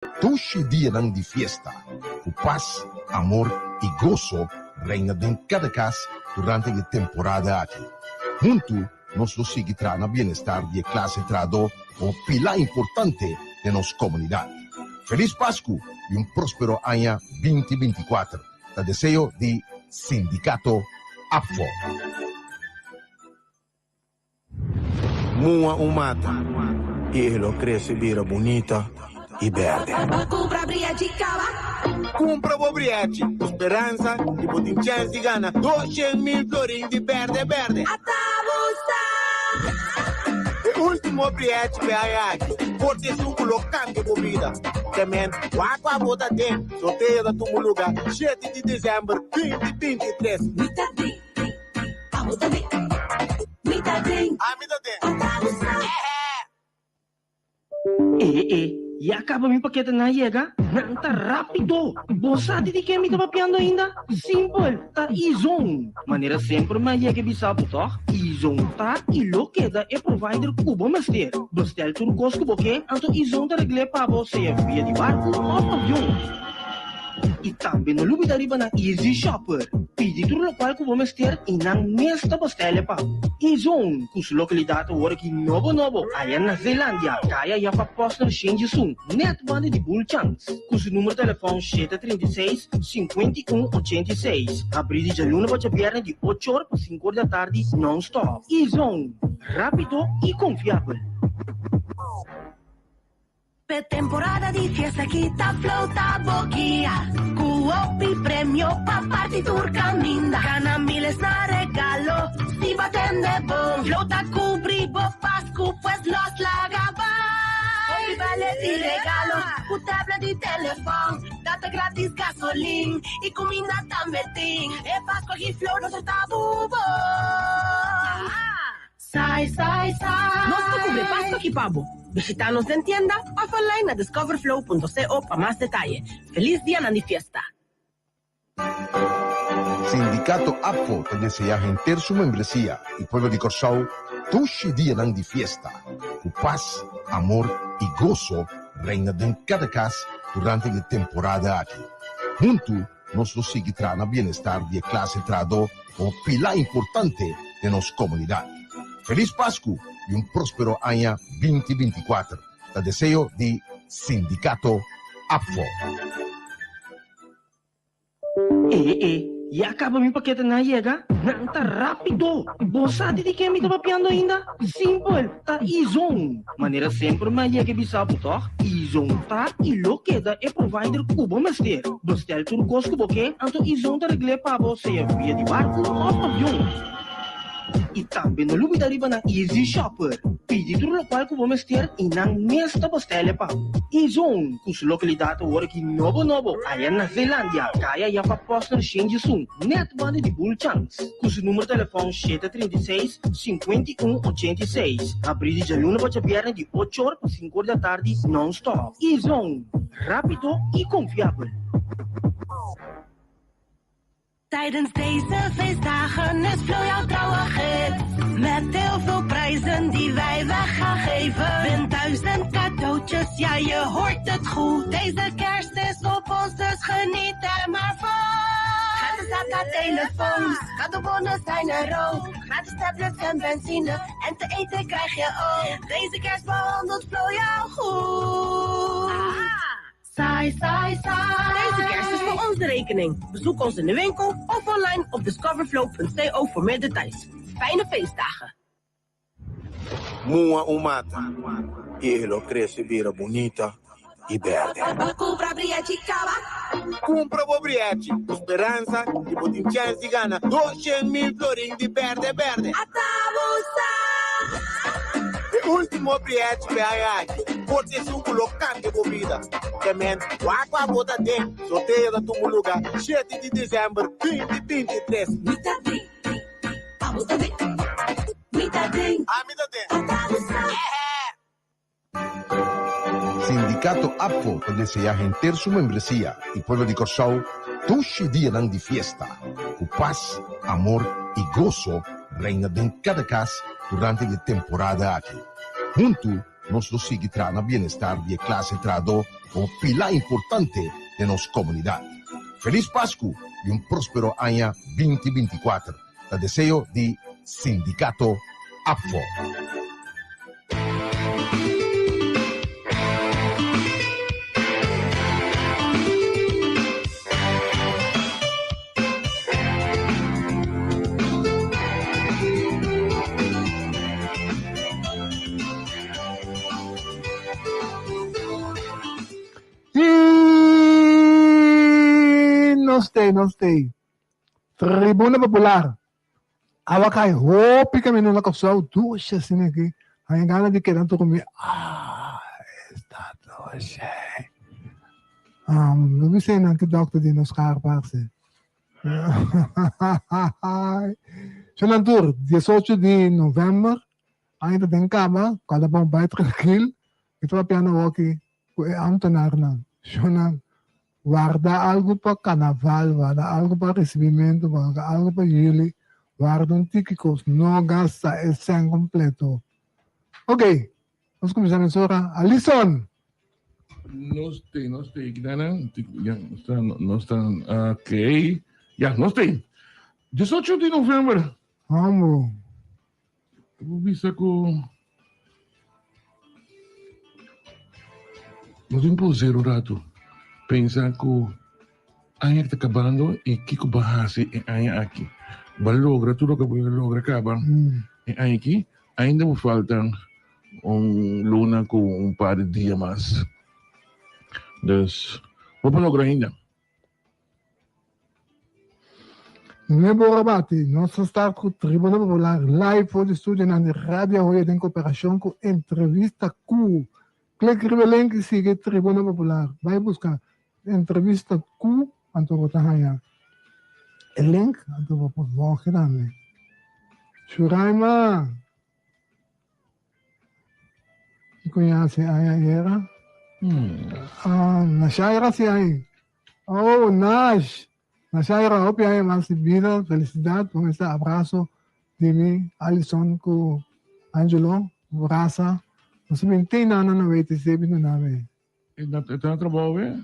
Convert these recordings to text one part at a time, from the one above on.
Dushi dianan di fiesta, ku pas, amor i goso reina den kada kas durante di e temporada aki. Huntu nos lo sigui traha na bienestar di e klase trahadó komo pilá importante den nos komunidat. Felis Pasku i un próspero aña binti 24, ta deseo di Sindikato APFO. Mua un mata i e lo krese bira bunita i bèrdè. Kumpra bo brièchi ku speransa di bo tin chèns di gana 200,000 florin di bèrdè bèrdè. E último brièchi p'e aña aki por ta esun ku lo kambia bo bida. Te men, wak ku abo ta den, sorteo ta tuma lugá shete di desèmber 2023. Abo ta den, mi ta den. Ami ta den. Ata bo sa. E e, ya kaba mi paketenan a yega? Nan ta rápido! Bo sa di di ken mi ta papiando ainda? Simpel, ta Izon! Manera semper mi a yega e bisa bo tòg? Izon ta i lo keda e provider ku bo mester. Bestel tur kos ku bo ke, anto Izon ta regl'é pa bo sea via di barku òf avion. I tambe no lubida riba nan Easy Shopper. Pidi tur lokual ku bo mester i nan mes ta bastele pa bo. Izon, ku su lokalidat awor aki nobo nobo aya na Zeelandia, kaya Jaffa Posner Shenjisun, nèt banda di Bulchans. Ku su numero telefòn 736, 51 86. Habrí di djaluna pa djabièrnè di ocho or pa sinku or di atardi nòn-stòp. Izon, rápido i konfiabel. P'e temporada di fiesta aki ta Flow ta bo guia Ku hopi premio pa parti tur kaminda Gana miles na regalo si bo atende bon Flow ta kubri bo Pasku pues los laga bai Hopi bale di regalo ku tablet di telefòn Data gratis gasolin i kuminda tambe tin E Pasku aki Flow nos ta bubo. Sai, sai, sai. Nos ta cubre Pascua aki pa bo. Bishita nos den tienda of online na discoverflow.co pa mas detaye. Feliz dianan di fiesta! Sindikato APFO ta deseá henter su membresia i pueblo di Kòrsou dushi dianan di fiesta, ku pas, amor i goso reina den kada kas durante di e temporada aki. Huntu Nos lo sigui traha na bienestar di e klase trahadó komo pilá importante den nos komunidat. Felis Pasku i un próspero aña 2024, ta deseo di Sindikato APFO. E e, ya kaba mi paketenan a yega? Nan ta rápido! Bo sa di di ken mi ta papiando ainda? Simpel, ta Izon! Manera semper mi a yega e bisa bo tòg? Izon ta i lo keda e provider ku bo mester. Bestel tur kos ku bo ke, anto Izon ta regl'é pa bo sea via di barku òf avion. I tambe no lubida riba nan Easy Shopper. Pidi tur lokual ku bo mester i nan mes ta bestel'e pa bo. Izon, ku su lokalidat awor aki nobo nobo aya na Zeelandia, kaya Jaffa Posner Shenjisun, nèt banda di Bulchans. Ku su numero telefòn 736, 51 86. Habrí di djaluna pa djabièrnè di ocho or pa sinku or di atardi nòn-stòp. Izon, rápido i konfiabel. Tijdens deze feestdagen is Flow jouw trouwe gids. Met heel veel prijzen die wij weg gaan geven. Win 1000 cadeautjes, ja je hoort het goed. Deze kerst is op ons, dus geniet er maar van. Gratis data, telefoons, cadeaubonnen zijn er ook. Gratis tablets en benzine, en te eten krijg je ook. Deze kerst behandelt Flow jou goed. Sai, sai, sai. Deze kerst is voor ons de rekening. Bezoek ons in de winkel of online op discoverflow.co voor meer details. Fijne feestdagen! Mua un mata i e lo krese bira bunita i bèrdè. Kumpra brièchi kaba. Kumpra bo brièchi ku speransa di bo tin chèns di gana 200,000 florin di bèrdè bèrdè. Ata bo sa. E último brièchi p'e aña aki por ta esun ku lo kambia bo bida. Te men, wak ku abo ta den. Sorteo ta tuma lugá shete di desèmber 2023. Mi ta den. Abo ta den. Mi ta den. Ami ta den. Ata bo sa. Sindikato APFO ta deseá henter su membresia i pueblo di Kòrsou dushi dianan di fiesta, ku pas, amor i goso reina den kada kas durante di e temporada aki. Huntu nos lo sigui traha na bienestar di e klase trahadó. komo pilá importante den nos komunidat. Felis Pasku i un próspero aña 2024 ta deseo di Sindikato APFO. Y nos tei, nos tei. Tribuna Popular. Awa kai hopi camino na Kòrsou, dushi asina aki. Haña gana di keda tur mi. Ah, esta dushi. Um, no bisa nan ki dokter di nos kar parce. Shonan tur, 18 di november, aña ta den kaba, kada bon bai trankil. Mi ta papia na woki ku e ambtenarnan. Shonan, Warda algu pa kanaval, warda algu pa risibimentu, warda algu pa yuli, warda un tiki kos, no gasta e sèn kompleto. Ok, nos kuminsá mesora. Alison! Nos te, nos te, kitanan, ya, nos ta, nos ta, ok, ya, nos te. 18 di november. Amo. Bo bisa ku no tin poser un ratu pensa ku aña ta kabando i kiko bo hasi e aña aki. Bo a logra tur loke bo a logra kaba e aña aki, ainda bo falta un luna ku un par di dia mas. Dus bo por logra ainda. Nuevo Rabati, Nos ta start ku Tribuna Popular live for di studionan di Radio Ahoy den koperashon ku Entrevista Ku. Klik riba e link i sigui Tribuna Popular. Bai buska Entrevista Ku anto bo ta haña e link anto bo por volge tambe. Shuraima! Mi cuña haci aña ayera. Ah, Nashaira haci aña. Oh, Nash! Nashaira, hopi aña mas di bida, felicidad. Con este abrazo di mi, Alison cu Angelo, brasa. Nos a bin te nana na WTC bin duna mi. E ta na trabou be.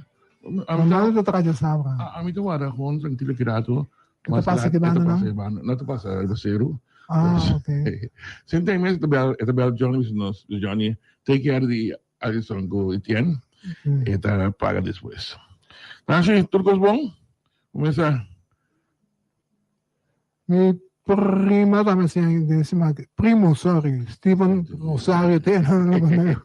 Normal ta traha djasabra. Ami ta wara gewoon trankilo ki rato. E ta pasa ki banda nan? No ta pasa riba seru. Ah, ok. Sinti mes e ta bel, e ta bel Johnny bisa nos, Johnny, take care di Alison ku Etienne. E ta paga despues. Nancy, tur kos bon? Kumesa. Mi prima tambe a siña den siman aki. Primo, sorry. Steven Rosario te na Boneiru.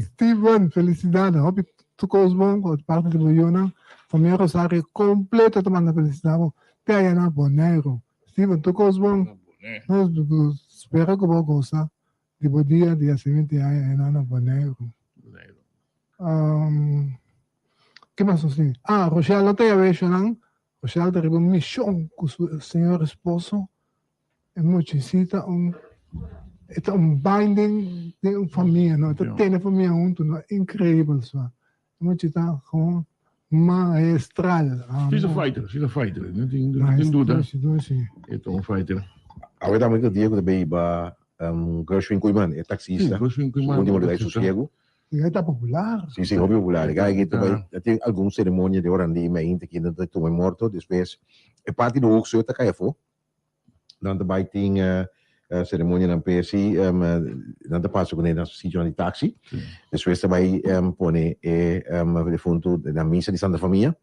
Steven, felicidad. Hopi tur kos bon ku parti di bo yunan. Famia Rosario kompleto ta manda felicitá bo te aya na Boneiru. Steven, tur kos bon. Nos spera ku bo gosa di bo dia di hasimentu aya na Boneiru. Um, ke mas nos tin? Ah, Rochelle no ta yawe eshonan. Rochelle ta riba un mishon ku su señor esposo. E muchecita un e ta un binding den un famia, no? E ta tene famia huntu, no? Increíbel, swa. E muchita gewoon maestral. She's a fighter, she's a fighter. No tin, no tin duda. Dushi, dushi. E ta un fighter. Awe tambe ta dia ku ta bay ba Gershwin Koeiman, e taxista. Sí, Gershwin Koeiman. Último lugar di sosiego. E gai ta popular. Sí, sí, hopi popular. E gai aki ta bai, a tin algun ceremonia di ora di mainta ki nan ta tuma e morto, despues e parti di hoogste ta kai afó. Nan ta bai tin ceremonianan p'e si, nan ta pasa kuné na sitionan di taxi. Despues ta bai pone e defuntu na misa di Santa Famia.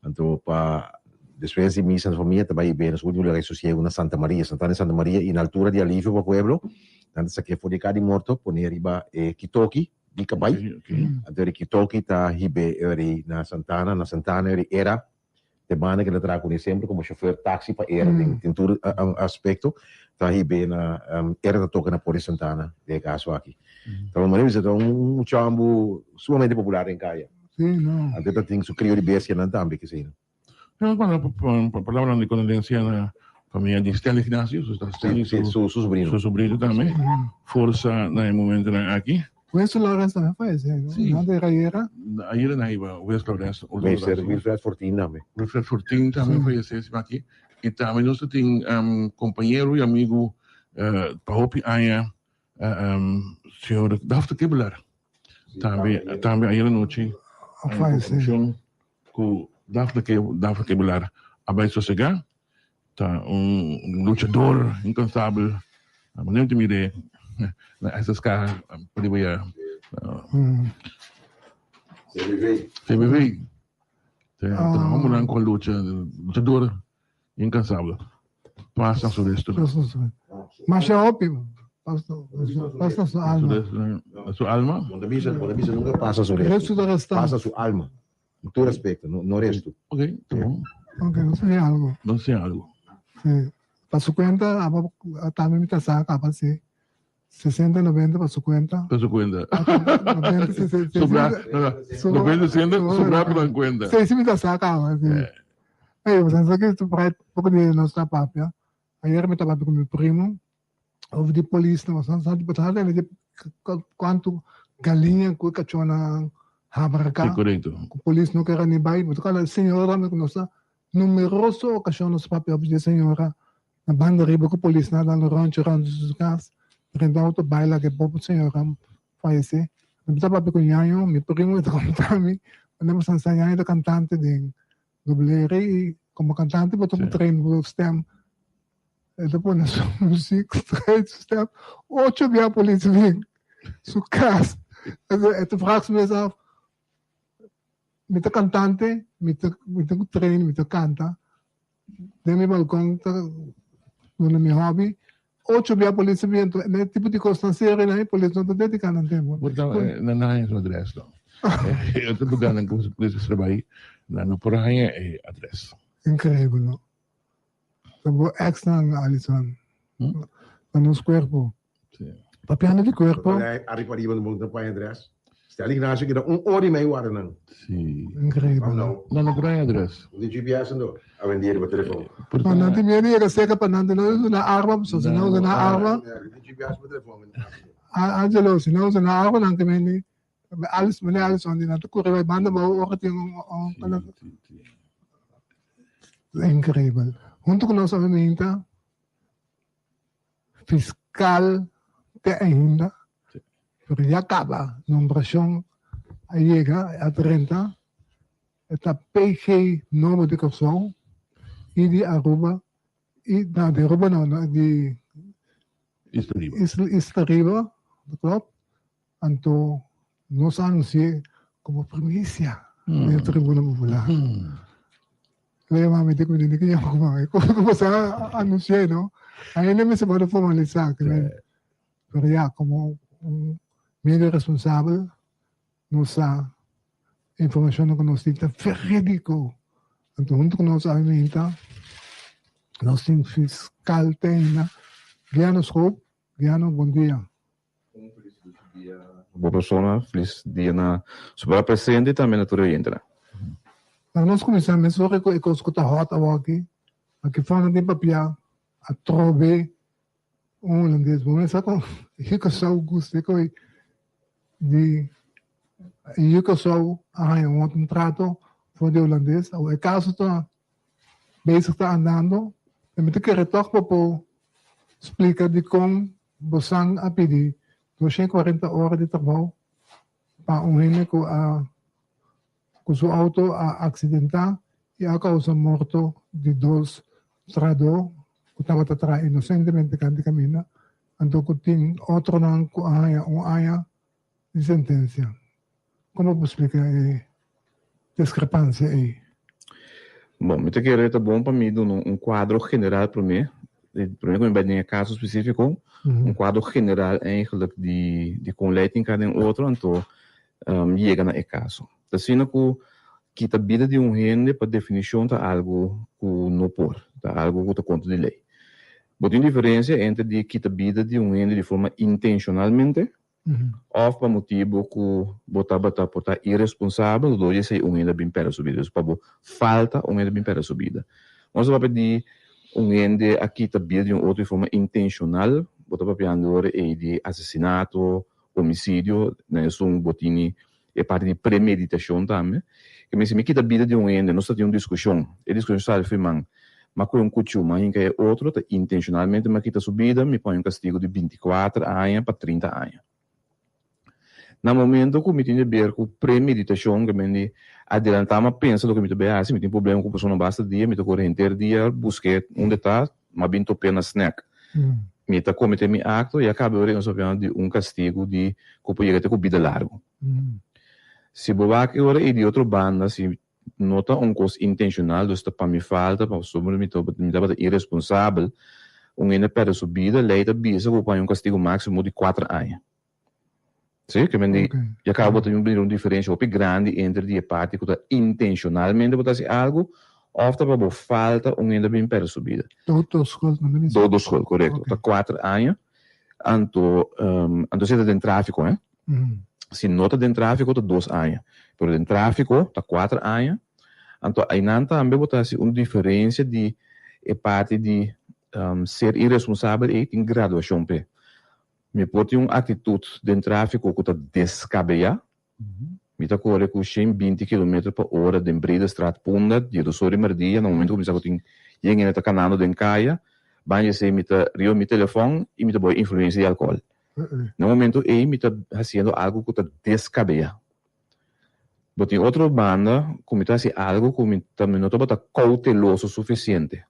Anto pa despues di misa Santa Famia ta bai bena su ultimo lugar di sosiego na Santa Maria, Santana di Santa Maria y na altura di Alivio pa Pueblo nan ta saké for di e kar di morto pone riba e kitoki di kabai, anto e kitoki ta hib'é e ora na Santana, na Santana e ora era te banda ke ta traha kuné semper komo shofer taxi pa era den den tur aspekto ta hib'é na era ta toka na por di Santana den e kaso aki. Ta un manera bisa ta un chambu sumamente popular den kaya. Sí, no. Antes ta tin su crio di bestianan tambe kese. No, cuando palabranan di condolencia na familia di Stanley Ignacio, su Stanley, Sí, su, su sobrino. Su sobrino tambe. Forza na e momentonan aki. Wesley Lawrence tambe fallece, no? Sí. No de ayera. Ayera nan iba Wesley Lawrence. Meester Wilfred Fortin tambe. Wilfred Fortin tambe fallece esaki aki. Y tambe nos ta tin compañero y amigo pa hopi aña, señor Dafter Kibbelar. Tambe, tambe ayera nochi A fallece. informacion cu Daphne Ke Daphne Kebelar a bay sosega. Ta un luchador incansabel. Manera mi ta mir'é na SSK pariba ya. CBV. CBV. Ta ta hombernan cu a lucha, luchador incansabel. Paz na su resto. Masha hopi. Paz na su alma. Na su alma. Bo ta bisa, bo ta bisa nunca pasa su resto. Resto ta resta. Pasa su alma. Cu tur respeto, no, no resto. Ok, ta bon. Ok, nos siña algo. Nos siña algo. Sí. Pa su cuenta, aba, tambe mi ta sa caba si. 60, 90 pa su cuenta. Pa su cuenta. 90, 60. Sobra, no, no, 90, 60, sobra pa nan cuenta. Sí, sí mi ta sa caba, sí. Ey, bo sa que tu poco di nos ta papia. Ayer mi tabata cu mi primo over di polis nan sa di sa di cuanto galiña cu e cachona habraca. Sí, correcto. Cu polis no kere ni bay. Mi ta cala señora mi cu nos ta numeroso ocasion nos papia over di e señora na banda riba cu polis nan dando rondje rond di su cas. Renta auto bay laga e pobre señora fayece. Mi ta papia cu ñaño, mi primo ta conta mi, manera mi sa ñaño ta cantante den Doblere y como cantante bo ta train bo stem. E ta pone su muziek, train su stem. Ocho bia politie bin su cas. E ta vraag su mes af, mi ta cantante, mi ta mi ta train, mi ta canta. Den mi balcon ta duna mi hobby. Ocho bia politie bin, enton e tipo di cosnan serio nan e polis no ta dedica nan tempo. Por ta nan a haña su adres no. E otro lugarnan ku polis a trabai nan no por a haña e adres. Increíble no. Ta bo ex nan Alison. Ta nos cuerpo. Papiando di cuerpo. Ariba ariba no por haña adres. Stella Ignacio keda un ora y mei warda nan. Sí. Increíble. No. No, no por haña adres. Un di GPS ando. Awendia riba telefon. No, nan tin miedo yega cerca pa nan no usa nan arma, pasobra si nan usa nan arma. Un di GPS riba telefon. Angelo, si nan usa nan arma nan ta mende Alice, mende Alison di nan ta curi bay banda abao ora tin un un. Increíble. Hunto cu nos awe Fiscal te ainda, pero ya caba nombracion a yega a drenta, e ta PG nobo di Corsou y di Aruba y no di Aruba no, no di Isla Riba, klopt, anto nos a anunci'e como primicia den Tribuna Popular. Lei mami di ku di ki yama mami. Como sa anuncié, no? Ainda mi se pode formalisar, que men. Pero ya, como un medio responsabel, nos sa informacion ku nos tin ta verídico. Anto hunto ku nos aumenta, nos tin fiscal te ainda. Guiano Schoop, Guiano, bon dia. Un felis dia na bo persona, felis dia na su para presente y tambe na tur e oyentenan. Laga nos kuminsá mesora ku e kos ku ta hòt awòki, aki fòrna tin papiá atrobe un hulandes. Bo mester sa kon Yukosou gusta e koi di Yukosou a haña un otro trato for di hulandes. Awor e kaso ta bezig ta andando, pero mi ta kere tòg pa por splika dikon Bosan a pidi 240 ora di trabou pa un hende ku a ku su auto a aksidentá i a kousa morto di dos trahadó ku tabata traha inosentemente kant di kaminda, anto ku tin otronan ku a haña un aña di sentensia. Kon bo por splika e diskrepansia ei? Bon, mi ta kere ta bon pa mi duna un kuadro general promé, promé ku mi bai den e kaso spesífiko, un kuadro general eigenlijk di di kon lei tin ka den otro, anto yega na e kaso. Ta asina ku kita bida di un hende pa definishon ta algu ku no por, ta algu ku ta kontra di lei. Bo tin diferensia entre di kita bida di un hende di forma intenshonalmente Òf pa motibu ku bo tabata por ta iresponsabel, dor di esei un hende a bin pèrdè su bida. Dus pa bo falta un hende a bin pèrdè su bida. Nos ta papia di un hende a kita bida di un otro di forma intenshonal, bo ta papiando ora ei di asesinato, homisidio, na esun bo tini e parti di premeditashon tambe. Ke men si mi kita bida di un hende, nos ta tin un diskushon, e diskushon sali for man, m'a kohe un kuchu, m'a hinka e otro, ta intenshonalmente m'a kita su bida, mi pone un kastigu di 24 aña pa 30 aña. Na momento ku mi tin di ber ku premeditashon, ke men di adelantá mi a pensa loke mi ta bai hasi, mi tin problema ku persona basta dia, mi ta kore henter dia busk'é unda e ta, mi a bin top'é na snack. Mi ta kometé mi akto i a kaba ora nos papia di un kastigu di ku por yega te ku bida largu. Si bo wak e ora ei di otro banda, si no ta un kos intenshonal, dus ta pa mi falta, pasobra mi tabata iresponsabel, un hende a pèrdè su bida, lei ta bisa ku bo por haña un kastigu máksimo di kuater aña. Sí, ke men di, ya kaba bo ta mira un diferensha hopi grandi entre di e parti ku ta intenshonalmente bo ta hasi algu òf ta pa bo falta un hende a bin pèrdè su bida. Dood door schuld, no ta bisa? Dood door schuld, korekto. Ta kuater aña. Anto, anto si ta den tráfiko, hè. Si no ta den tráfiko ta dos aña. Pero den tráfiko ta kuater aña. Anto einan tambe bo ta hasi un diferensia di e parti di ser iresponsabel ei tin graduashon p'e. Mi por tin un aktitut den tráfiko ku ta deskabeyá? Mi ta kore ku 120 kilometer pa ora den Breedestraat Punda, dia dos ora di merdia, na momentu ku mi sa ku tin yen hende ta kanando den kaya, ban di esei mi ta riba mi telefòn i mi ta bou e influensia di alkohòl. Na e momentu ei mi ta hasiendo algu ku ta deskabeyá. Bo tin otro banda ku mi ta hasi algu ku mi ta mi no tabata kouteloso sufisiente.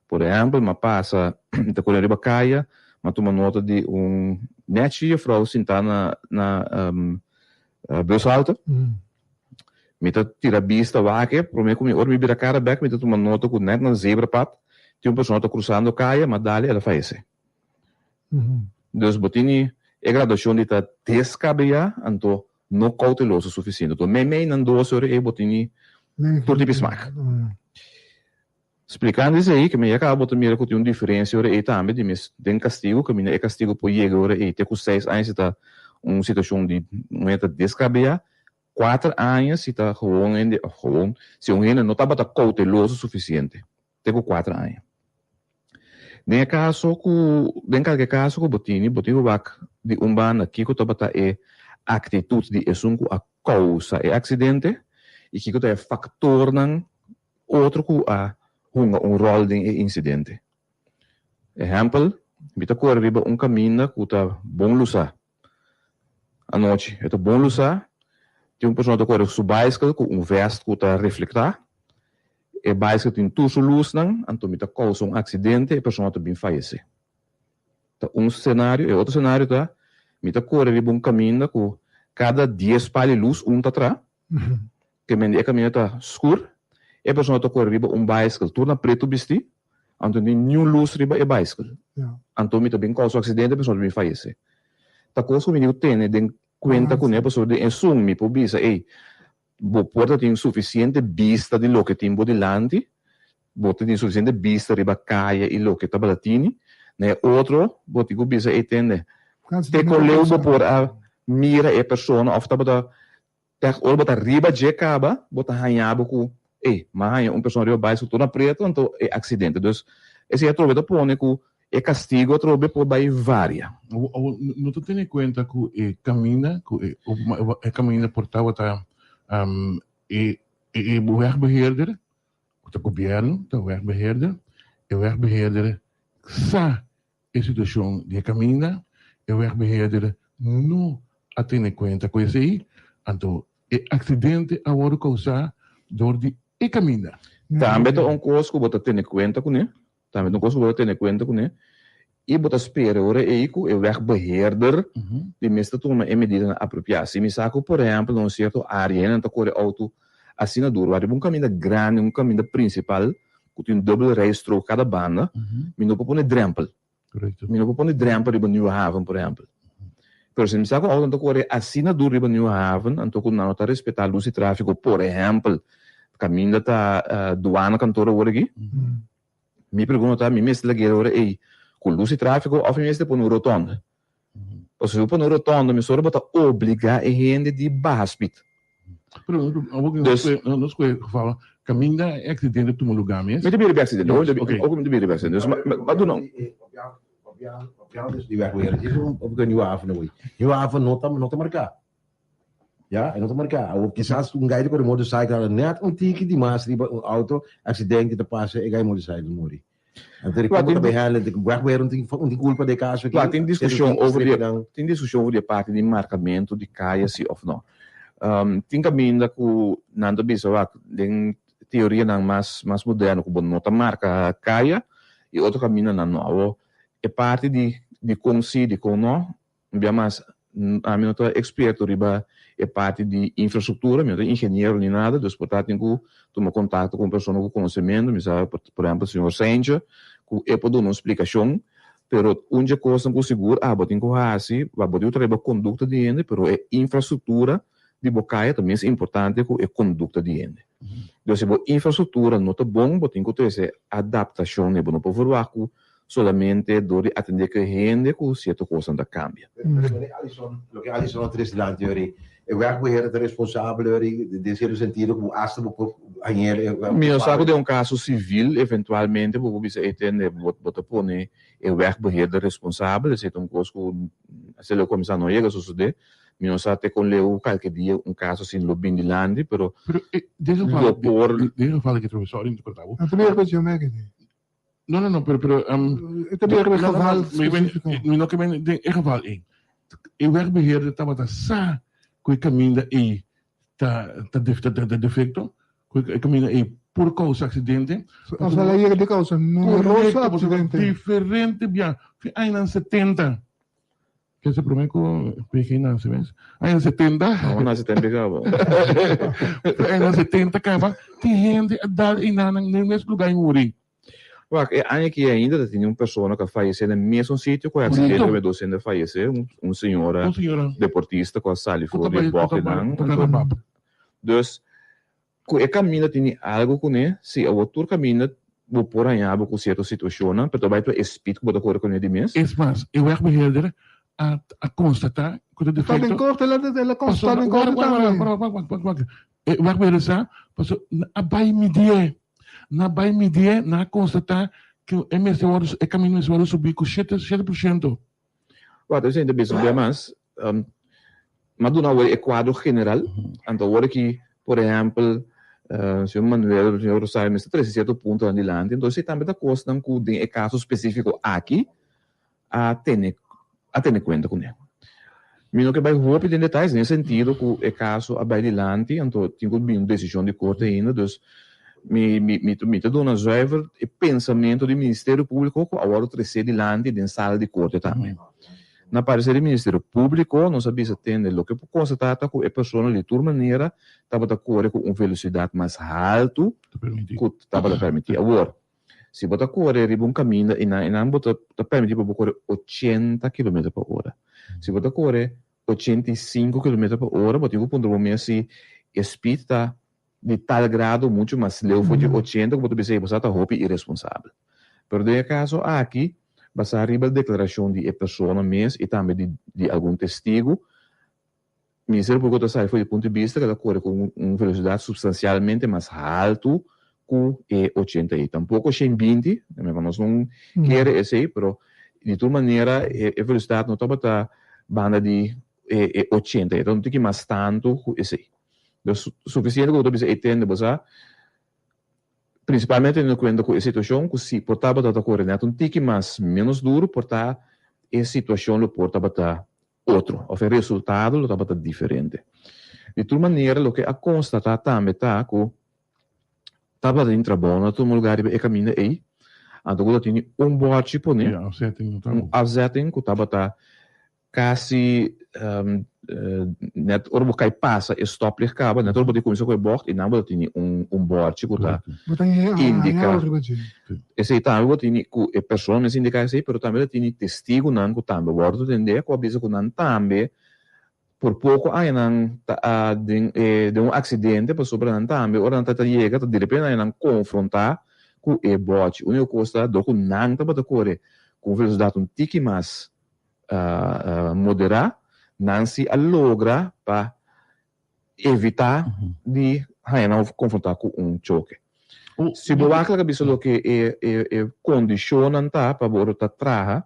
Por ehèmpel, mi a pasa, mi ta kore riba kaya, mi a tuma nota di un nèchi jefrou sintá na na bushalte. Mi ta tira bista wak e, promé ku mi ora mi bira kara bèk mi ta tuma nota ku nèt na zebrapad tin un persona ta krusando kaya, mi a dal el a fayesé. Dus bo tini e graduashon di ta deskabeyá, anto no kouteloso sufisiente. Anto meimei nan dos ora ei bo tini tur tipo di smak. Splikando esei, ke mi ya kaba bo ta mira ku tin un diferensia ora ei tambe di mes den kastigu, kaminda e kastigu por yega ora ei te ku seis aña si ta un situashon di un hende ta deskabeyá, kuater aña si ta gewoon hende, òf gewoon, si un hende no tabata kouteloso sufisiente. Te ku kuater aña. Den e kaso ku, den kalke kaso ku bo tini, bo tin ku wak di un banda kiko tabata e aktitut di esun ku a kousa e aksidente i kiko ta e faktornan otro ku a hunga un ròl den e insidente. Ehèmpel, mi ta kore riba un kaminda ku ta bon lusá. Anochi e ta bon lusá, tin un persona ta kore su baiskel ku un vèst ku ta reflektá. E baiskel tin tur su lusnan, anto mi ta kousa un aksidente, e persona ta bin fayesé. Ta un senario. E otro senario ta, mi ta kore riba un kaminda ku kada dies pal di lus un ta tra, Ke men di e kaminda ta skur, e persona ta kore riba un baiskel tur na pretu bistí, anto no tin niun lus riba e baiskel. Anto mi ta bin kousa un aksidente, e persona ta bin fayesé. Ta kos ku mi diu tene den kuenta kuné pasobra den esun mi por bisa, ey, bo por ta tin sufisiente bista di loke tin bo dilanti, bo ta tin sufisiente bista riba kaya i loke tabata tini. Na e otro bo tin ku bisa, ey tende, te koleu bo por a mira e persona òf tabata Tèg ora bo ta riba dje kaba, bo ta haña bo ku, ey, m'a haña un persona riba bai su tur na pretu, anto e aksidente. Dus, esei atrobe ta pone ku e kastigu atrobe por bai varia. Awor, no ta tene kuenta ku e kaminda, ku e e kaminda por tabata e e wegbeheerder, ku ta gobièrnu ta wegbeheerder, e wegbeheerder sa e situashon di e kaminda, e wegbeheerder no a tene kuenta ku esei, anto e aksidente a wòrdu kousá dor di e kaminda. Tambe ta un kos ku bo ta tene kuenta kuné, tambe ta un kos ku bo ta tene kuenta kuné i bo ta spera ora ei ku e wegbeheerder di mes ta tuma e medidanan apropiá. Si mi sa ku por ehèmpel na un sierto área hendenan ta kore outo asina duru, wak riba un kaminda grandi, un kaminda prinsipal, ku tin dubbel rijstrook kada banda, mi no por pone drempel. Mi no por pone drempel riba Nieuwe Haven, por ehempel. Pero si mi sa ku outonan ta kore asina duru riba Nieuwe Haven, anto ku nan no ta respetá lus di tráfiko, por ehempel, kaminda ta Douane kantoor awor aki, mi pregunta ta, mi mester lag'é ora ei ku lus di tráfiko òf mi mester pone un rotonde? Pasobra si bo pone un rotonde mesora bo ta obligá e hende di baha speed. Pero Dus- nos koe geval kaminda e aksidente tuma lugá mes. Mi ta bira riba e aksidente, Yes, oke oké. mi ta bira riba e aksidente. Dus ma duna un. Di weg weer. Het is een op de Nieuwe Haven away. Nieuwe Haven no ta no ta marká. Ya, e no ta marká. Awor kisas un gai di kore motorcycle net un tiki di mas riba un auto, aksidente ta pasa e gai motorcycle muri. Anto di kon bo ta bai handle di wegbeheer un tin un tin kulpa den e kaso aki. Wak tin diskushon over di tin diskushon over di e parti di markamentu di kaya si òf no. Tin kaminda ku nan ta bisa wak den teorianan mas mas moderno ku bo no ta marka kaya i otro kaminda nan no. Awor e parti di dikon si dikon no Un bia mas, ami no ta eksperto riba e parti di infrastruktura, mi no ta ingeniero ni nada, dus por ta tin ku tuma kontakto ku un persona ku konosementu, mi sa por ehèmpel señor Seintje, ku e por duna un splikashon, pero un dje kosnan ku sigur abo tin ku hasi, bo tin ku traha riba kondukta di hende, pero e infrastruktura di bo kaya ta mes importante ku e kondukta di hende. Dus si bo infrastruktura no ta bon, bo tin ku trese adaptashon, bo no por verwagt ku solamente dor di atendé ku e hende ku sierto kosnan ta kambia. Pero Alison, loke Alison a trese dilanti yori, e wegbeheerder ta responsabel yori den sierto sentido ku asta bo por hañ'é e Mi no sa ku den un kaso sivil eventualmente bo por bisa e tende bo bo ta pone e wegbeheerder responsabel, esei ta un kos ku asina lo kuminsá no yega sosodé. Mi no sa te kon leu kalke dia un kaso asin lo bin dilanti pero Pero den geval lo por den geval ke sorry mi ta korta bo. No ta mira ku yo meki. No, no, no, pero, pero, um, E ta mira no, no, geval no, mi ben, spesífiko. mi no ke men den e geval ei. E wegbeheerder tabata sa ku e kaminda ei ta, ta, def, ta, ta, ta defekto, ku e kaminda ei por kousa aksidente. Of el a yega di kousa numeroso Korekto, pasobra aksidente. diferente bia, fin añanan 70. Kese prome ku PG nase mes. Aña 70. No, nase tempe kaba. Aña 70 kaba, tin hende a dal einan den mes lugar i muri. Wak, e aña aki ainda ta tene un persona ku a fayesé na e mesun sitio ku e aksidente ku e dos hende a fayesé, un señora deportista ku a sali for di e bòktenan. Dus, Ku e kaminda tini algu kuné, si awor tur kaminda bo por haña bo ku sierto situashonnan, pero ta bai pa e speed ku bo ta kore kuné di mes. Es mas, e wegbeheerder a a konstatá ku ta Ta defekto. den korte, el a el a konstatá den korte Wak, tambe. wak, wak, wak, wak, wak. E wegbeheerder sa, paso nan a bai midié, nan a bai midié, nan a konstatá ku e mester wòrdu, e kaminda mester wòrdu subí ku shete, 7%. Wak, esei ta bisa un bia mas, M'a duna awor e kuadro general, anto awor aki, por ehèmpel, señor Manuel, señor Rosario mester trese sierto puntonan dilanti, entonces esei tambe ta kosnan ku den e kaso spesífiko aki a tene a tene kuenta kuné. Mi no ke bai hopi den detayes den e sentido ku e kaso a bai dilanti, anto tin ku bini un desishon di korte ainda, dus mi mi mi ta duna zuiver e pensamentu di Ministerio Públiko ku a wòrdu tresé dilanti den sala di korte tambe. Na parecer di Ministerio Publico nos a bisa tende loke por constata ta cu e persona di tur manera tabata core cu un velocidad mas halto cu tabata permiti. Awor, si bo ta core riba un caminda y nan nan bo ta permiti pa bo core 80 kilometer pa ora. Si bo ta core 85 kilometer pa ora bo tin cu puntra bo mes si e speed ta di tal grado mucho mas leu for di 80 cu bo ta bisa ey bo sa ta hopi iresponsabel. Pero den e caso aki, basá riba declaracion di e persona mes y tambe di di algun testigo, Ministerio Publico ta sabi for di punto di bista cu el a core cu un velocidad substancialmente mas halto cu e 80 ey. Tampoco 120, nos no kere esey, pero di tur manera e velocidad no tabata banda di e 80 ey, ta un tiki mas tanto cu esey. Dus sufisiente ku bo ta bisa e tende bo sa, prinsipalmente teniendo kuenta ku e situashon ku si por tabata ta kore nèt un tiki mas ménos duru por ta e situashon lo por tabata otro òf e resultado lo tabata diferente. Di tur manera loke a konstatá tambe ta ku tabata tin trabou na tuma lugar riba e kaminda ei, anto ku ta tini un bòrchi pone, un afzetting ku tabata Kasi net ora bo kai pasa e stoplicht kaba, net ora bo ta kuminsá ku e bògt i nan bo ta tini un un bòrchi ku ta indiká. Esei tambe bo tini ku e persona mester indiká esei, pero tambe ta tini testigunan ku tambe wòrdu tendé ku a bisa ku nan tambe por poko aña nan ta a den e den un aksidente pasobra nan tambe ora nan ta ta yega ta direpente nan konfrontá ku e bòrchi. Úniko kos ta dor ku nan tabata kore ku un velosidat un tiki mas moderá, nan si a logra pa evitá di haña nan konfrontá ku un choke. Si bo wak laga bisa loke e e kondishonnan ta pa bo ora ta traha,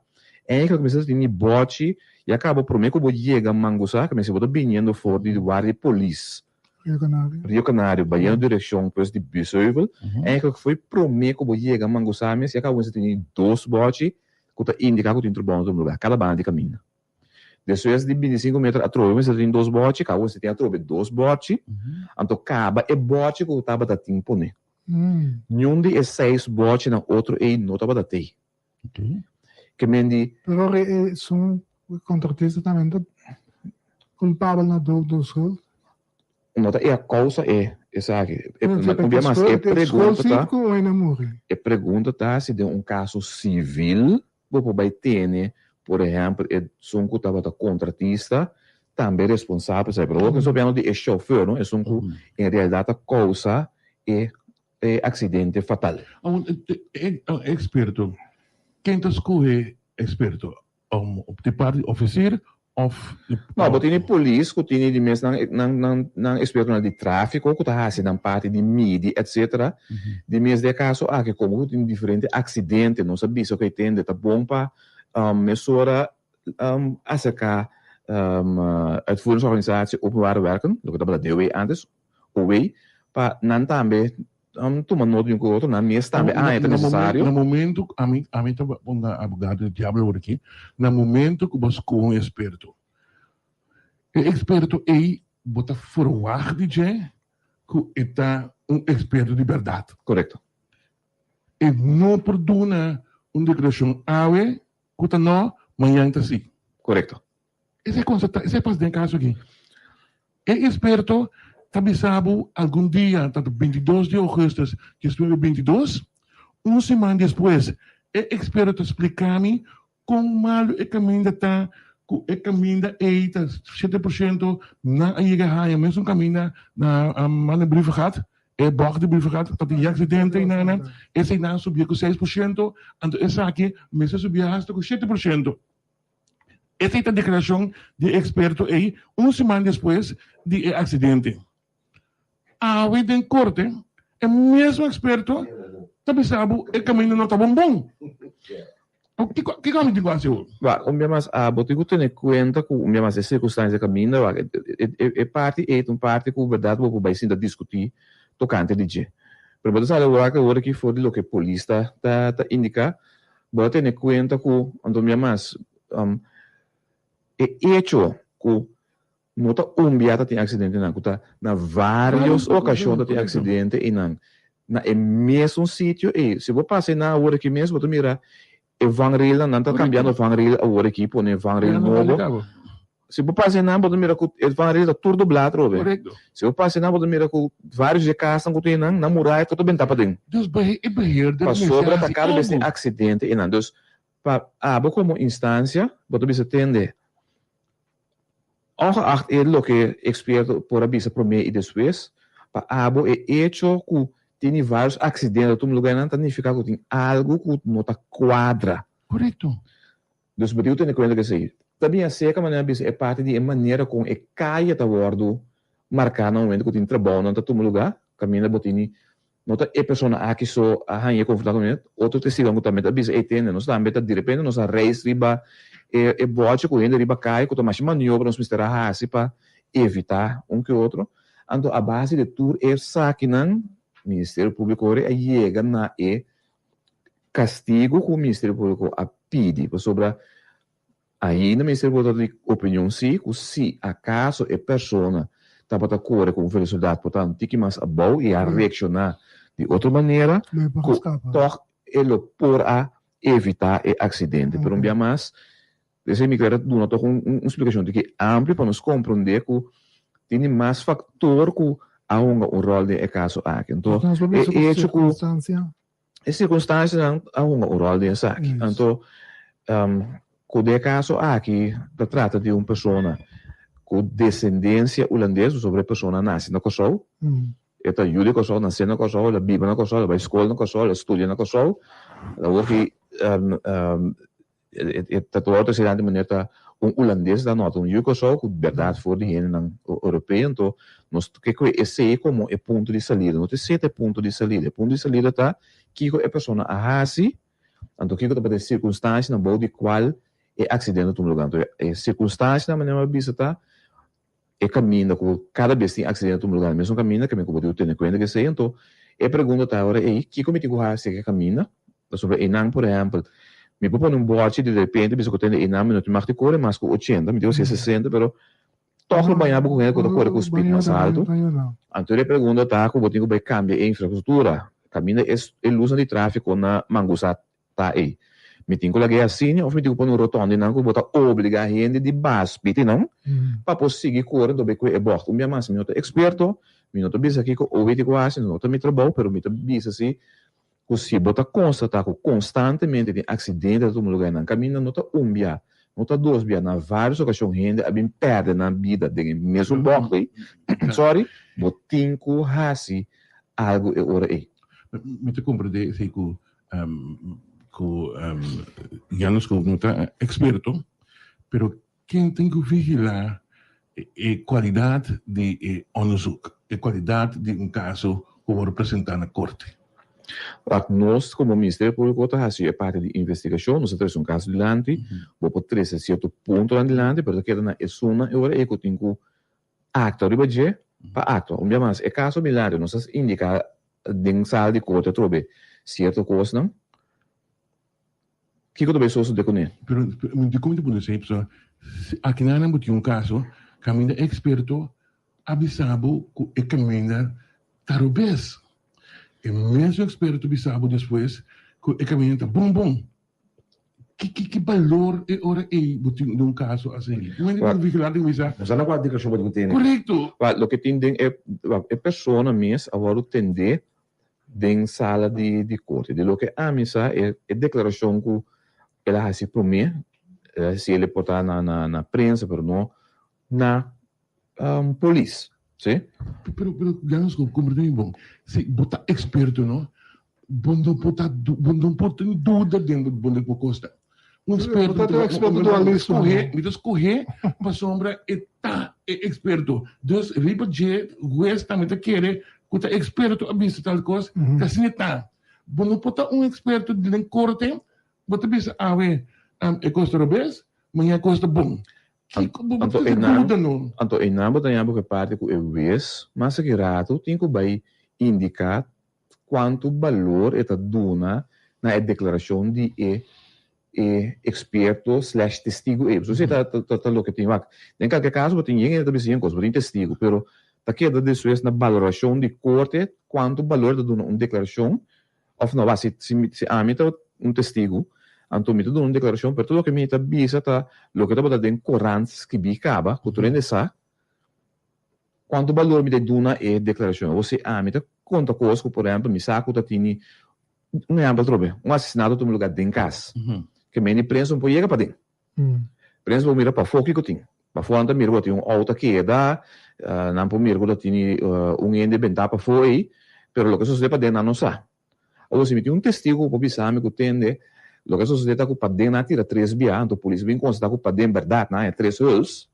eigenlijk mester ta tini bòchi ya kaba promé ku bo yega Mangusá, si bo ta biniendo for di guardia di polis. Rio Canario. Rio Canario bayendo direkshon pues di Busheuvel, eigenlijk fo'i promé ku bo yega Mangosami si a kaba tene dos bòchi ku ta indiká ku tin trabou na otro lugá, kada banda di kaminda. Despues di bintisinko meter atrobe mester tin dos bòchi, kaba mester tin atrobe dos bòchi, anto kaba e bòchi ku tabata tin pone. Niun di e seis bòchinan otro ei no tabata tei. Ke men di. Pero ora esun kontratista tambe ta kulpabel na dood door schuld. No ta e a kousa e esaki. Un bia mas e pregunta ta. E pregunta ta si den un kaso sivil bo por bai tene por ehèmpel esun ku tabata kontratista tambe responsabel esaki. Pero awor nos ta papiando di e shofèr no esun ku en realidat a kousa e e accidente fatal. Un experto, ken ta scohe experto? Di parti officier of? No, bo tini polis cu tini di mes nan nan expertonan di trafico cu ta haci nan parti di midi etcetera. Di mes den e caso aki como cu tin diferente accidente nos a bisa cu e tende ta bon pa mesora acerca uitvoeringsorganisatie openbare werken, loke tabata DOW antes, Owei, pa nan tambe tuma nota di un ku otro, nan mes tambe a haña ta nesesario. Na momento, ami, ami ta ponga abogado di diablo awor aki, na momento ku bo skohe un eksperto, e eksperto ei bo ta ferwagt di dje ku e ta un eksperto di bèrdat. Korekto. E no por duna un deklarashon awe ku ta no, mañan ta si. Korekto. Esei cosa ta, esei pasa den e caso aki. E experto ta bisa bo algun dia, ta 22 di augustus 2022, un siman despues e experto ta splica mi con malo e caminda ta, cu e caminda ei ta 7% nan a yega haya mesun caminda na Mane Brievengat, e bocht di Brievengat ta tin accidente einan, esei nan a subia cu 6%, anto esaki mester subia hasta cu 7%. Esei ta deklarashon di e eksperto ei un siman despues di e aksidente. Awe den korte e mesun eksperto ta bisa bo e kaminda no ta bon bon. Kiko kiko ami tin ku hasi awor? Wak, un bia mas abo tin ku tene kuenta ku un bia mas e sirkunstansia kaminda wak e parti ei ta un parti ku bèrdat bo por bai sinta diskutí tokante di dje. Pero bo ta sali wak awor aki for di loke polis ta ta indiká Bo a tene kuenta ku, anto un bia mas, e echo ku no ta un bia ta tin aksidentenan, ku ta na vários okashon ta tin aksidente einan na e mesun sitio ei. Si bo pasa einan awor aki mes, bo ta mira e vangrailnan, nan ta kambiando vangrail awor aki, pone vangrail nobo. Si bo pasa einan bo ta mira ku e vangrail ta tur doblá atrobe. Si bo pasa einan bo ta mira ku vários di e kasnan ku tin einan, nan muraya tur ta bentá paden. Pasobra ta kada bes tin aksidente einan. Dus pa abo komo instansia bo ta bisa tende, ongeacht e loke eksperto por a bisa promé i despues, pa abo e echo ku tini vários aksidente ta tuma lugá einan ta nifiká ku tin algu ku no ta kuadra. Dus bo tin ku tene kuenta ku esei. Ta bin aserka manera bisa e parti di e manera kon e kaya ta wòrdu marká na momento ku tin trabounan ta tuma lugá, kaminda bo tini no ta e persona aki so a haña e konfrontá ku mi, otro testigonan ku tambe ta bisa ey tende nos tambe ta direpente nos a reis riba e e bòchi ku hende riba kaya ku ta masha maniobra nos mester a hasi pa evitá un ke otro. Anto a base di tur esakinan Ministerio Públiko a yega na e Castigo cu Ministerio Publico a pidi pasobra ainda Ministerio Publico ta di opinion si cu si acaso e persona tabata core cu un velocidad por ta un tiki mas abou y a reacciona di otro manera cu toch e lo por a evita e accidente. Pero un bia mas Esei mi kier duna toch un splikacion tiki amplio pa nos comprende cu tini mas factor cu a hunga un rol den e caso aki. Anto e hecho cu e circunstancianan a hunga un rol den esaki. Anto cu den e caso aki ta trata di un persona cu descendencia Hulandes, pasobra e persona a naci na Corsou, e ta yu di Corsou, nace na Corsou, el a biba na Corsou, el a bay scol na Corsou, el a studia na Corsou, awor ki E tatuador ta sera di manera ta un hulandes ta nota un yu Kòrsou ku bèrdat for di hendenan europeo anto nos ke kohe esei komo e punto di salida no ta esei ta e punto di salida e punto di salida ta kiko e persona a hasi anto kiko tabata e sirkunstansianan bou di kual e aksidente a tuma luga anto e sirkunstansianan manera mi a bisa ta. E kaminda ku kada bes tin aksidente tuma lugar na mesun kaminda, ke men ku bo tin ku tene kuenta ku esei. Anto e pregunta ta ora ei, kiko mi tin ku hasi ku e kaminda? Pasobra einan, por ehèmpel, mi por pone un bòrchi di repente bisa ku tende einan mi no tin mag di kore mas ku ochenta, mi tin ku hasi sesenta, pero tòg lo baña bo ku hende ku ta kore ku spit mas altu. Anto e pregunta ta ku bo tin ku bai kambia e infrastruktura, kaminda e lusnan di tráfiko na Mangusá ta ei. Mi tin ku lag'é asina òf mi tin ku pone un rotonde nan ku bo ta obligá hende di bas piti nan pa por sigui kore dobe ku e bògt. Un bia mas, mi no ta eksperto, mi no ta bisa kiko owe tin ku hasi, no ta mi trabou, pero mi ta bisa si ku si bo ta konstatá ku konstantemente tin aksidente ta tuma lugá nan kaminda, no ta un bia, no ta dos bia, na vários okashon hende a bin pèrdè nan bida den e mesun bògt ei, sòri, bo tin ku hasi algu e ora ei. Mi ta komprendé esei ku ku Janus ku no ta eksperto, pero ken tin ku vigilá e kualidat di e onderzoek, e kualidat di un kaso ku wòrdu presentá na korte? Wak, nos komo Ministerio Públiko ta hasi e parti di investigashon, nos ta trese un kaso dilanti, bo por trese sierto puntonan dilanti, pero ta keda na esunnan e ora ei ku tin ku Aktua riba dje pa aktua. Un bia mas, e kaso Milario nos a indiká den sala di korte atrobe sierto kosnan. Kiko ta bai sosodé kuné? Pero dikon mi ta pone esei? Pasobra si akinan bo tin un kaso kaminda e eksperto a bisa bo ku e kaminda ta robes. E mesun eksperto bisa bo despues ku e kaminda ta bon bon. Ki ki ki balor e ora ei bo tin den un kaso asina? Un hende tin vigilá tin bisa. Nos a na kua deklarashon bo tin ku tene. Korekto. Wak, loke tin den e, wak, e persona mes a wòrdu tendé den sala di di korte. Di loke ami sa, e e deklarashon ku el a hasi promé, el a hasi el e por ta na na na prensa, pero no na polis, si. Pero, pero, Janus, komprendé mi bon. Si bo ta eksperto, no? Bo no por ta bo no por tin duda den bo bo kosta. Un eksperto Bo ta eksperto dualismo. Mi ta skohe pasobra e ta e eksperto. Dus riba dje hues tambe ta kere ku ta eksperto a bisa tal kos, ta asina e ta. Bo no por ta un eksperto den korte, bo ta bisa awe e kos ta robes, mañana e kos ta bon. Kiko bo Anto ta einan, duda no? anto einan bo ta ña bo ku e parti ku e hues mas aki ratu tin ku bai indiká Kuantu balor e ta duna na e deklarashon di e e eksperto slash testigu ei? Pasobra esei ta ta loke tin wak. Den kalke kaso bo tin yen hende ta bisa yen kos, bo tin testigu, pero ta keda despues na balorashon di korte kuantu balor e ta duna un deklarashon òf no. Wak, si si ami ta un testigu, anto mi ta duna un deklarashon, pero tur loke mi ta bisa ta loke tabata den korant skibí kaba ku tur hende sa. Kuantu balor mi ta duna e deklarashon? Awor si ami ta konta kos ku, por ehèmpel, mi sa ku ta tini, un ehèmpel atrobe, un asesinato tuma lugá den kas, ke men di prensa no por yega paden. Prensa por mira pafó kiko tin. Pafó nan ta mira ku ta tin un outo a keda, nan por mira ku ta tini un hende bentá pafó ei, pero loke sosodé paden nan no sa. Awor si mi tin un testigo ku por bisa mi ku tende, loke a sosodé ta ku paden nan a tira tres bia, anto polis a bin konstatá ku paden bèrdat nan haña tres huls.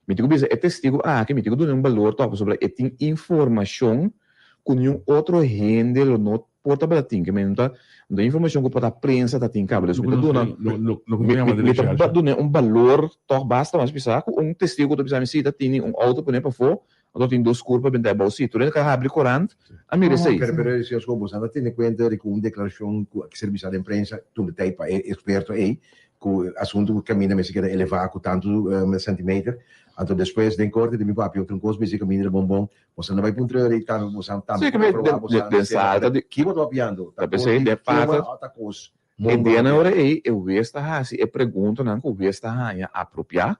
Mi tin ku bisa e testigu aki, mi tin ku duna un balor tòg pasobra e tin informashon ku niun otro hende lo no por tabata tin. Ke men no ta no ta informashon ku por ta prensa ta tin kaba. Dus mi ta duna mi ta duna un balor tòg basta mas bisa ku un testigu ku ta bisa mi si ta tini un outo pone pafó anto tin dos kurpa benta abou. Si tur hende ka habri korant a mira esei. Pero pero señor Schoop bo sa ta tene kuenta di ku un deklarashon ku a ser bisa den prensa tur de tei pa e eksperto ei ku asuntu ku kaminda mester keda elevá ku tantu centimeter, anto despues den korte di mi papia otro kos mester kaminda di bonbon, boso no bai puntra rei tambe boso tambe por aproba boso Sí, den salta di ki bo ta papiando? Ta p'esei den parte ta kos E dianan ora ei e hues ta hasi e preguntanan ku hues ta haña apropiá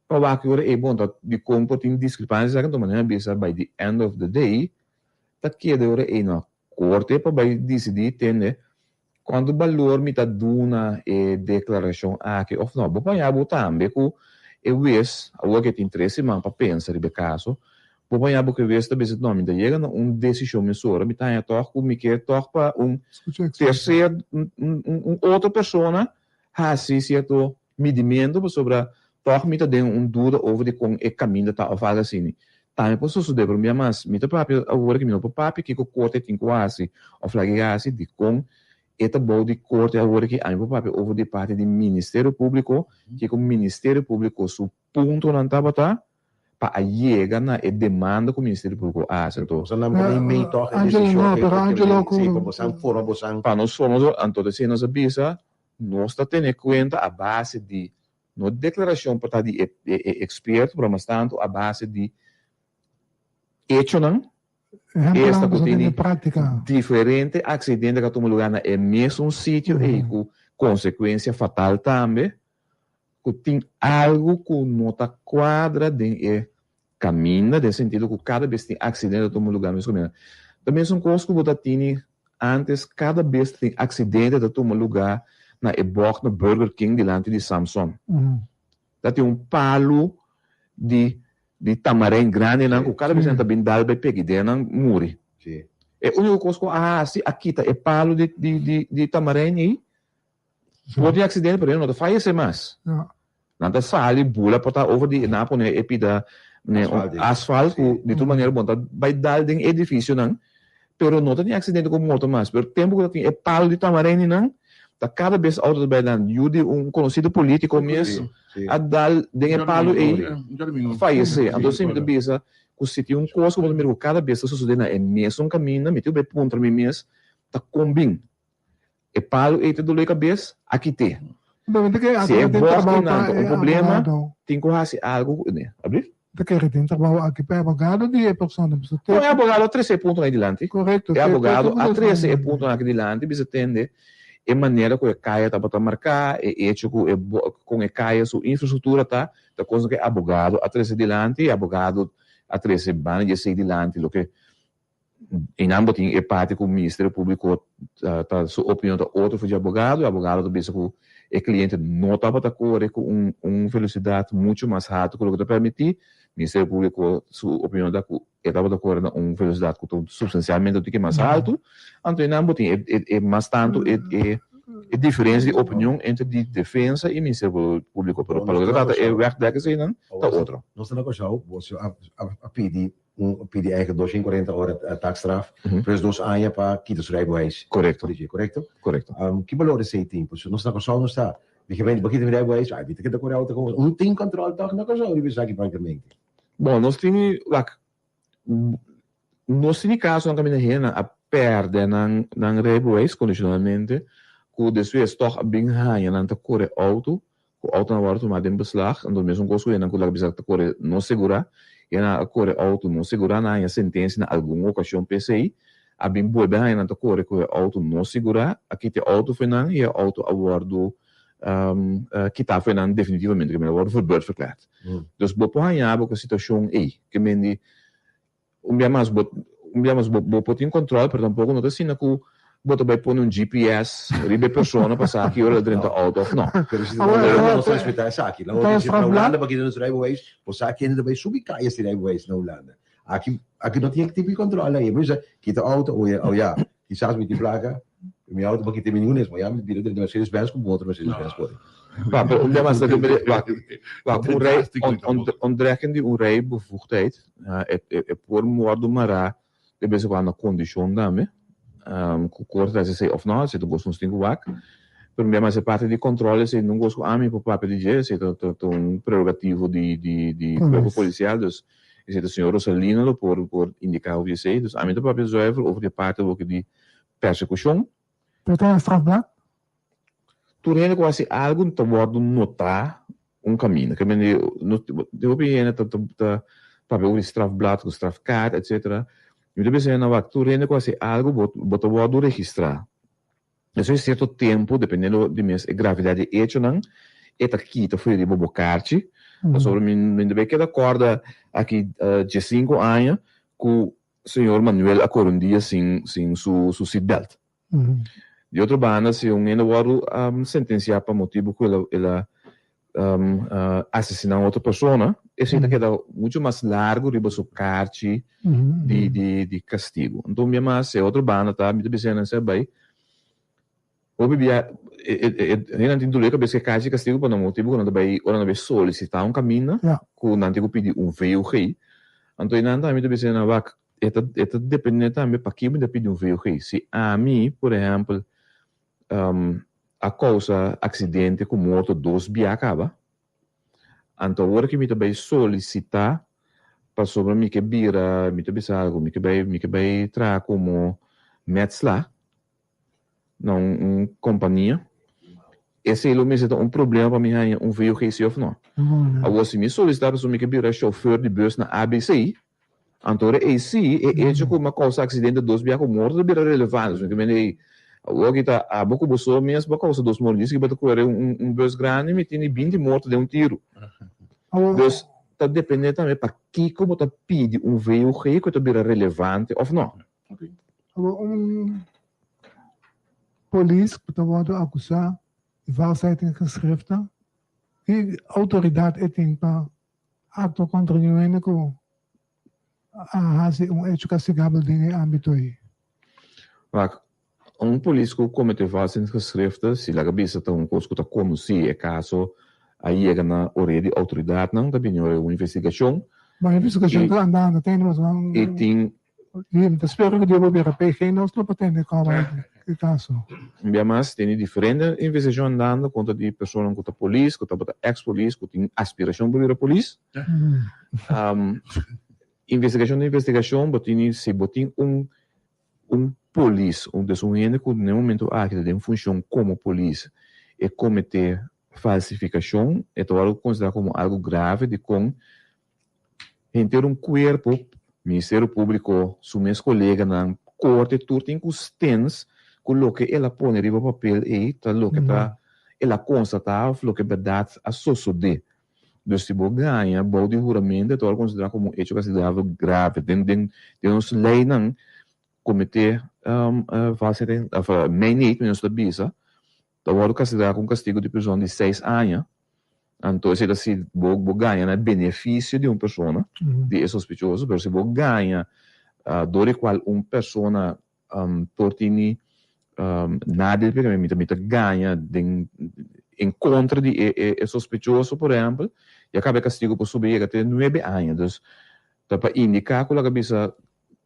pa wak ora ei bon ta dikon por tin diskrepansia esaki anto manera bisa by the end of the day ta keda ora ei no Korte pa bai disidí tende kuantu balor mi ta duna e deklarashon aki òf no. Bo paña bo tambe ku e wes, awor ke tin tres siman pa pensa riba e kaso, bo paña bo ku e wes ta bisa, no, mi ta yega na un desishon mesora, mi ta haña tòg ku mi ke tòg pa un terser, un otro persona hasi sierto midimentu pasobra tòg mi ta den un duda over di kon e kaminda ta òf algu asini. Tambe por sosodé, pero mi mas mi ta papia awor ki mi no por papia kiko korte tin ku hasi òf lag'e hasi, dikon e ta bou di korte awor ki ami por papia over di parti di Ministerio Públiko, kiko Ministerio Públiko su puntonan tabata. pa a yega na e demanda ku Ministerio Públiko a hasi. Anto. Boso nan pone mei tòg e Angelo desishon no, ei pero pa Angelo kende ku. Sí, pa bosan forma bosan. Pa nos forma nos, anto esei nos a bisa, nos ta tene kuenta a base di no deklarashon por ta di e e eksperto, pero mas tantu a base di echonan, Ehempelnan esta ku boso tin tini den práktika. diferente aksidente ku a tuma lugá na e mesun sitio ei ku konsekuensia fatal tambe. ku tin algu ku no ta kuadra den e kaminda, den sentido ku kada bes tin aksidente ta tuma lugá mes kaminda. Ta mesun kos ku bo ta tini antes, kada bes tin aksidente ta tuma lugá na e bògt na Burger King dilanti di Samson. Ta tin un palu di di tamarijn grandinan ku kada bes nan ta bin dal bai pegi den nan muri. E úniko kos ku a hasi a kita e palu di di di tamarijn ei. Por tin accidente pero no ta fayece mas. Nan ta sali bula por ta over di nan a pone e pida asfalt cu di tur manera bo ta bay dal den edificionan pero no ta tin accidente cu moto mas pero tempo cu ta tin e palo di tamarijn nan ta cada bes auto ta bay dan yu di un conocido politico mes a dal den e palo ey fayece anto si mi ta bisa cu si tin un cos cu bo ta mira cu cada bes ta sucede na e mesun caminda mi tin cu bay puntra mi mes ta con bin. E palu ei ta dolo e kabes, a kit'é. Si e bòrdinan ta un problema, tin ku hasi algu ku ne. Ablief? Ta kere den trabou aki pa e abogado di e persona bisa te. No, e abogado a trese e puntonan aki dilanti. Korekto. E abogado a trese e puntonan aki dilanti bisa tende e manera ku e kaya tabata marká, e echo ku e kon e kaya su infrastruktura ta, ta kosnan ku e abogado a trese dilanti, e abogado a trese banda di esei dilanti loke Einan bo tin e parti ku Ministerio Públiko ta su opinion ta otro for dje abogado. E abogado ta bisa ku e kliente no tabata kore ku un un velosidat muchu mas haltu ku loke ta permití. Ministerio Públiko su opinion ta ku e tabata kore na un velosidat ku ta supstansialmente un tiki mas haltu. Anto einan bo tin e e mas tantu e e e diferensia di opinion entre di defensa i Ministerio Públiko. Pero pa loke ta trata e wegdek eseinan ta otro. Nos ta na Kòrsou, boso a a pidi Un pidi eigen 240 ora taakstraf, plus dos aña pa kita su rijbewijs. Korekto. Korekto? Korekto. Ki balor esei tin? Pasobra nos na Kòrsou nos ta, di gemeente bo kita mi rijbewijs, ai mi ta keda kore outo kon. Un tin kòntròl tòg na Kòrsou riba esaki praktikamente. Bon, nos tin, wak, nos tin di kasonan kaminda hendenan a pèrdè nan nan rijbewijs kondishonalmente, ku despues tòg a bin haña nan ta kore outo Ku outonan wòrdu tumá den beslag, anto mesun kos ku hendenan ku laga bisa ta kore no segurá, hendenan a kore outo no segurá, nan a haña sentensia na algun okashon p'esei, a bin bolbe haña nan ta kore ku e outo no segurá, a kita e outo fo'i nan i e outo a wòrdu kitá fo'i nan definitivamente, ke men a wòrdu verbeurdverklaard. Dus bo por haña bo ku e situashon ei, ke men di Un bia mas bo un bia mas bo bo por tin control pero tampoco no ta asina cu bo ta bay pone un GPS riba e persona pa sa ki ora el drenta auto of no. Pero si ta Hulanda nos ta respeta esaki. Laga bo bisa na Hulanda pa kita nos rijbewijs, bo sa kende ta bay subi kaya si rijbewijs na Hulanda. Aki aki no tin e tipo di control ahi. Bo bisa kita auto oye oh ya kisas mi tin placa mi auto pa kita mi ningun es ma ya mi bira drenta Mercedes Benz cu otro Mercedes Benz por. Wak, pero un bia mas ta wak wak un rij onttrekking di un rijbevoegdheid E por wòrdu mará de bes en kuando na kondishon tambe, ku korte ta hasi esei òf nò, esei ta un kos ku nos tin ku wak. Pero mi a mas e parti di kòntròl esei no un kos ku ami por papia di dje, esei ta ta un prerogativo di di di kuerpo polisial, dus esei ta señor Rosalino lo por por indiká over di esei. Dus ami ta papia zuiver over di e parti awoki di persekushon. Pero ta un strafblad? Tur hende ku hasi algu ta wòrdu notá un kaminda. Ke mende no tin hopi hende ta ta papia over di strafblad ku strafkaart etsetera. Mi ta bisa hende wak tur hende ku hasi algu bo bo ta wòrdu registrá. Despues di sierto tempu dependiendo di mes e gravidat di e echonan e ta kita for di riba bo karchi. Pasobra mi mi ta bay keda kòrda aki diesinku aña ku señor Manuel a kore un dia sin sin su su seatbelt. Di otro banda, si un hende wòrdu sentensiá pa motibu ku el a asesiná un otro persona, esei ta keda muchu mas largu riba su karchi di kastigu. Anto un bia mas, e otro banda ta, mi ta bisa nan esei bai, hopi bia e hendenan tin doló di kabes ku e karchi di kastigu pa nan motibu ku nan ta bai ora nan ta bai solisitá un kaminda ku nan tin ku pidi un VOG. Anto einan tambe mi ta bisa nan, wak, E ta e ta depende tambe paki mi ta pidi un VOG. Si ami, por ehèmpel, a kousa aksidente ku morto dos bia kaba, anto awor ki mi ta bai solisitá. pasobra mi ke bira, mi ta bisa algu, mi ke bai, mi ke bai traha komo metsla na un un kompania, esei lo mester ta un problema pa mi haña un VOG si òf no? Awor si mi solisitá pasobra mi ke bira shofèr di bùs na ABC, Anto ora ei si, e echo ku mi a kousa aksidente dos bia ku morto ta bira relevante. So mi mende ei, awor ki ta abo ku bo so mes bo a kousa dos morto. Dice ki bo ta kore un bus grandi mi tini binti morto den un tiru. Dus ta depende tambe pakiko bo ta pidi un VOG ku ta bira relevante of no. Awor un polis ku ta wòrdu akusá di valsheid in geschriften, ki outoridat e tin pa Aktua kontra un hende ku a hasi un echo kastigabel den e ámbito ei. Wak, un polis ku komete valsheid in geschriften, si laga bisa ta un kos ku ta konosí, e kaso a yega na orea di outoridatnan, ta bini ora un investigashon. Bon, e investigashon ta andando, tende pasobra un. I tin. Mi ta spera ku Dios por bira PG nos lo por tende kòba e kaso. Un bia mas tene diferente investigashon andando kontra di personanan ku ta polis, ku tabata eks polis, ku tin aspirashon pa bira polis. Investigashon ta investigashon, bo tini si bo tin un un polis, dus un hende ku na e momento aki ta den funshon komo polis, e kometé falsifikashon, e ta wòrdu konsiderá komo algu grave dikon Henter un cuerpo, Ministerio Publico, su mes coleganan, corte tur tin cu stens cu loke el a pone riba papel ey ta loke ta el a constata of loke berdad a sosode. Dus si bo gaña bou di huramento e ta worde considera como un hecho castigabel grave. Den den nos leynan comete valsheid of meineed nos ta bisa ta worde castigá cu un castigo di prison di seis aña. Anto esei ta si bo bo gaña na benefisio di un persona, di e sospechoso, pero si bo gaña dor di kual un persona por tini nadeel p'e mi ta mi ta gaña den en kontra di e e sospechoso por ehèmpel, ya kaba e kastigo por subi yega te nuebe aña. Dus ta pa indiká ku laga bisa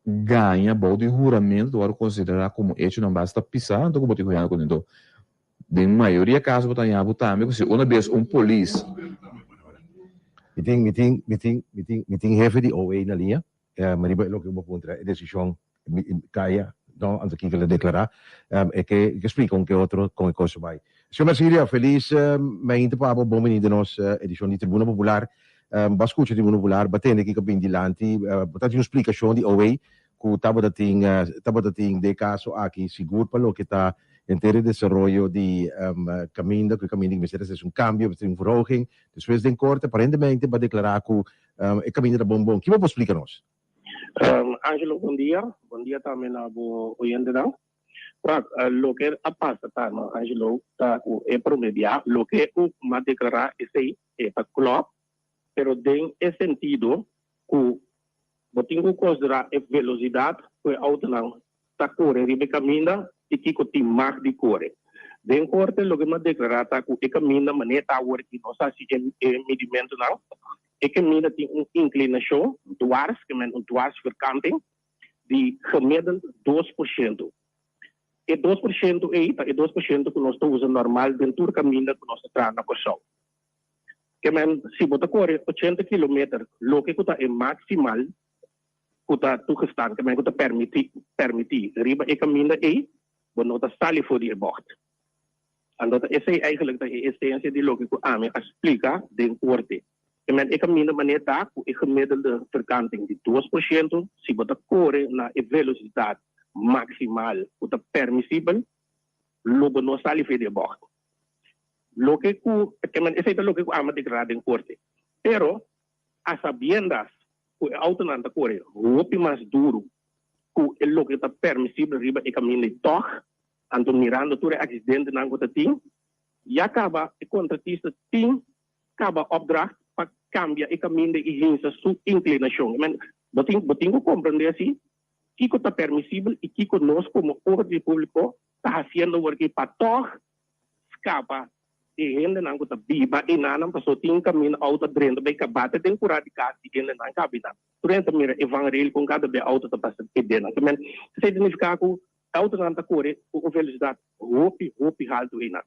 gaña bou di huramentu ta wòrdu konsiderá komo echonan basta pisá anto ku bo tin ku hende kuné. Anto Den mayoria caso bo ta haña bo tambe cu si una bes un polis. Mi tin, mi tin, mi tin, mi tin, mi tin hefe di OA na liña, ma riba e loke bo puntra e decision caya, no, anto kiko el a declara, e ke, e ke splica un ke otro con e cos a bay. Señor Marsilia, feliz mainta pa abo, bon bini den nos edicion di Tribuna Popular. Bo a scucha Tribuna Popular, bo a tende kiko a bin dilanti, bo ta tin un splicacion di OA ku tabata tin tabata tin den e kaso aki sigur pa loke ta henter e desaroyo di kaminda ku e kaminda mester a hasi un kambio mester tin un verhoging despues den korte aparentemente bo a deklará ku e kaminda ta bon bon ki bo por splika nos? Angelo bon dia, bon dia tambe na bo oyentenan. Wak, loke a pasa ta no Angelo ta ku e prome bia loke ku m'a deklará esei e ta klòp pero den e sentido ku Bo tin ku konsiderá e velosidat ku e outonan ta kore riba e kaminda i kiko tin mag di kore. Den korte loke mi a deklará ta ku e kaminda manera ta awor i nos a hasi e midimentunan, e kaminda tin un inklinashon dwars, ke men un dwarsverkanting, di gemiddeld 2%. E 2% ei ta e 2% ku nos ta usa normal den tur kaminda ku nos ta traha na Kòrsou. Ke men, si bo ta kore ochenta kilometer, loke ku ta e maksimal ku ta toegestaan, ke men ku ta permití, permití riba e kaminda ei, bo no ta sali for di e bògt. Anto ta esei eigenlijk ta e esensia di loke ku ami a splika den korte. Ke men, e kaminda manera ta ku e gemiddelde verkanting di 2%, si bo ta kore na e velosidat maksimal ku ta permisibel, lo bo no sali for di e bògt. Loke ku, ke men esei ta loke ku ami a deklará den korte. Pero, a sabiendas ku e outonan ta kore hopi mas duru ku e loke ta permisibel riba e kaminda i tòg, anto mirando tur e aksidentenan ku ta tin, ya kaba e kontratista tin kaba opdracht pa kambia e kaminda i hinsa su inklinashon. Ke men, bo tin, bo tin ku komprendé si kiko ta permisibel i kiko nos komo orden públiko ta hasiendo awor ki pa tòg skapa e hendenan ku ta biba enanan paso tin kaminda outo a drenta bai kabate den kura di kas di hendenan kabi nan. Tur hende ta mira e vangrail kon kada be outo ta pasa e denan. Ta men esei ta nifiká ku e outonan ta kore ku un velosidat hopi hopi haltu einan.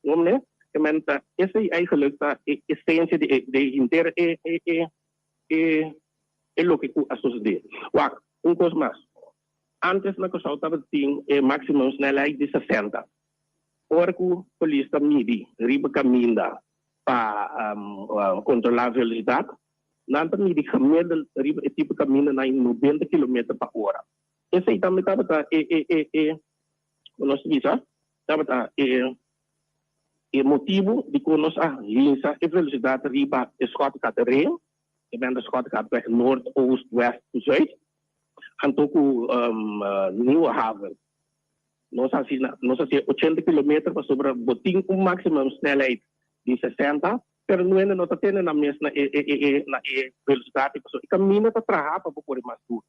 No mne? Ta men ta esei eigenlijk ta e esensia di e di henter e e e e. e loke ku a sosodé. Wak, un kos mas. Ántes na Kòrsou tabatin e máksimo snelheid di 60. Ora ku polis ta midi riba kaminda pa kontrolá velosidat, nan ta midi gemiddeld riba e tipo kamindanan 90 kilometer pa ora. Esei tambe tabata e e e e ku nos ta bisa tabata e e motibu dikon nos a hinsa e velosidat riba e Schottegatterring, e benta Schottegatweg Noord, Oost, West ku Zuid, anto ku Nieuwe Haven. Nos hasi nos hasi 80 kilometer pasobra bo tin un maximum snelheid di 60, pero nuende no ta tene nan mes na e e e na e velosidat ei pasobra e kaminda ta traha pa bo kore mas duru.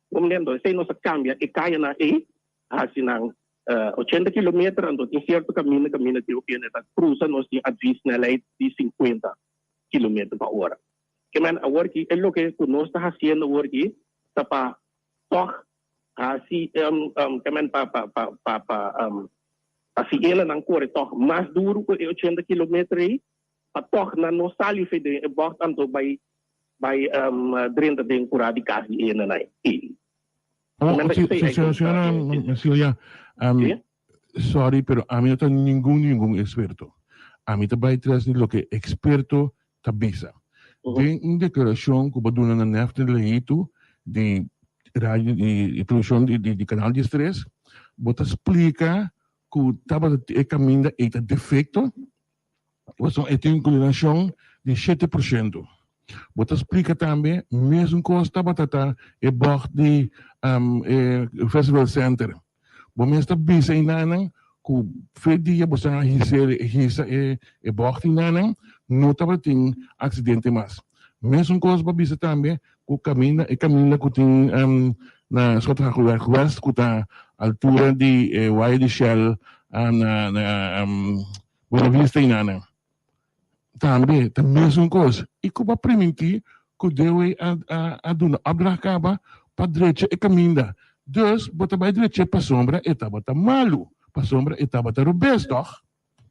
Komendo, esei nos a kambia e kayanan ei, hasi nan 80 kilometer, anto tin sierto kaminda kaminda tin hopi hende ta krusa, nos tin advis snelheid di 50 kilometer pa ora. Ke men awor ki e loke ku nos ta hasiendo awor ki ta pa tòg hasi ke men pa pa pa pa pa pa si enanan kore tòg mas duru ku e 80 kilometer ei, pa tòg nan no sali fe den e bògt anto bai bai drenta den kurá di kas di enanan ei. Oh, si, si, señora Celia, sorry, pero ami no ta ningun ningun experto. Ami ta bai tras di loke experto ta bisa. Den un declaracion cu bo duna na Nefter Lehitu di radio di television di di Canal 13, bo ta splica cu tabata e caminda ey ta defecto, Pasobra e tin un inclinacion di 7%. Bo ta splica tambe mesun cos tabata ta e bocht di e Festival Center. Bo mes ta bisa enanan cu fe dia bo sa hisa e bocht enanan no tabatin accidente mas. Mesun cos bo a bisa tambe cu caminda e caminda cu tin na Schottegatweg West cu ta altura di e waya di Shell na Buena Vista y nanan. Tambe ta mesun cos y cu bo a priminti cu Dewey a a duna opdracht caba pa drecha e caminda. Dus bo ta bay drech'e pasobra e tabata malu, pasobra e tabata robes, toch?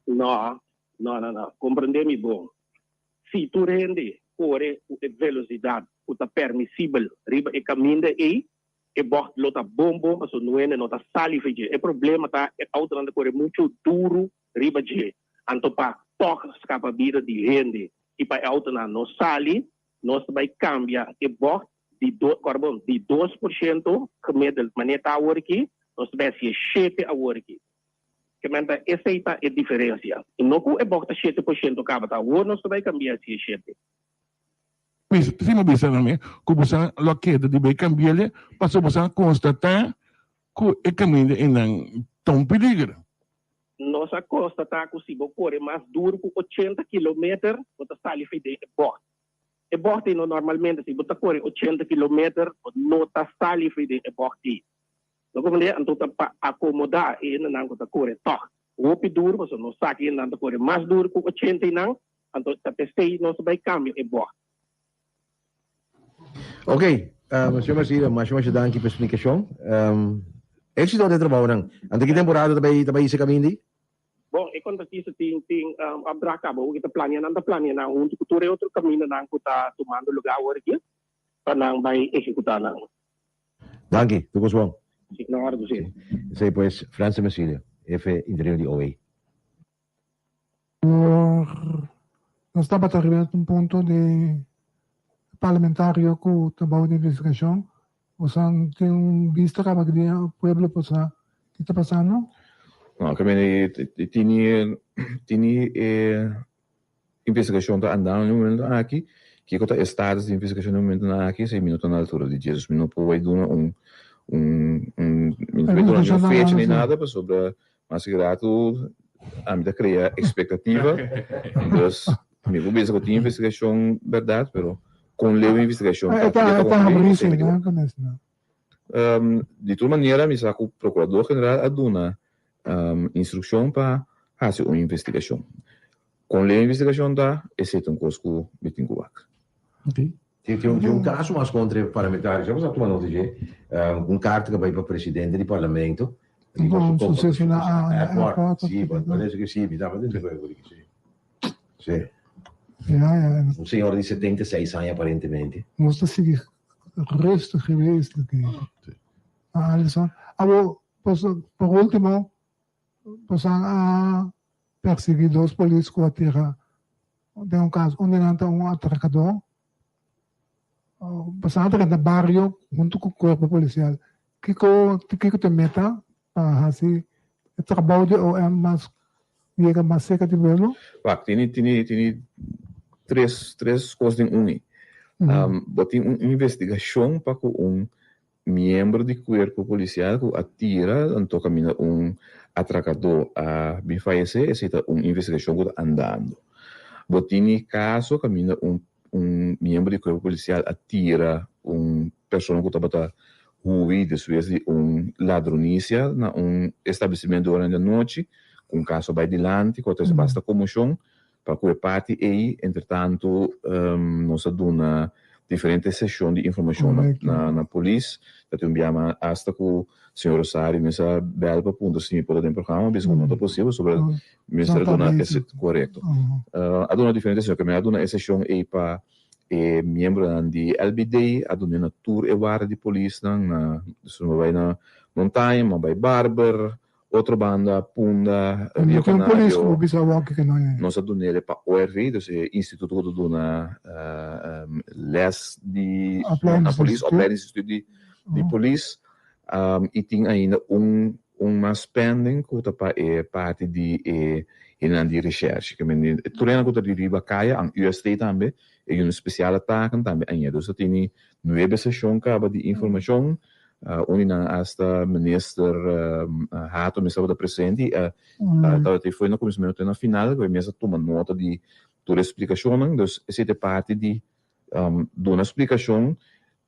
No, no, no, no. Comprende mi bon. Si tur hende core cu e velocidad cu ta permisibel riba e caminda ey, e bocht lo ta bon bon pasobra nuende no ta sali for dje. E problema ta e autonan ta core mucho duru riba dje. Anto pa tog scapa bida di hende y pa e autonan no sali, nos ta bay cambia e bocht di do, cor bon, di 2% gemiddeld manera ta awor aki, nos ta bay haci'e shete awor aki. Ke men ta esey ta e diferencia. Y no cu e bocht ta 7% caba, ta awor nos ta bay cambia haci'e shete. Si mi bisa nan ku boso lo a keda di bay kambi'el pasobra boso a konstatá ku e kaminda einan ta un peliger. Nos a konstatá ku si bo kore mas duru ku 80 kilometer bo ta sali fei den e bògt. E bògt ei no normalmente si bo ta kore 80 kilometer bo no ta sali fei den e bògt ei. No komprendé? Anto ta pa akomodá e hendenan ku ta kore tòg hopi duru pasobra nos sa ku e hendenan ta kore mas duru ku 80 einan. Anto ta p'esei nos ta bai kambia e bòg. Ok, Señor Marcilio, masha masha danki pa e splikashon. Éksito den e trabounan. Anto ki temporada ta bai ta bai hisa kaminda ei? Bon, e kontratista tin tin opdracht kaba. Hopi ta plania, nan ta plania nan huntu ku tur e otro kamindanan ku ta tumando lugá awor aki pa nan bai ehekutá nan. Danki, tur kos bon. Si, na òrdu, si. Esei pues, Francis Marcilio, hefe interino di OA. Por nos tabata riba un punto di parlamentario cu ta bao di investigacion, boso tin un bista caba di pueblo por sa ki ta pasando? No, ke mene tini tini e investigacion ta andando na e momento aki, kiko ta e status di investigacion na e momentonan aki, esei mi no ta na altura di dje, dus mi no por bai duna un un un mi no por bai duna ningun fecha ni nada pasobra Mas rato ami ta crea expectativa, dus mi por bisa cu tin investigacion berdad, pero con leu investigacion ta E ta habri si no con es no. Di tur manera mi sa cu Procurador General a duna instruccion pa haci un investigacion. Con leu investigacion ta, esey ta un cos cu mi tin cu wak. Tin un caso mas contra e parlamentario, sa bo sa tuma nota dje, un carta cu a bay pa presidente di parlamento. Riba su suceso na airport. Si, parece que si, mi tabata den juego di si. Si. Ya, ya. Un señor di 76 aña aparentemente. Nos ta sigui. rustig geweest natuurlijk. Ah, Alison. Abo, pues, por último, pues a perseguí dos polis ku a tira den un kas unda nan ta un atrakadó. Pues nan a drenta bario huntu ku kuerpo polisial. Kiko kiko ta e meta pa hasi e trabou di OM mas yega mas serka di pueblo? Wak, tini tini tini tres tres kos den uni. Bo tin un investigashon pa ku un miembro di kuerpo polisial ku a tira anto kaminda un atrakadó a bin fayesé, esei ta un investigashon ku ta andando. Bo tini kaso kaminda un un miembro di kuerpo polisial a tira un persona ku tabata hui despues di un ladronisia na un establesimentu durante anochi, ku un kaso a bai dilanti ku a trese basta konmoshon. Pa ku e parti ei, entretantu nos a duna diferente seshon di informashon na polis. Ta tin un biaha asta ku señor Rosario mes a bèl pa puntra si mi por ta den programa, mi bisa ku no ta posibel pasobra mester a duna e korekto. A duna diferente seshon, mi a duna e seshon ei pa e miembronan di LBD, a dun'é na tur e warda di polisnan, na mi a bai na Montaña, mi a bai Barber, Otro banda, Punda, Rio Canario, nos a dun'el pa ORV, dus e instituto ku ta duna les di na polis, opleidingsinstituut di polis. I tin ainda un un mas pending ku ta pa e parti di e hendenan di reshershi. Ke men tur hende ku ta di riba kaya, an UST tambe, e unit spesial a taken tambe ainda. Dus ta tini nuebe seshon kaba di informashon. Un di nan hasta minister Hato mes tabata presente y tabata foi na cuminsamentu te na final cu e mes a tuma nota di tur e splicacionnan. Dus esey ta e parti di duna splicacion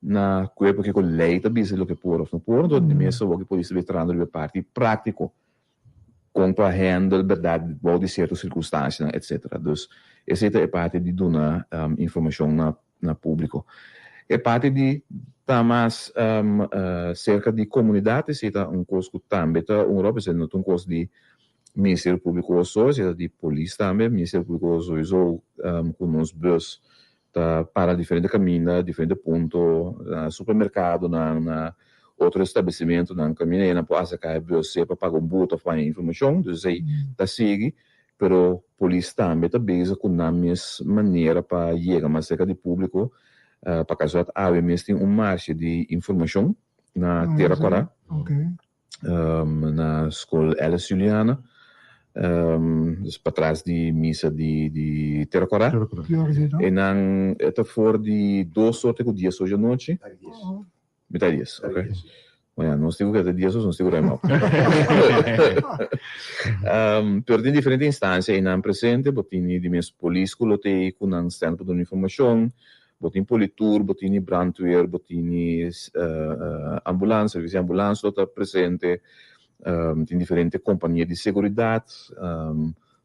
na cuerpo kico ley ta bisa loke por of no por. Enton di mes awor cu polis ta bay trahando riba e parti practico con pa handle berdad bou di cierto circunstancianan etcetera. Dus esey ta e parti di duna informacion na na publico. E parti di ta mas cerca di comunidad esey ta un cos cu tambe ta un rol, esey no ta un cos di Ministerio Publico so, esey ta di polis tambe. Ministerio Publico sowiso cu nos bus ta para diferente caminda, diferente punto, na supermercadonan, na otro establecimentonan caminda y nan por acerca e bus sea pa paga un boete of pa haña informacion, dus esey ta sigui. Pero polis tambe ta bezig ku nan mes manera pa yega mas serka di públiko. Pa kasualidat awe mes tin un marshe di informashon na Tera Kòrá, na skol Alice Juliana, dus patras di misa di Tera Kòrá. E nan ta for di dos or te ku dies or djanochi. Mitad dies, ok. Bueno, nos tin ku keda dies nos tin ku ruim op. Pero tin diferente instancia einan presente, bo tin di mes polis ku lo t'ei ku nan stand pa duna informashon, bo tin politur, bo tin brandweer, bo tin ambulans, servicio di ambulans lo ta presente, tin diferente kompania di seguridat,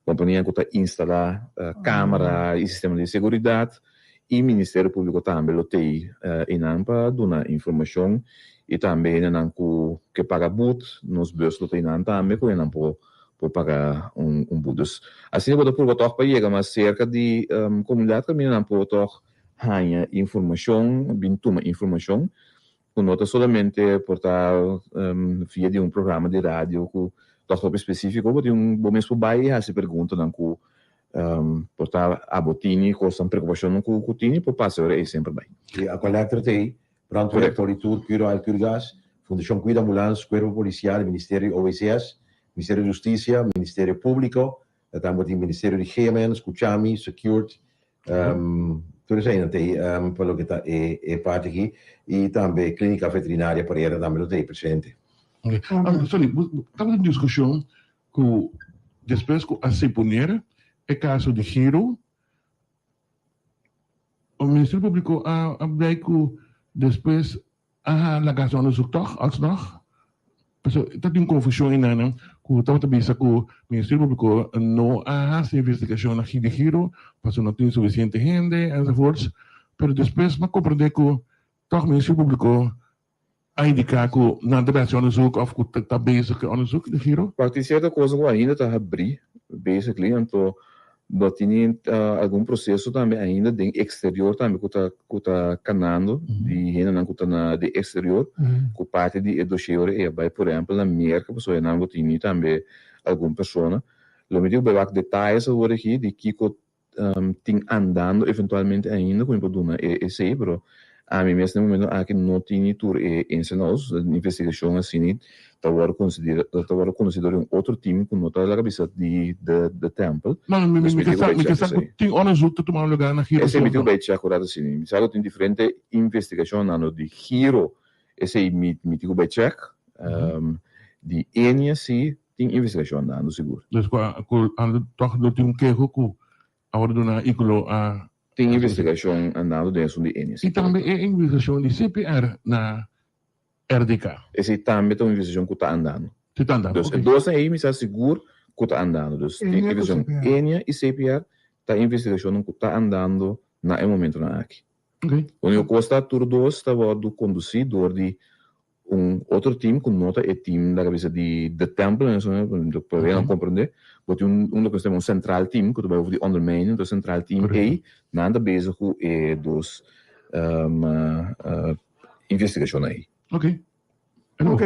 Kompania ku ta instalá kamera i sistema di seguridat i Ministerio Públiko tambe lo tei einan pa duna informashon i tambe hendenan ku ke paga but, nos bus lo ta einan tambe ku hendenan por por paga un but. Dus asina bo ta purba tòg pa yega mas serka di komunidat kaminda nan por tòg haña informashon, bin tuma informashon ku no ta solamente por ta via di un programa di radio ku ta hopi spesífiko, bo tin un bo mes por bai i hasi preguntanan ku por ta abo tini kosnan preokupashonnan ku ku tini por pasa ora ei semper bai. E Aqualectra ta ei, Brandweer, Politur, Curoil, Curgas, Fundashon Cuida Ambulans, Cuerpo Policial, Ministerio di OWCS, Ministerio di Hustisia, Ministerio Públiko, tambe tin Ministerio di GMN, Skuchami, Secured, Tur eseinan ta ei pa loke ta e parti aki i tambe Klínika Veterinaria Parera tambe lo ta ei presente. Ok. Sorry, tabata un diskushon ku despues ku a seponer e kaso di Giro, Ministerio Públiko a blijk ku despues A laga su onderzoek tog, alsnog? Pasobra ta tin un confusion einan cu tabata bisa cu Ministerio Publico no a haci investigacion na Gide Giro pasobra no tin suficiente hende enzovoorts. Pero despues mi a comprende cu tog Ministerio Publico a indica cu nan ta bay haci onderzoek of cu ta bezig cu e onderzoek di Giro. Wak tin cierto cosa cu ainda ta habri basically anto. Bo tini algun proseso tambe ainda den exterior tambe ku ta ku ta kanando di hendenan ku ta na den exterior ku parti di e dossier ora e a bai por ehempel na Merka pasobra einan bo tini tambe algun persona. Lo mi tin ku bai wak detayes awor aki di kiko tin andando eventualmente ainda ku mi por duna e esei pero ami mes na e momento aki no tini tur e ins and outs. Investigashon asina ta wòrdu konsidera ta wòrdu konosí dor di un otro team ku no ta laga bisa di de de tèmpel. No, mi mi Dus mi mi ke tin ku sa bai mi ke chèk sa ku esei. tin onderzoek ta tuma lugá na Giro Esei mi tin ku Soto. bai chèk un rato asina. Mi sa ku tin diferente investigashon andando di Giro, esei mi mi tin ku bai chèk. Di Enia si tin investigashon andando sigur. Dus ku a ku ando tòg lo tin un keho ku a wòrdu duna i ku lo a Tin investigashon andando den esun di Enia, si I tambe korekto. e investigashon di CPR na RDK. Esei tambe ta un investigashon ku ta andando. Si ta andando, Dus e oké. dosnan ei mi sa sigur ku ta andando. Dus tin Enia ku investigashon CPR. Enia i CPR ta investigashonnan ku ta andando na e momentonan aki. Oké. Úniko kos ta tur dos ta wòrdu kondusí dor di un otro team ku no ta e team laga bisa di The Temple en esun pa Oké. nan komprendé. Bo tin un un loke nos ta yama un centraal team ku ta bai over di ondermijning. Entonces centraal team Korekto. ei nan ta bezig ku e dos investigashon ei. Ok. Eno. Ok.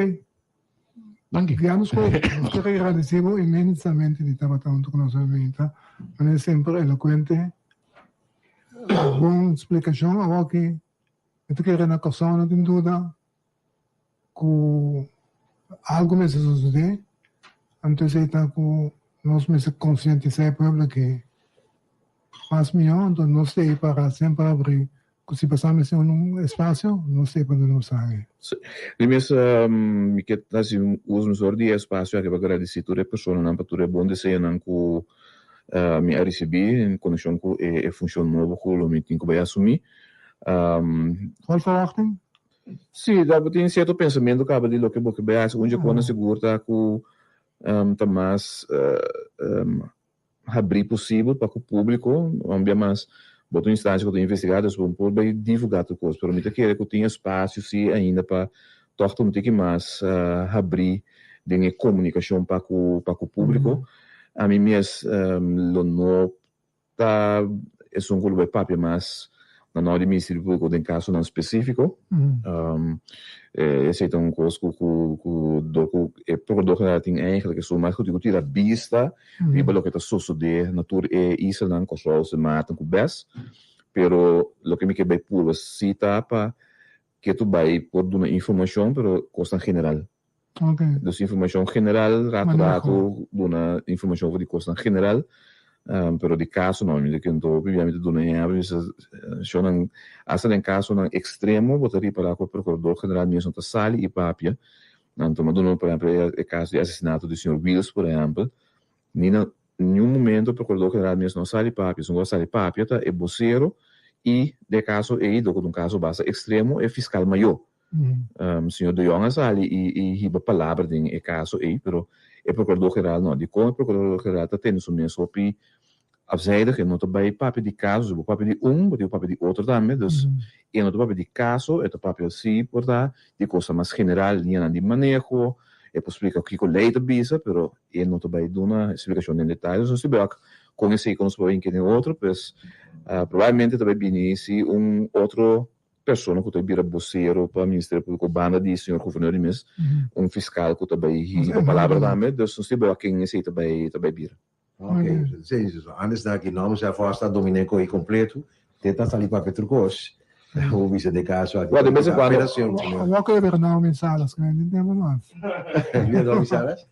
Danki. Guiando School, nos ta agradecé bo inmensamente di tabata hunto cu nos hoy. Manera semper elocuente, bon splicacion. Awor ki mi ta kere na Kòrsou no tin duda cu algo mester sosode, anto esey ta cu nos mester concientisa e pueblo ki mas mihó, anto nos ta ei para semper abri Ku si pasá mester un espasio, nos ta e pa duna un sange. Sí. Di mes mi ke hasi un uso mesor di e espasio aki pa gradisí tur e personanan pa tur e bon deseonan ku mi a risibí en konekshon ku e funshon nobo ku lo mi tin ku bai asumí. Cual verwachting? Sí, ta bo tin sierto pensamentu kaba di loke bo ke bai hasi. Un dje kos sigur ta ku ta mas habrí posibel pa ku públiko, un bia mas bo ta un instansia ku ta investigá, dus bo por bai divulgá tur kos, pero mi ta kere ku tin espasio sí ainda pa tòg ta un tiki mas habrí den e komunikashon pa ku pa ku públiko. Ami mes lo no ta esun ku lo bai papia mas na nòmber di Ministerio Públiko den kasonan spesífiko. Esei ta un kos ku ku ku dor ku e Prokurador General tin eigentlik esun mas ku tin ku tira bista riba loke ta sosodé na tur e islanan, Kòrsou, Sint Maarten ku bes. Pero loke mi ke bai purba sí ta pa ke tu bai por duna informashon pero kosnan general. Okay. Dus informashon general, ratu ratu duna informashon over di kosnan general, pero di kasonan mi ta kende hopi bia mi ta duna ehèmpel mi bisa shownan asta den kasonan ekstremo bo ta ripará ku e prokurador general mes no ta sali i papia. Anto mi a duna por ehèmpel e kaso di asesinato di señor Wiels por ehèmpel, ni na niun momento e prokurador general mes no a sali papia, esun ku a sali papia ta e bosero i den e kaso ei dor ku ta un kaso basta ekstremo e fiskal mayó. Señor De Jong a sali i hiba palabra den e kaso ei, pero e Prokurador General no. Dikon e Prokurador General ta tene su mes hopi afzijdig? E no ta bai papia di kaso, si bo papia di un, bo tin ku papia di otro tambe. Dus e no ta papia di kaso, e ta papia si por ta di kosnan mas general, liñanan di maneho, e por splika kiko lei ta bisa, pero e no ta bai duna splikashon den detaye. Dus nos tin wak kon esei ku nos por hinka den otro, pues probablemente ta bai bini si un otro persona ku ta bira bosero pa Ministerio Públiko banda di señor Guvernor di mes, un fiskal ku ta bai hiba palabra tambe, dus nos tin wak ken esei ta bai ta bai bira. Ok, si, si, so antes ta aki nomber sa fosta dominé ko'i kompleto, te ta sali papia tur kos, bo bisa de kaso aki. Well, de bes en cuando. Apenas señor Guvernor. Awor ku e bira Naomi Salas, ku no tin tempu mas. Bira Naomi Salas?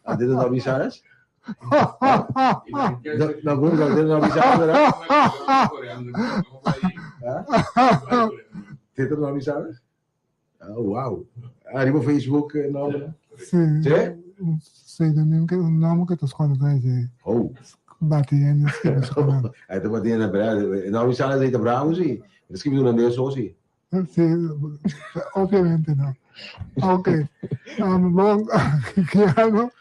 A dit Naomi Salas? No, no, no, dit Naomi Salas, verdad? Dit Naomi Salas? Oh, wow. Arriba Facebook nomber? Sí. Sí? Un pseudoniem que un nomber que ta skonde atrás de Oh. Bati en escribe su nombre. Ahí te bati en la Naomi Salas está bravo, sí. Escribe holandés, oh, sí. Sí, obviamente no. Ok. Bon, Guiano.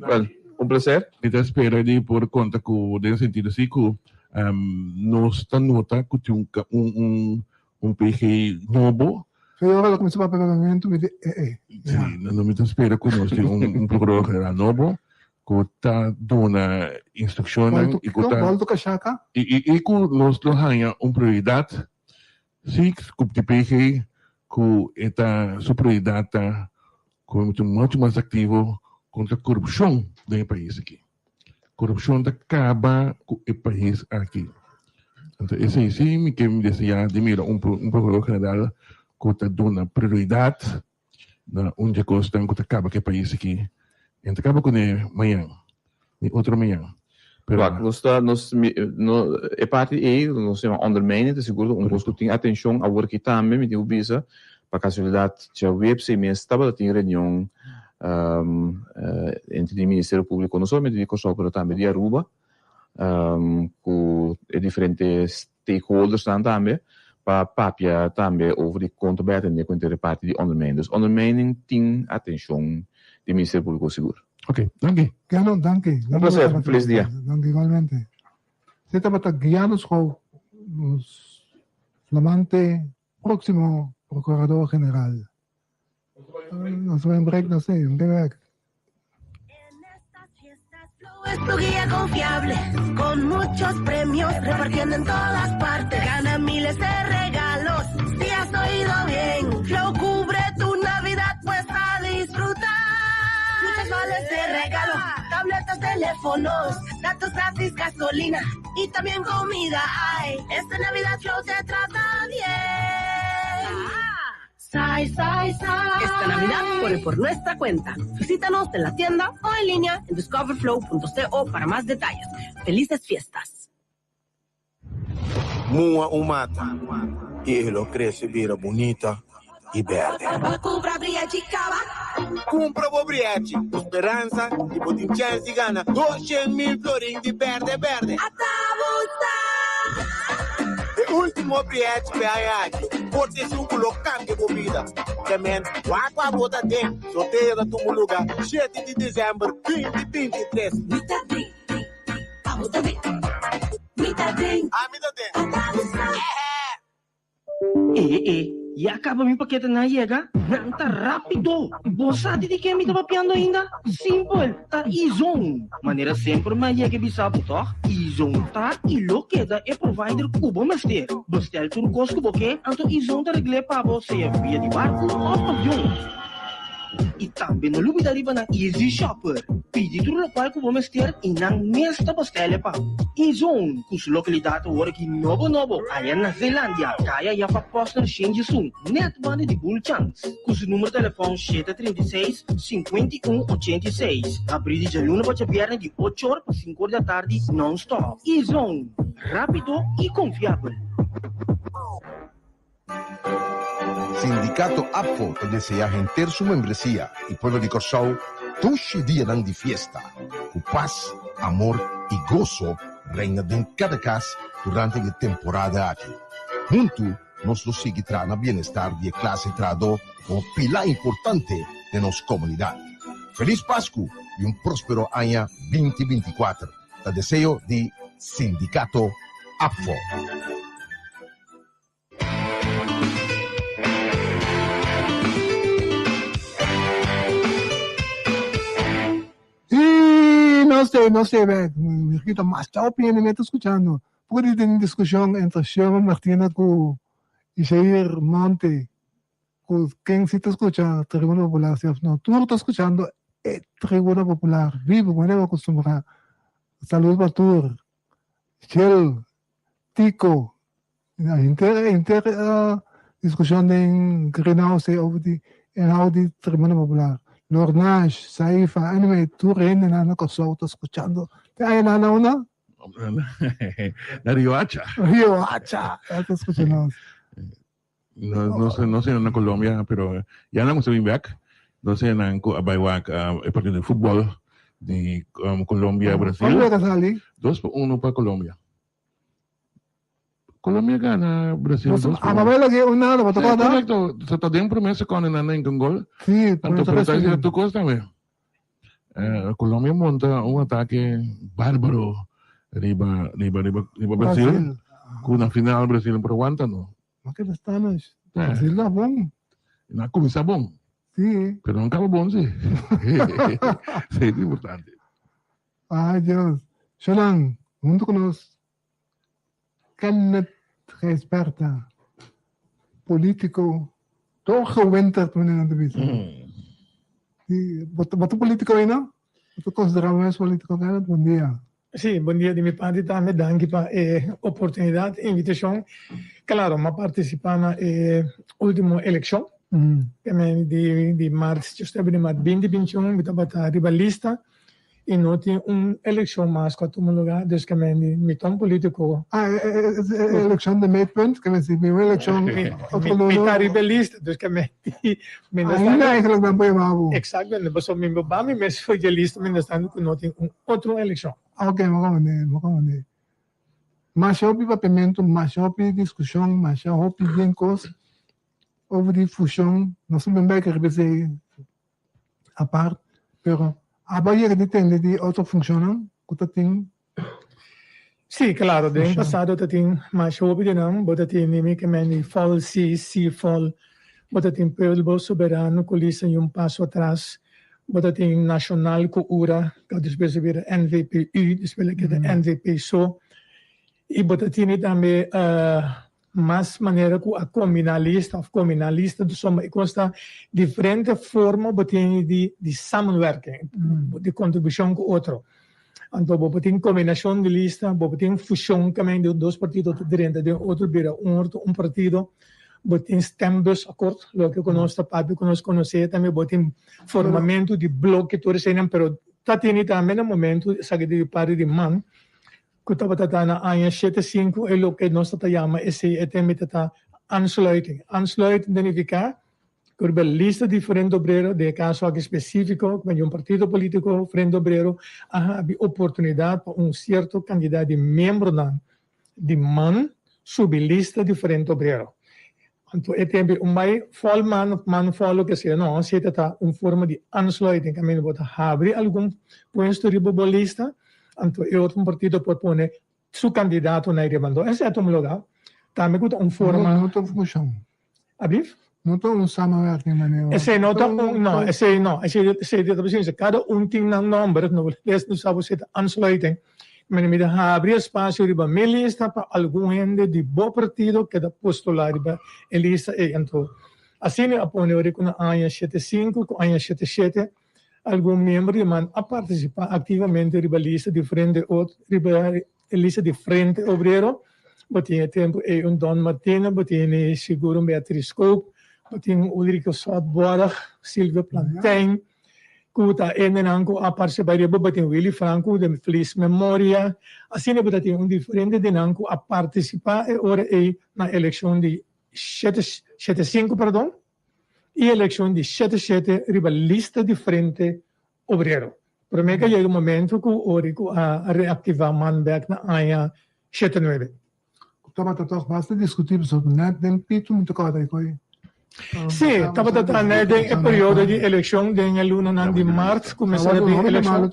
Well, un placer. Mi ta spera di por konta ku den sentido si ku nos ta nota ku tin un un un PG nobo. So ora lo kuminsá papia papiamentu mi di eh eh. Sí, no mi ta spera ku nos tin un prokurador general nobo. ku ta duna instrukshonnan i ku ta Bolto kashaka. I i ku nos lo haña un prioridat si ku di PG ku e ta su prioridat ta ku e ta mucho mas aktivo kontra korupshon den e pais aki. Korupshon ta kaba ku e pais aki. Anto esei si mi ke deseá di mira un un prokurador general ku ta duna prioridat na un dje kosnan ku ta kaba ku e pais aki. E ta kaba kuné mañan, ni otro mañan. Pero. Wak, nos ta, nos, mi, no, e parti ei, nos yama ondermijnen, ta sigur ta un kos ku tin atenshon awor aki tambe, mi tin ku bisa, pa kasualidat djaweps ei mes tabata tin reunion entre di Ministerio Públiko, no solamente di Kòrsou pero tambe di Aruba, ku e diferente stakeholdersnan tambe pa papia tambe over di kon ta bai atendé ku henter e parti di ondermijning. Dus ondermijning tin atenshon di Ministerio Públiko sigur. Ok, danki. Guiano, danki. Un placer, un felis dia. Danki igualmente. Si tabata Guiano Schouw, nos flamante próximo Procurador General. Nos bai un break, no sé, un break. Es tu guía confiable, con muchos premios repartiendo en todas partes. Gana miles de regalos, si has oído bien. Flow cubre tu Navidad, pues a disfrutar. Muchas vales de regalo, tabletas, teléfonos, datos gratis, gasolina y también comida hay. Esta Navidad Flow te trata bien. Sai, sai, sai. Esta Navidad corre por nuestra cuenta. Visítanos en la tienda o en línea en discoverflow.co para más detalles. Felices fiestas! Mua un mata i e lo krese bira bunita i berde. Kumpra brièchi kaba. Kumpra bo brièchi ku speransa di bo tin chèns di gana 200,000 florin di berde berde. Ata bo sa! E ultimo brièchi p'e aña aki por ta esun ku lo kambia bo bida. Te men, wak ku abo ta den, sorteo ta tuma luga shete di desèmber 2023. Mi ta den, abo ta den, mi ta den, Ami ta den. ata bo sa. E e, ya caba mi paketenan a yega? Nan ta rapido! Bo sa di di ken mi ta papiando ainda? Simpel, ta Izon! Manera semper mi a yega e bisa bo tòg, Izon ta i lo keda e provider ku bo mester. Bestel tur kos ku bo ke, anto Izon ta regl'é pa bo sea via di barku òf avion. I tambe no lubida riba nan Easy Shopper. Pidi tur lokual ku bo mester i nan mes ta bastele pa bo. Izon, ku su lokalidat awor aki nobo nobo aya na Zeelandia, kaya Jaffa Posner Shenjisun, net banda di Bull Chance. Ku su numero telefòn 736, 51, 86. Habrí di djaluna pa djabièrnè di ocho or pa sinku or di atardi non-stop. Izon, rápido i konfiabel. Sindikato APFO ta deseá henter su membresia i pueblo di Kòrsou dushi dianan di fiesta, ku pas, amor i goso reina den kada kas durante di e temporada aki. Huntu nos lo sigui traha na bienestar di e klase trahadó komo pilá importante den nos komunidat. Felis Pasku i un próspero aña 2024 ta deseo di Sindikato APFO. Y no sé, no sé, ve, Mirkita, mas chao piende me ta escuchando. Porque di tin discusión entre Sherman Martina cu Jair Monte, cu ken si ta escucha Tribuna Popular, si of no. Tur ta escuchando e Tribuna Popular, vivo, manera bo acostumbra. Saludos pa tur. Shell, Tico, henter henter discusion den Greenhouse over di inhoud di Tribuna Popular. Lornash, Saifa, anyway tur hendenan na Kòrsou ta skuchando. Te aya nan na unda? Na Rio Hacha. Rio Hacha, ya ta skucha nos. No, no sé, no sé na Colombia, pero ya nan gusta bin bek. No sé nan ku a bai wak e partido di futbol di Colombia Brasil. Cuánto wega sali? 2 pa 1 pa Colombia. Colombia gana Brasil dos pa Ama 1. bai lagi un nada, bo ta Sí, korda? correcto. Sa ta den primer seconde nan na un gol. Sí, Anto pero ta haciendo tur cos tambe. Colombia monta un atake bárbaro riba riba riba riba Brasil. Brasil. Ku na final Brasil no por aguanta no. Ma ke ta nos? Brasil ta bon. Na kuminsá bon. Sí. Pero no kaba bon sí. Sí, ta importante. Ay Dios. Shonan, huntu ku nos Kenneth Gijsbertha, polítiko doorgewinterd meneer nan ta bisa. Di, bo ta bo ta polítiko ainda? Bo ta konsiderá bo mes polítiko Kenneth? Bon dia. Sí, bon dia di mi parti tambe. Danki pa e oportunidat, e invitashon. Klaro, m'a partisipá na e último elekshon, di di mart, djosnuebe di mart binti bintiun, mi tabata riba lista i no tin un elekshon mas ku a tuma lugá, dus ke men di mi ta un polítiko. Ah, e e elekshon di meetpunt, ke men si mi un elekshon otro luna. Mi ta riba e lista, dus ke men di mi no sta. Ainda eigenlijk nan por yama bo. Exactamente, pasobra mi bo ba mi mes for dje lista mi no sta ku no tin un otro elekshon. Ok, mi a komprende, mi a komprende. Masha hopi papiamentu, masha hopi diskushon, masha hopi bien kos over di fushon. Nos ta bin bai riba esei apart, pero abo a yega di tende di otro funshonnan ku ta tin? Sí, claro, den pasado ta tin masha hopi di nan, bo ta tin nimi ke men di fol si, si fol, bo ta tin Pueblo Soberano ku lista y un paso atras, bo ta tin Nacional ku ura, ku despues a bira NVPU, despues a keda NVP so, y bo ta tini tambe Mas manera ku a kombiná lista òf kombiná lista pasobra e kos ta diferente forma bo tin di di samenwerking, di kontribushon ku otro. Anto bo por tin kombinashon di lista, bo por tin fushon kaminda di dos partido ta drenta den otro bira un otro un partido, bo tin stembusakkoord, loke ku nos ta papia ku nos konosé tambe, bo tin formamentu di bloke tur eseinan, pero ta tene tambe na momentu esaki ta di parti di man. Ku tabata ta na aña shete sinku e loke nos ta ta yama esei e tembe ta ta aansluiting. Aansluiting ta nifiká ku riba lista di Frente Obrero, den e kaso aki spesífiko ku di un partido polítiko Frente Obrero a habi oportunidat pa un sierto kantidat di miembronan di man subi lista di Frente Obrero. Anto e tembe un bai fòl man òf man fòl loke sea no, esei ta ta un forma di aansluiting kaminda bo ta habri algun puesto riba bo lista Anto e otro partido por pone su candidato na e riba. Anto esei a tuma lugar tambe cu ta un forma. No ta un funcion. Ablief? No ta un samenwerking manera. Esei no ta un, no, esei no. Esei esei ta precies. Cada un tin nan nomber, no les no sa bo si ta aansluiting. Mi mi ta habri espacio riba mi lista pa algun hende di bo partido keda postula riba e lista ei. Anto asina a pone ora cu na aña 75 cu aña 77 Algun miembro di man a partisipá aktivamente riba lista di Frente riba e lista di Frente Obrero. Bo tin e tempu ei un Don Martina, bo tin sigur un Beatriz Koop, bo tin un Ulrike Sotborg, Silvio Plantijn, ku ta hendenan ku a partisipá riba, bo tin Willy Franco den feliz memoria. Asina bo ta tin un diferente di nan ku a partisipá e ora ei na elekshon di shete shete sinku, perdon. i elekshon di shete shete riba lista di Frente Obrero. Promé ku a yega momento ku ori ku a reaktivá man bèk na aña shete nuebe. Tabata tòg basta diskutí pasobra nèt den pitu mi ta kòrda ku e. Sí, tabata ta nèt den e periodo di elekshon den e lunanan di mart kuminsá di elekshon.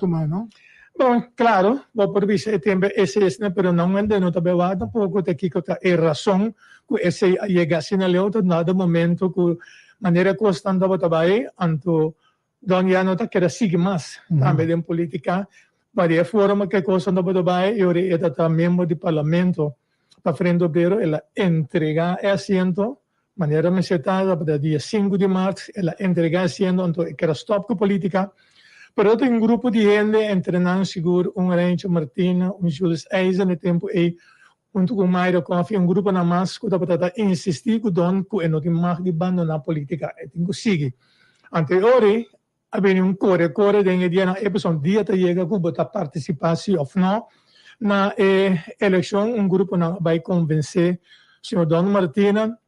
Bon, klaro, bo por bisa e tempu esei esei, pero nan hende no ta bai wak tampoko ta kiko ta e rason ku esei a yega asina leu ta dado momento ku manera kosnan tabata bai, anto Don ya no ta keda sigui mas tambe den politika, pa di e forma ku e kosnan tabata bai i ora e ta ta miembro di parlamento pa Frente Obrero el a entrega e asiento manera mester ta, tabata dia sinku di mart el a entrega e asiento anto e keda stop ku politika, pero tin un grupo di hende entre nan sigur un Reincho Martina, un Jules IJzer na e tempu ei Huntu ku Mayra Coffie un gruponan mas ku tabata ta insistí ku Don ku e no tin mag di bandoná polítika, e tin ku sigui. Anto e ora ei a bini un kore kore den e dianan ei pasobra un dia ta yega ku bo ta partisipá si òf no na e elekshon. Un gruponan a bai konvensé señor Don Martina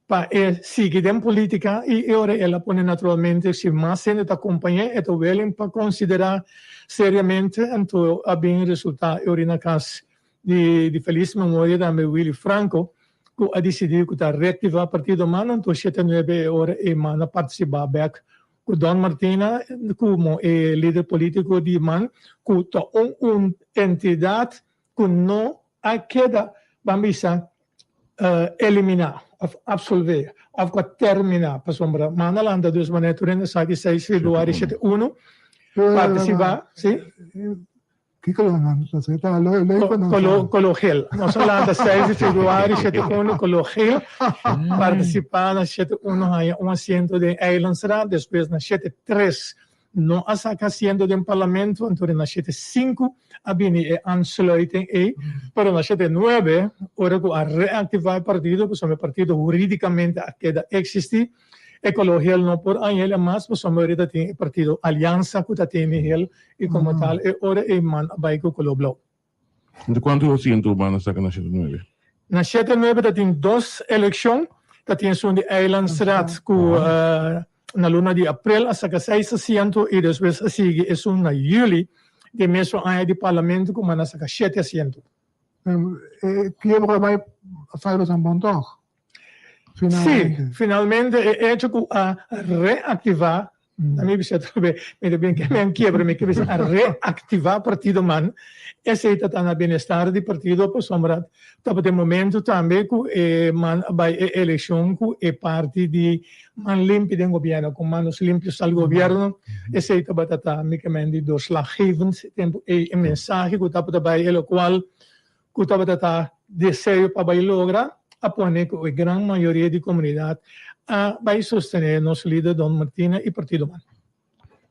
pa e sigui den polítika i e ora el a pone naturalmente si mas hende ta kompañ'é e ta willing pa konsiderá seriamente. Anto a bin resultá e ora na kas di di felis memoria tambe Willy Franco ku a disidí ku ta reaktivá partido man anto shete nuebe e ora e man a partisipá bèk ku Don Martina komo e lider polítiko di man ku ta un un entidat ku no a keda ban bisa eliminá òf absolvé òf ku a terminá pasobra man a lanta dus manera tur hende sa di seis februari shete uno partisipá si. Ki koló nan ta sa? Ta leuk pa nan sa. Koló, koló gel. Nos a lanta seis di februari shete uno koló gel. Partisipá na shete uno haña un asiento den Eilandsraad, despues na shete tres no a saka asiento den parlamento, anto na shete sinku a bini e aansluiting ei, pero na shete nuebe ora ku a reaktivá e partido, pasobra e partido hurídikamente a keda eksistí, E color hel no por añele mas pasobra ahorita tin e partido Alianza cu ta tene hel y como tal e ora ey man a bay cu color blauw. Di cuanto asiento ban a saca na shete nuebe? Na shete nuebe ta tin dos eleccion, ta tin esun di Eilandsraad cu na luna di april a saca seis asiento y despues a sigui esun na juli di e mesun aña di parlamento cu man a saca shete asiento. E kiebra a bay salba san bon toch? Sí, finalmente e hecho ku a reaktivá, a mi bisa atrobe, mi ta bin ke mi a kiebra, mi ke bisa a reaktivá partido man, esei ta ta na bienestar di partido pasobra tabata e momento tambe ku e man a bai e elekshon ku e parti di man limpi den gobièrnu, ku manos limpios al gobierno, esei tabata ta mi ke men di doorslaggevend e tempu ei, e mensahe ku tabata bai e lokual ku tabata ta deseo pa bai logra, a pone ku e gran mayoria di komunidat a bai sostené nos lider Don Martina i Partido man.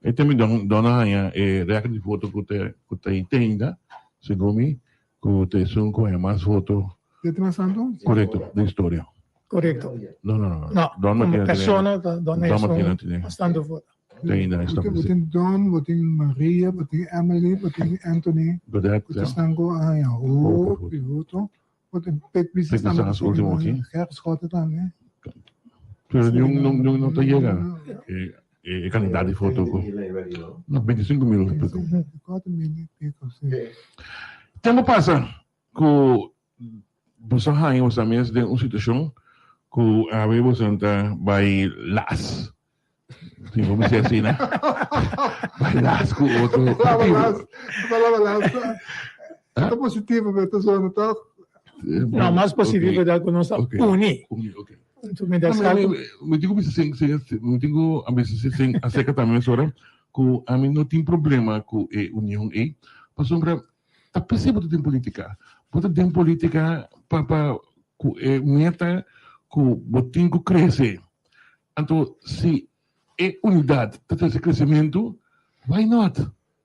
E tempu Don Don a haña e rèkòrt di voto ku ta ku ta ainda, segun mi, ku ta esun ku haña mas voto. Di Tren Santu? Korekto, den historia. Korekto. No, no, no. No, Don komo Martina tene. persona ta Don Don Martina esun tene. bastante voto. Ainda esta Bo tin Don, bo tin Maria, bo tin Emily, bo tin Anthony. Godet, Ku ta stan ku a haña hopi voto. Bo tin Pik Bisas tambe. Pik Bisas ultimo aki. Gerrit Schotte tambe. Pero niun niun no ta yega e kandidat di voto ku. No, 25 mil. 24 mil i piko, si. Tempu pasa ku boso haña boso mes den un situashon ku awe boso ta bai las. Si bo mester asina. Bai las ku otro partido. Palabra las. Ta positivo, pero ta zona toch? No, mas positivo ta ku nos ta uni. Uni, ok. Mi tin ku bisa sin, sin, mi tin ku a bisa sin aserka tambe mesora ku ami no tin problema ku e union ei, pasobra ta p'esei bo ta den politica. Bo ta den politica pa pa ku e meta ku bo tin ku krese. Anto si e unidat ta trese kresementu, why not?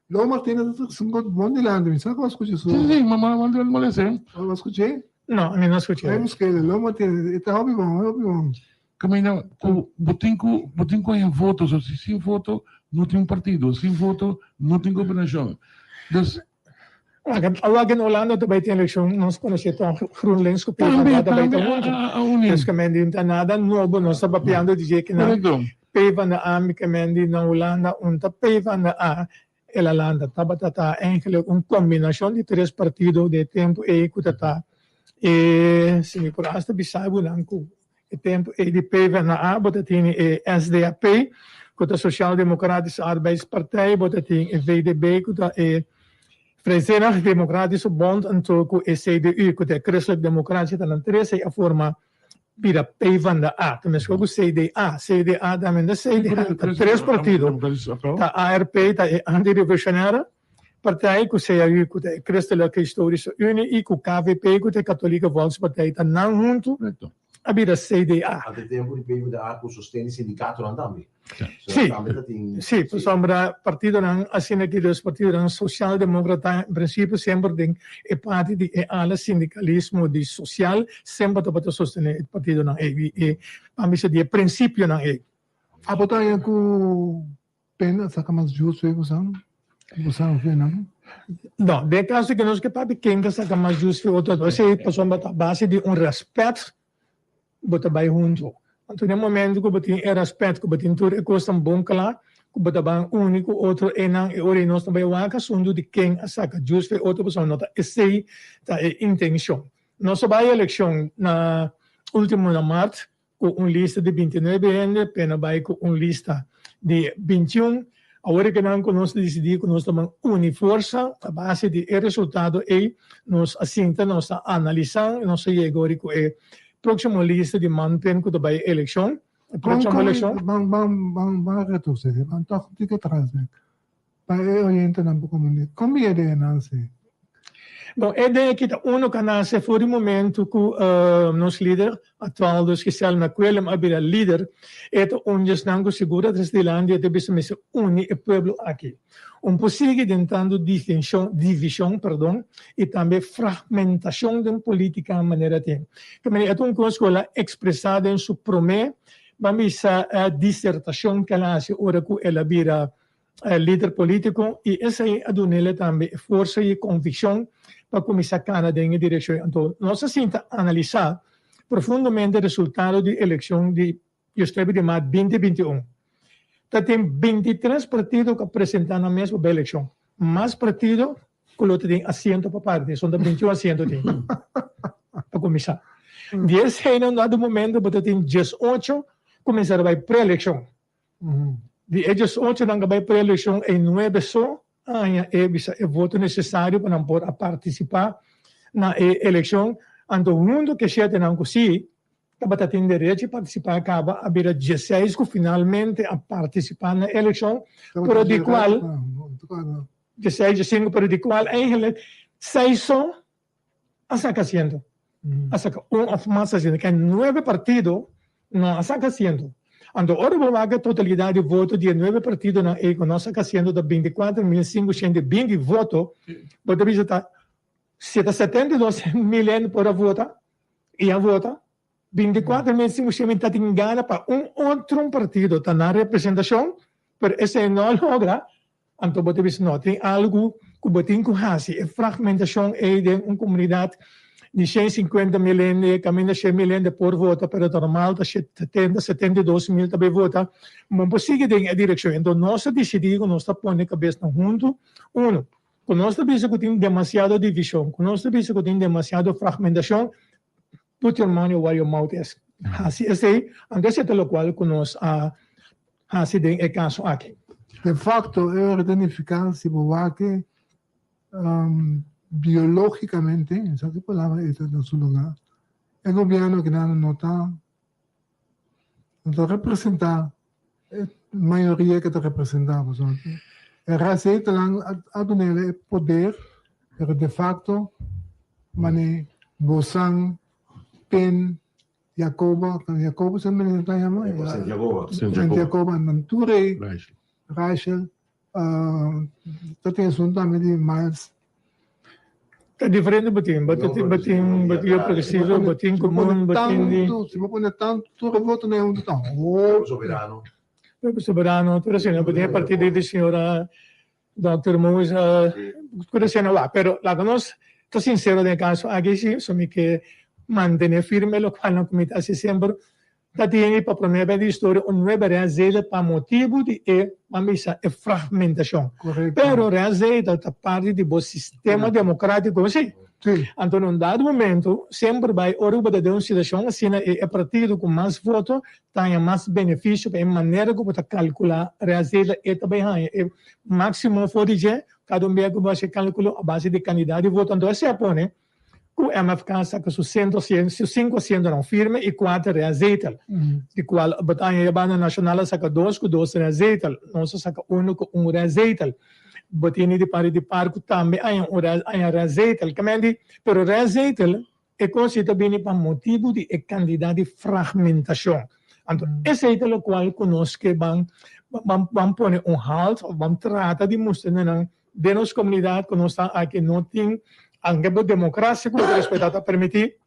Lo Martina ta un god bon dilanti mi, sa ku bo a skucha su? Si, si, ma ma ma lese. Bo a skuch'é? No, mi no a skuch'é. Bai busk'é, Lo Martina, e ta hopi bon, hopi bon. Kaminda ku bo tin ku bo tin ku haña voto, so si sin voto no tin un partido, sin voto no tin gobernashon. Dus Awor den Holanda ta bai tin elekshon, nos konosé tòg GroenLinks ku PvdA ta bai ta huntu. Dus ke men di no ta nada nobo, nos ta papiando di dje kinan PvdA mi ke men di na Holanda un ta PvdA el a lanta. Tabata ta eigenlijk un kombinashon di tres partido den e tempu ei ku ta ta e si mi por asta bisa bo nan ku e tempu ei di PvdA bo ta tini e SDAP ku ta Sociaal Democratische Arbeidspartij, bo ta tin e VDB ku ta e Vrijzinnig Democratische Bond anto ku e CDU ku ta e Christelijk Democratische ta nan tres ei a forma bira PvdA. Ta meskos ku CDA, CDA tambe ta CDA, ta tres partido, ta ARP ta e Antirevolutionaire Partij ku CHU ku ta e Christelijke Historische Unie i ku KVP ku ta e Katholieke Volkspartij ta nan huntu a bira CDA. Ante tempu di PvdA ku sosten di sindikatonan tambe. Sí, sí, pasobra partidonan asina aki dos partidonan sosialdemókrata en prinsipio semper den e parti di e ala sindikalismo di sosial semper tabata sostené e partidonan ei i e pa mi sa di e prinsipionan ei. Abo ta haña ku Pena saka mas justo e bosan, bosan fe nan. No, den caso ke nos ke papia ken ta saka mas justo fe otro, esei pasobra ta base di un respet bo ta bai hunto. Anto den momento ku bo tin e respet, ku bo tin tur e kosnan bon kla, ku bo ta ban uni ku otro einan, e ora ei nos ta bai wak asuntu di ken a saka justo fe otro pasobra no ta esei ta e intencion. Nos a bai elekshon na ultimo na mart, ku un lista di bintinuebe hende, pena bai ku un lista di bintiun. Awor ke nan ku nos a disidí ku nos ta ban uni forsa a base di e resultado ei, nos a sinta, nos a analisá i nos a yega ori ku e próksimo lista di manpen ku ta bai elekshon, e próksimo elekshon. Ban, ban, ban, ban retroceder, ban tòg un tiki atras bek. Pa e oyentenan por komprendé. Kon mi e idea nase? Bon, e idea aki ta unu ku a nase for di momentu ku nos lider aktual, dus Giselle McQuillam a bira lider. E ta un di esnan ku sigur a trese dilanti e ta bisa mester uni e pueblo aki. Un por sigui den tantu distinshon, divishon, perdon, i tambe fragmentashon den politika manera tin. Ke manera e ta un kos ku el a ekspresá den su promé, ban bisa, disertashon ku el a hasi ora ku el a bira lider politico y esey a dunele tambe e forsa y e conviccion pa cuminsa cana den e direccion. Anto nos a sinta analisa profundamente resultado di eleccion di diesnuebe di maart binti binti un. Ta tin bintitres partido cu a presenta nan mes pa bay eleccion. Mas partido cu lo ta tin asiento pa parti, son ta bintiun asiento tin pa cuminsa. Di esey nan dado momento bo ta tin diesocho cuminsa ta bay pre-eleccion. Di e diesochonan ku bai preelekshon e nuebe so a haña e bisa e voto nesesario pa nan por a partisipá na e elekshon. Anto huntu ku e shetenan ku si tabata tin derecho di partisipá kaba a bira dieseis ku finalmente a partisipá na e elekshon, pero di kual dieseis, diesinku, pero di kual eigenlik seis so a saca asiento. A saca un of mas asiento. Ke nuebe partido no a saca asiento. Anto ora bo wak e totalidad di voto di e nuebe partidonan ei ku no a saca asiento ta 24.520 voto, bo ta bisa ta si ta 72.000 hende por a vota i a vota, 24.520 ta tin gana pa un otro partido ta nan representacion, pero esei no a logra. Anto bo ta bisa, no, tin algu ku bo tin ku hasi. E fragmentashon ei den un komunidat di 150 mil hende, kaminda 100 mil hende por vota, pero ta normal ta 70, 72 mil ta bai vota. Bo por sigui den e direkshon. Enton nos a disidí ku nos ta pone kabesnan huntu. Uno, ku nos ta bisa ku tin demasiado divishon, ku nos ta bisa ku tin demasiado fragmentashon, put your money where your mouth is. Hasi esei, anto esei ta lokual ku nos a hasi den e kaso aki. De facto e ora ta nifica si bo wak biologicamente, mi sa ki palabra ei ta na su lugar, e gobierno akinan no ta no ta representa e mayoria ke ta representa pasobra e racetenan a dunele e poder pero de facto mane bosan pen Jacoba, Jacoba sa meneer ta yama? Sint Jacoba. Sint Jacoba, nan tur ei, Rachel, ta tin asuntu tambe di Miles. Ta diferente bo tin, bo tin, bo tin partido progresivo, bo tin komun, bo tin di. Si bo pone tantu, tur e votonan ei huntu ta hopi. Soberano. Pueblo Soberano, tur asina, bo tin e partido di señora Dòkter Mousa ku ta siendo wak, pero laga nos ta sinsero den e kaso aki si, so mi ke mantene firme lokual nan ku mi ta hasi semper, ta tene pa prome bes di historia un nuebe reazetel pa motibu di e, ban bisa, e fragmentashon. Pero reazetel ta parti di bo sistema demokratiko si. Anto na un dado momento semper bai ora ku bo ta den un situashon asina e partido ku mas voto ta haña mas benefisio pa e manera ku bo ta kalkulá reazetel e ta bai haña e máksimo for di dje, kada un bia ku bo hasi e kalkulo a base di kandidat di voto. Anto esei a pone ku MFK saka su sento su sinku asientonan firme i kuater reazetel, di kual bo ta haña e banda nashonal a saka dos ku dos reazetel, nos a saka unu ku un reazetel. Bo tene di parti di par ku tambe a haña un haña reazetel. Kamendi, pero reazetel E kos ei ta bini pa motibu di e kantidat di fragmentashon. Anto esei ta lokual ku nos ke ban ban ban pone un halt òf ban trata di mustra na nan den nos komunidat ku nos ta aki no tin anke bo demokrasia ku bo ta respetá ta permití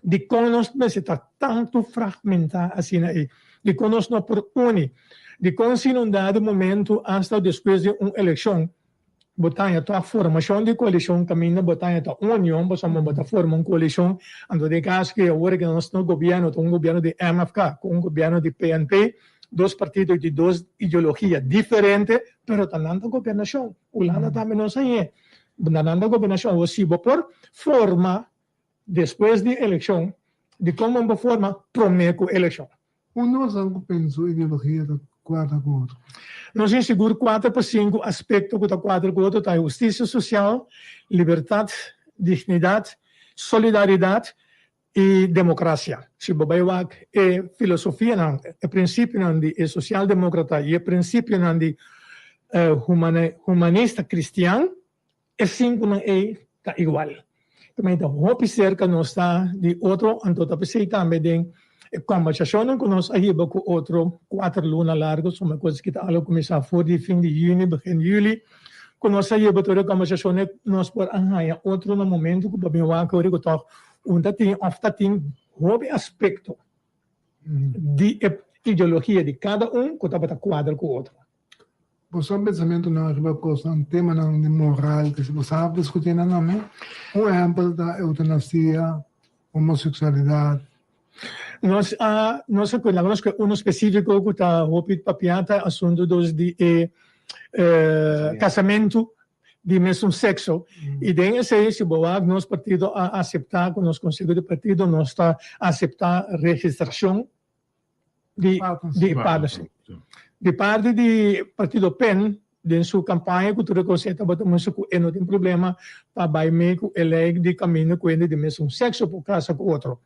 dikon nos mester ta tantu fragmentá asina ei dikon nos no por uni dikon si na un dado momento asta despues di un elekshon Bo ta haña tòg formashon di koalishon kaminda bo ta haña ta un union pasobra bo ta forma un koalishon. Anto den kaso ku awor ku nos no gobièrnu ta un gobièrnu di MFK ku un gobièrnu di PNP, dos partido di dos ideologia diferente pero ta nan ta gobernashon. Hulanda tambe nos hañ'é, na nan ta gobernashon. Awor si bo por forma despues di elekshon, dikon bo no por forma promé ku elekshon? Un nos nan ku pensa su ideologia ta kuadra ku otro. Nos tin sigur kuater pa sinku aspekto ku ta kuadra ku otro ta hustisia sosial, libertat, dignidat, solidaridat i demokrasia. Si bo bai wak e filosofianan, e prinsipionan di e sosialdemokrata i e prinsipionan di. Humanista Kristian, e sinkunan ei ta igual. Tambe ta hopi serka nos ta di otro, anto ta p'esei tambe den e kòmbersashonnan ku nos a hiba ku otro kuater luna largu, suma kos ki ta alo kuminsá for di fin di yüni, begin yüli, ku nos a hiba tur e kòmbersashonnan nos por a haña otro na momentu ku bo bin wak ora ku tòg un ta tin òf ta tin hopi aspekto di e ideologia di kada un ku tabata kuadra ku otro. Bo sa pensamentunan riba kosnan, temanan di moral ku si bo sa diskutí nan tambe. Un ehèmpel ta eutanasia, homoseksualidat. Nos a nos a laga nos ku unu spesífiko ku ta hopi papiá ta asuntu dos di e kasamentu di mesun sekso. I den esei si bo wak nos partido a aseptá ku nos konseho di partido nos ta aseptá registrashon di di partnership. Di parti di partido pen den su campaña cu tur e cos e tabata mustra cu e no tin problema pa bay mee cu e ley di caminda cu hende di mesun sexo por casa cu otro.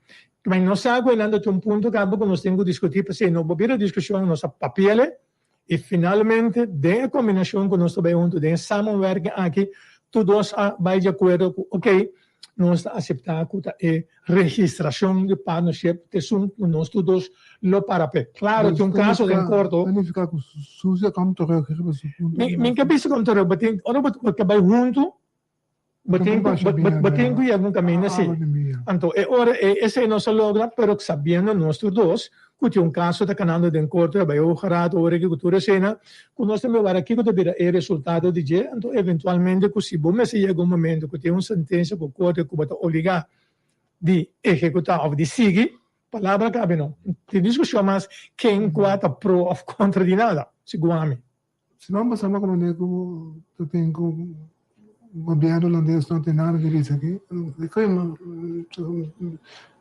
Ma nos sa cu enan ta tin un punto caba cu nos tin cu discuti p'esey no por bira discusion nos a papiele y finalmente den e combinacion cu nos ta bay hunto den e samenwerking aki tur dos a bay di acuerdo cu ok nos ta acepta cu ta e registracion di partnership ta esun cu nos tur dos lo para p'e. Claro tin un caso den corto. Ta nifica cu Suzy a come terug riba su punto di Mi ke bisa come terug, bo tin ora bo ta bay hunto bo tin bo tin cu yega un caminda si. Anto e ora e esey nos a logra pero sabiendo nos tur dos cu tin un caso ta canando den corte a bay hoge raad ora cu tur eseynan cu nos tambe wara kico ta bira e resultado di dje anto eventualmente cu si bo mester yega un momento cu tin un sentencia cu corte cu bo ta obliga di ehecuta of di sigui palabra cabe no tin discusion mas ken cua ta pro of contra di nada segun ami. Si nan pasaba ku manera ku ta tin ku gobierno holandes no tin nada di bisa aki,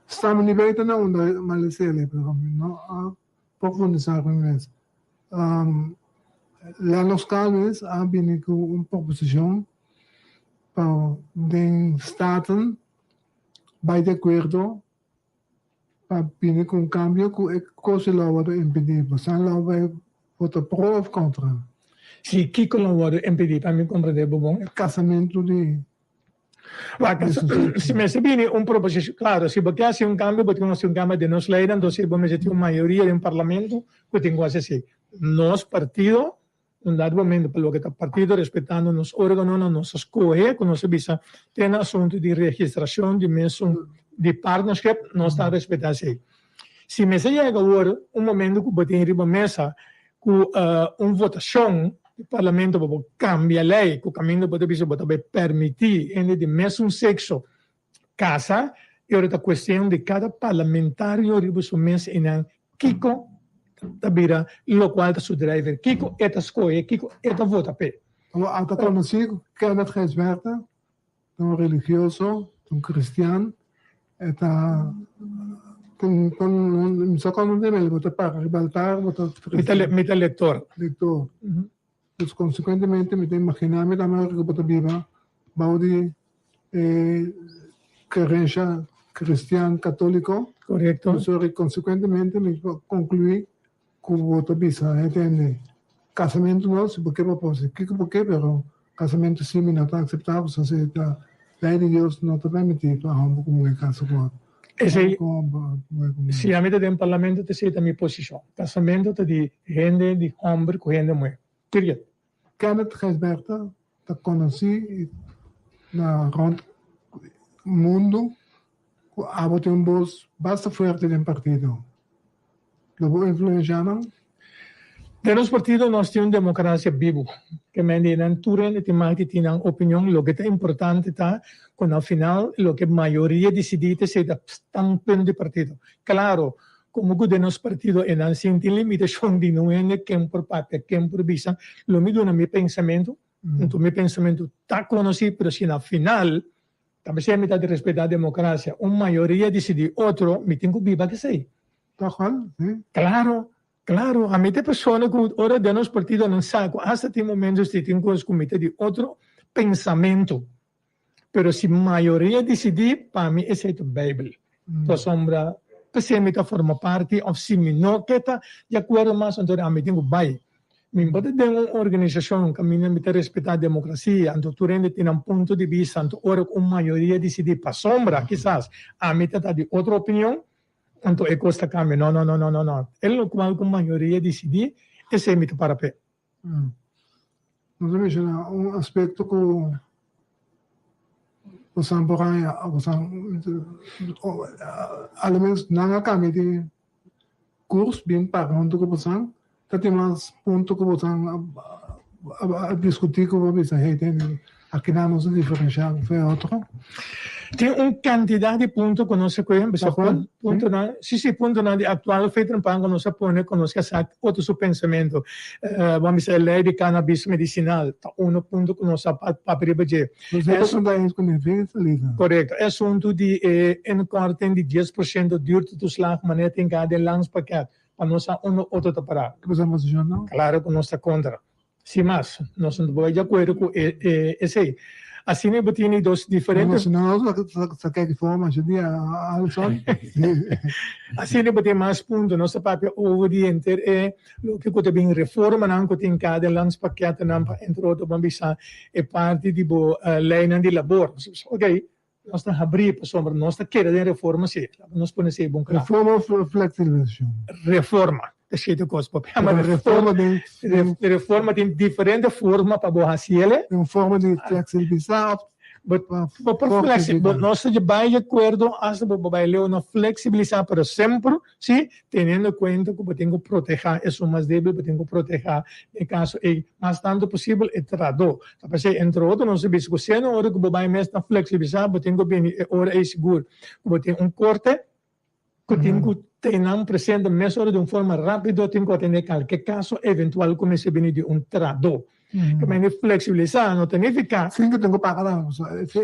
stami ni weten na unda malesele pero mi no a profundisa ku mi mes. Lennox Calmes a bini ku un proposishon pa den Staten bai di akuerdo pa bini ku un kambio ku e kos lo a wòrdu impedí. Bosan lo bai vota pro òf kontra? Si, kiko lo wòrdu impedí? Pa mi komprendé bo bon. E kasamentu di Wak, si mester bini un proposishon, klaro, si bo ke hasi un kambio, bo tin ku hasi un kambio den nos leinan, entonces bo mester tin un mayoria den parlamento ku tin ku hasi así. Nos partido Un dado momento pa loke ta partido respetando nos organonan nos a scohe cu nos a bisa te na asunto di registracion di mesun di partnership nos ta respeta esey. Si mester yega awor un momento cu bo tin riba mesa cu un votacion di parlamento pa bo cambia ley cu caminda bo ta bisa bo ta bay permiti hende di mesun sexo casa y ora ta cuestion di cada parlamentario riba su mes y nan kico ta bira locual ta su driver, kico e ta scoge, kico e ta vota p'e. Lo a ta conoci cu Kenneth Gijsbertha ta un religioso, ta un cristian, e ta mi sa con un bo ta para riba altar, bo ta Mi ta lector. Lector. Dus consecuentemente mi ta imagina mi tambe ora cu bo ta biba bao di e creencia cristian catolico. Correcto. Sorry, consecuentemente mi por conclui cu bo ta bisa hende casamento no, si bo ke bo por haci kico bo ke, pero casamento si mi no ta acepta pasobra si ta ley di Dios no ta permiti pa homber cu muher casa cu otro. Esey, si ami ta den parlamento ta esey ta mi posicion. Casamento ta di hende di homber cu hende muher. Period. Kenneth Gijsbertha ta conoci na rond mundo cu abo tin un bos basta fuerte den partido. Lo bo influencia nan? Den nos partido nos tin un democracia bibu. Ke men di nan tur hende tin mag di tin nan opinion. Loke ta importante ta cu na final loke mayoria dicidi ta esey ta standpunt di partido. Claro, Komo ku den nos partido e nan sinti limitashon di no hende ken por papia, ken por bisa, lo mi duna mi pensamentu, anto mi pensamentu ta konosí, pero si na final, ta mester mi ta di respetá demokrasia, un mayoria disidí otro, mi tin ku biba ku esei. Tòg al, sí. Klaro, klaro, ami ta e persona ku ora den nos partido nan sa ku asta tin momentu si tin kos ku mi ta di otro pensamentu, Pero si mayoria disidí, pa mi esei ta Beibel. Pasobra p'esei mi ta forma parti òf si mi no ke ta di akuerdo mas, anto ami tin ku bai. Mi bo ta den un organisashon kaminda mi ta respetá demokrasia, anto tur hende tin nan punto di bista, anto ora ku un mayoria disidí pasobra kisas ami ta ta di otro opinion, anto e kos ta kambia. No, no, no, no, no, no. E lokual ku mayoria disidí, esei mi ta para p'e. Nos a menshoná un aspekto ku bosan por haña, bosan, alomenos nan a kambia di kurs bin para huntu ku bosan, ta tin mas punto ku bosan a diskutí ku bo a bisa, hey, tende, akinan nos a diferenshá ku e otro? Tin un kantidat di punto ku nos a kohe, bisa puntonan, si si, puntonan di aktual feitenpan ku nos a pone ku nos ke sa otro su pensamentu. Bo a bisa e lei di cannabis medisinal ta uno punto ku nos a papia riba dje. Korekto. E asuntu di e inkorting di 10% duurtoeslag manera tin ka den landspakket pa nos sa unda otro ta pará. Klaro ku nos ta kontra. Sin mas, nos no ta bai di akuerdo ku e esei. Asina bo tene dos diferente. Asina bo tin mas punto. Nos ta papia over di henter e loke ku ta bin reformanan ku tin ka den landspakketnan pa entre otro bo a bisa e parti di bo leinan di labor. Oke, nos ta habrí pasobra nos ta kere den reforma si. Laga nos pone esei bon kla. Reforma of flexibilisacion? Reforma. Ta shete kos bo p'e. Ma reforma den. Reforma tin diferente forma pa bo hasi el. Den forma di flexibilisa of. Bo por flexi, nos ta bai di akuerdo asta bo bai leu na flexibilisa pero semper si teniendo kuenta ku bo tin ku proteha esun mas debil, bo tin ku proteha den kaso ei mas tantu posibel e trahadó. Ta p'esei entre otro nos a bisa ku siendo ora ku bo bai mes na flexibilisa bo tin ku bini e ora ei sigur ku bo tin un korte ku tin ku tei nan presente mesora di un forma rápido tin ku atendé kalke kaso eventual ku mester bini di un trahadó. Ke mende fleksibilisá no ta nifiká. Sin ku tin ku paga nan,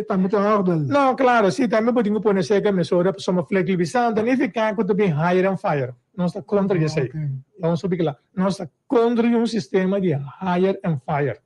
tambe tin òrdel. No, klaro, si, tambe bo tin ku pone serka mesora pasobra fleksibilisá no ta nifiká ku ta bin hire and fire. Nos ta kontra di esei. Laga nos hopi kla. Nos ta kontra di un sistema di hire and fire.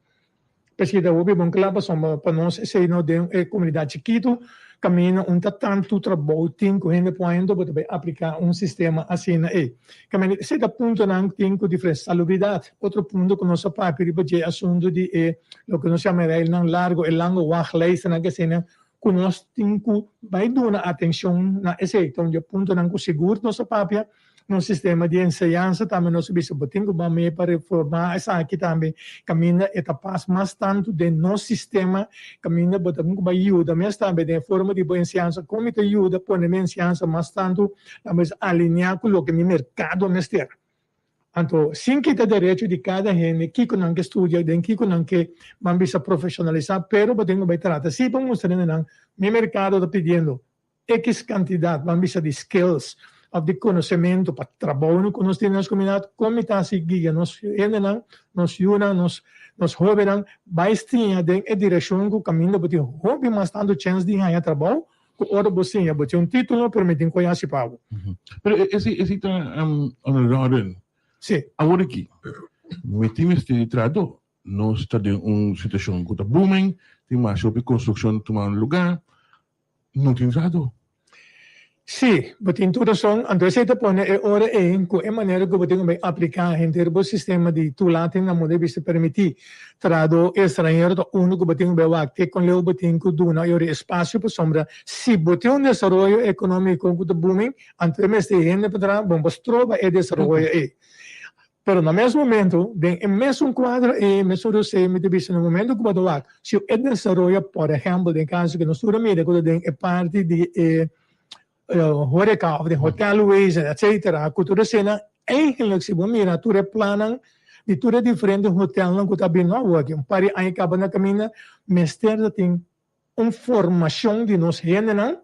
P'esei ta hopi bon kla pasobra pa nos esei no den e komunidat chikitu kaminda un ta tantu trabou tin ku hende por hende bo ta bai apliká un sistema asina ei. Kaminda esei ta puntonan ku tin ku diferente salubridat. Otro punto ku nos a papia riba dje asuntu di e loke nos yama e rijnan largo, e lange wachtlijstennan ku eseinan ku nos tin ku bai duna atenshon na esei. Ta un di e puntonan ku sigur nos a papia. Nos sistema di enseñansa tambe nos a bisa bo tin ku ban mee pa reformá esaki tambe kaminda e ta pas mas tantu den nos sistema kaminda bo ta ku bai yuda mes tambe den e forma di bo enseñansa kon mi ta yuda pone mi enseñansa mas tantu ta mes alineá ku loke mi merkado mester. Anto sin kita derecho di kada hende kiko nan ke studia den kiko nan ke ban bisa profeshonalisá pero bo tin ku bai trata si pa mustra nan mi merkado ta pidiendo X kantidat, ban bisa di skills òf di konosementu pa trabounan ku nos tin den nos komunidat, kon mi ta hasi guia nos hendenan, nos yunan, nos nos hóbennan bai siña den e direkshon ku kaminda bo tin hopi mas tantu chèns di haña trabou ku ora bo siña. Bo tin un título pero mi tin ku hasi pa bo. Pero esei esei ta Ronald, Si. Awor aki mi tin mester di trahadó. Nos ta den un situashon ku ta booming, tin masha hopi konstrukshon tumando lugá. No tin trahadó. Sí, bo tin tur rason. Anto esei ta pone e ora ei ku e manera ku bo tin ku bai apliká henter bo sistema di toelating na modo di bista permití trahadó estranhero ta unu ku bo tin ku bai wak te kon leu bo tin ku duna e ora espasio pasobra si bo tin un desaroyo ekonómiko ku ta booming anto e mester hende pa traha bon bo stroba e desaroyo ei. Pero na mes momento, den e mesun cuadro ey, e mesun rosé, mi ta bisa na momento cu bo ta wak, si e desaroyo, por ehempel, den caso cu nos tur a mira cu ta den e parti di e horeca of den hotelwezen, etcetera, cu tur esena, eigenlijk si bo mira tur e plannan di tur e diferente hotelnan cu ta bini no awor, un par di aña caba na caminda, mester ta tin un formacion di nos hendenan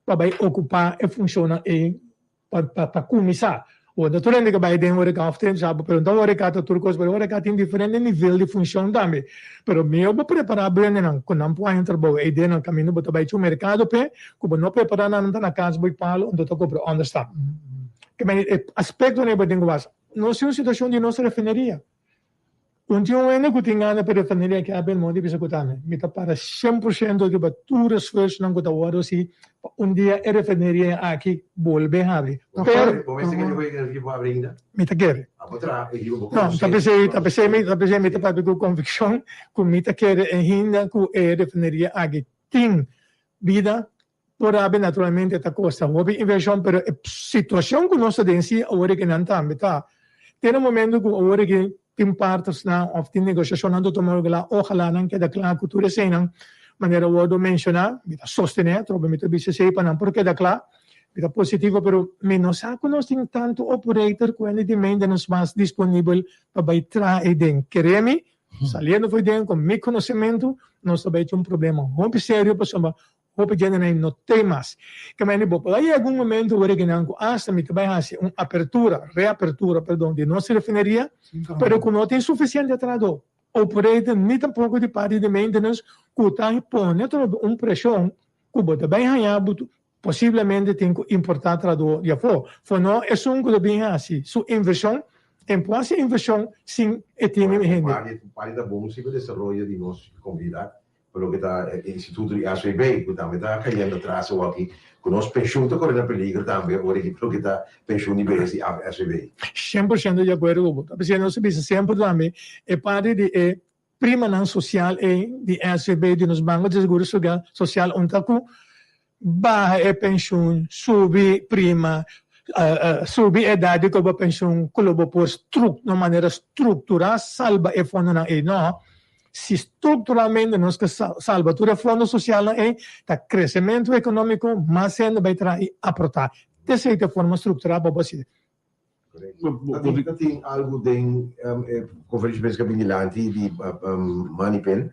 pa bay ocupa e funcionnan ey pa cuminsa. Bo no tur hende ke bay den horeca of ten sa bo pregunta horeca ta tur cos pero horeca tin diferente nivel di funcion tambe. Pero mihor bo prepara bo hendenan cu nan por haña un trabou ey den nan caminda bo ta bay cu mercado p'e cu bo no prepara nan nan ta na cas bo palo anto ta cobra onderstand. Ke meni e aspectonan ey bo tin cu wak. Nos tin un situacion di nos refineria. Un tin un hende ku tin gana pa refineria aki a ben mondi bisa ku ta mi. Mi ta para 100% riba tur esfuersonan ku ta wòrdu hasi pa un dia e refineria aki bolbe habri. Pero. Bo mester kere ku e energia por habri ainda? Mi ta kere. Abo traha e riba bo No, ta p'esei, ta p'esei mi, ta p'esei mi ta papia ku konvikshon ku mi ta kere ainda ku e refineria aki tin bida. Por habri naturalmente ta kosta hopi invershon, pero e situashon ku nos ta den si awor aki nan tambe ta. Te na momento ku awor aki tin partnersnan òf tin negoshashonnan ta tuma lugar, ojalá nan keda kla ku tur eseinan manera wòrdu menshoná. Mi ta sostené atrobe, mi ta bisa esei pa nan por keda kla. Mi ta positivo, pero mi no sa ku nos tin tantu operator ku hende di maintenance mas disponibel pa bai traha eiden. Kere mi, saliendo for den ku mi konosementu, nos ta bai tin un problema hopi serio pasobra Hopi djendenan no te mas. Kemende bo por a yega un momento wor ekinan ku asta mi ta bai hasi un apertura, reapertura, perdon, di nos refineria, pero ku no tin sufisiente trahadó, operator ni tampoko di parti di maintenance ku ta pone atrobe un preshon ku bo ta bai haña bo posiblemente tin ku importá trahadó di afó. For no esun ku ta bin hasi su invershon, e por hasi invershon sin e tin hende. Parti ta bon si pa desaroyo di nos komunidat Pa loke ta e instituto di SVB, ku tambe ta kayendo atras awaki, ku nos penshun ta kore na peligro tambe ora ki loke ta penshun di behes di SVB. 100% di akuerdo ku bo. Ta p'esei nos ta bisa semper tambe e parti di e primanan sosial ei di SVB, di nos Banko di Seguro Sosial, un ta ku Baha e penshun, subi prima, subi edat di koba penshun ku lo bo por na un manera strukturá salba e fondonan ei. No, si strukturalmente nos ke salba tur e fondo sosialnan ei, ta kresementu ekonómiko mas hende bai traha i aportá. Esei ta e forma strukturá pa bo hasi. Ta tin algu den e conferencia di prensa cu a bin dilanti di Manny Pen.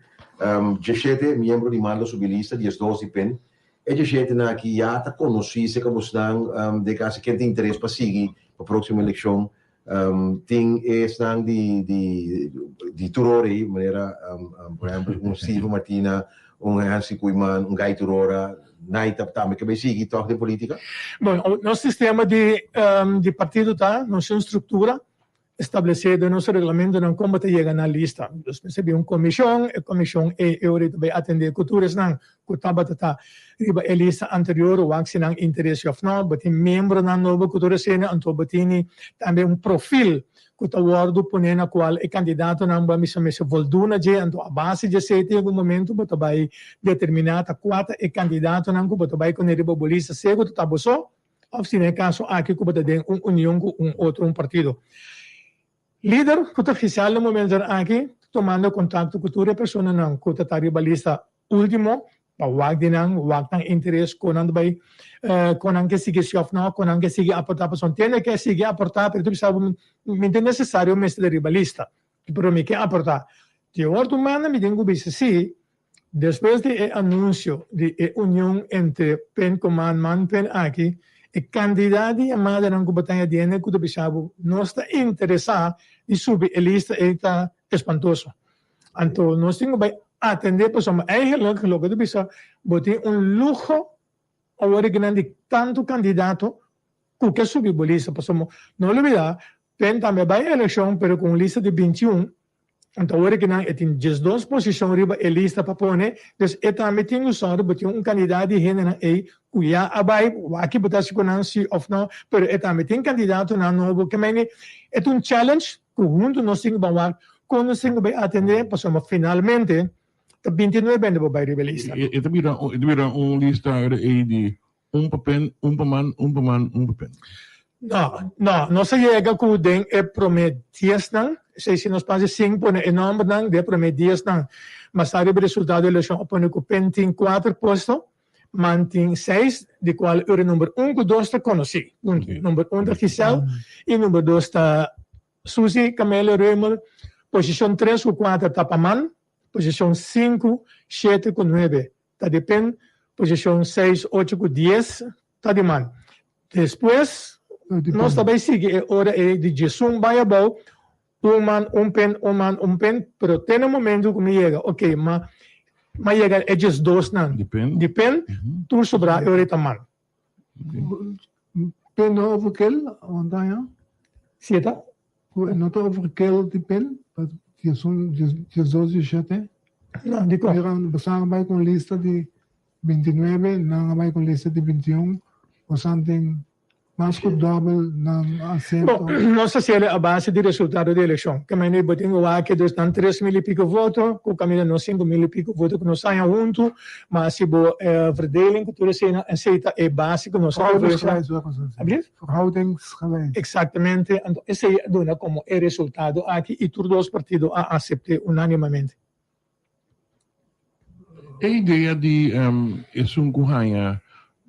Djeshete miembro di man lo subi lista, diesdos di Pen. E djeshetenan aki ya ta conoci cerca bosnan den casi ken tin interes pa sigui pa proximo eleccion. Tin esnan di di tur ora ey, manera por ehempel un Steven Martina, un Hansi Koeiman, un Guy Turora, Nay ta tambe ke bay sigui tòg den politica? Bon, nos sistema di di partido ta, nos tin un struktura establesé den nos reglamentonan kon bo ta yega na lista. Dus mester bin un komishon, e komishon ei e ora ta bay atendé ku tur esnan ku tabata ta riba e lista anterior wak si nan interes òf no. Bo tin miembronan nobo ku tur esei, anto bo tini tambe un profil ku ta wòrdu poné na kual e kandidatonan bo a misa mester voldú na dje, anto a base dje esei tin algun momentu bo ta bai determiná ta kua ta e kandidatonan ku bo ta bai kuné riba bo lista, sea ku ta ta bo so òf si na e kaso aki ku bo ta den un union ku un otro un partido. Lider ku ta ofisial na momentonan aki ta tumando kontakto ku tur e personanan ku ta ta riba lista Ultimo, pa wak di nan, wak nan interes, kon nan ta bai, kon nan ke sigui si of no, kon nan ke sigui aportá, pasobra tende ke sigui aportá, pero tur bisa bo mi ta nesesario mester ta riba lista, pero mi ke aportá. Di otro manda mi tin ku bisa si, despues di e anunsio di e union entre pen ku man, man pen aki, e kantidat di yamadanan ku bo ta haña di hende ku ta bisa bo nos ta interesá di subi e lista ei ta espantoso. Anto nos tin ku bai atendé pasobra eigenlijk loke ta bisa bo tin un luho awor di kinan di tantu kandidato ku ke subi bo lista pasobra no lubida pen tambe a bai elekshon pero ku un lista di 21 anto awor di kinan e tin 12 posishon riba e lista pa pone dus e tambe tin ku sòru bo tin un kandidat di hendenan ei ku ya a bai wak bo ta hasi ku nan si òf no pero e tambe tin kandidatonan nobo ke mei e ta un challenge Ku huntu nos tin ku ban wak kon nos tin ku bai atendé pasobra finalmente ta 29 hende por bai riba e lista. E ta bira e ta bira un lista ei di un pa pen, un pa man, un pa man, un pa pen. No, no, nos a yega ku den e promé diesnan, esei si nos pasa sin pone e nòmbernan den e promé diesnan, mas ta riba e resultado di elekshon a pone ku pen tin kuater puesto, Man tin seis, di cual uri number un cu dos ta conoci. Number un ta Giselle y number dos ta Suzy Camelia Römer. Posicion tres cu cuater ta pa Man, posicion sinku, shete cu nuebe ta di Pen, posicion seis, ocho cu dies ta di Man. Despues nos ta bay sigui e ora ey di diesun bay abou, Un man, un pen, un man, un pen, pero te na momento ku mi yega, ok, ma ma yega e diesdosnan Di pen. di pen, tur sobrá e ora ta man. Pen no overkill, want dan ja. Si e ta? No ta overkill di pen? 11, 12, 17? No, dikon? Mira, boso a bai ku un lista di 29, nan a bai ku un lista di 21, boso tin mas ku dòbel nan asiento. Bon, nos ta hasiel a base di resultado di elekshon. Ke manera bo tin wak dus nan 3000 i piko voto ku kaminda nos 5000 i piko voto ku nos haña huntu, ma si bo verdeling ku tur eseinan, esei ta e base ku nos a influenshá. Verhoudingsgewijs, wak nos a hasi. Verhoudingsgewijs. Eksaktamente, anto esei a duna komo e resultado aki i tur dos partido a asept'é unánimamente. E idea di esun ku haña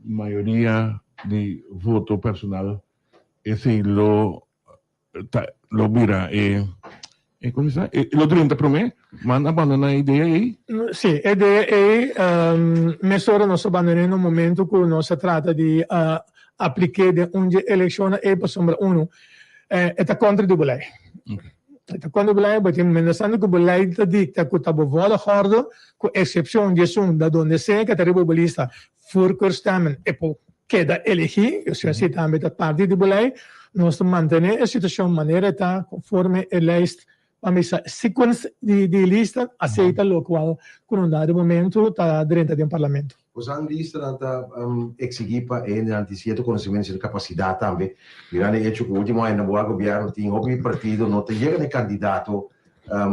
mayoria di voto personal esei lo ta lo bira e e kon bisa e lo drenta promé man a bandoná e idea ei? Sí, e idea ei mesora nos a bandoné na un momento ku nos a trata di aplik'é den un dje elekshonnan ei pasobra unu e ta kontra di bo lei. E ta kontra bo lei, bo tin mientras ku bo lei ta dikta ku ta bo volgorde ku eksepshon di esun da donde sea ke ta riba bo lista voorkeurstemmen e por keda elegí, osea si tambe ta parti di bo lei, nos ta mantené e situashon manera e ta konforme e lijst, ban bisa sequence di lista, asei ta lokual ku nos dado momento ta drenta den parlamento. Bosan listanan ta exigi pa e hendenan tin cierto conocimento, cierto capacidad tambe. Mirando e hecho cu ultimo aña na bo gobierno tin hopi partido no ta yega na e candidato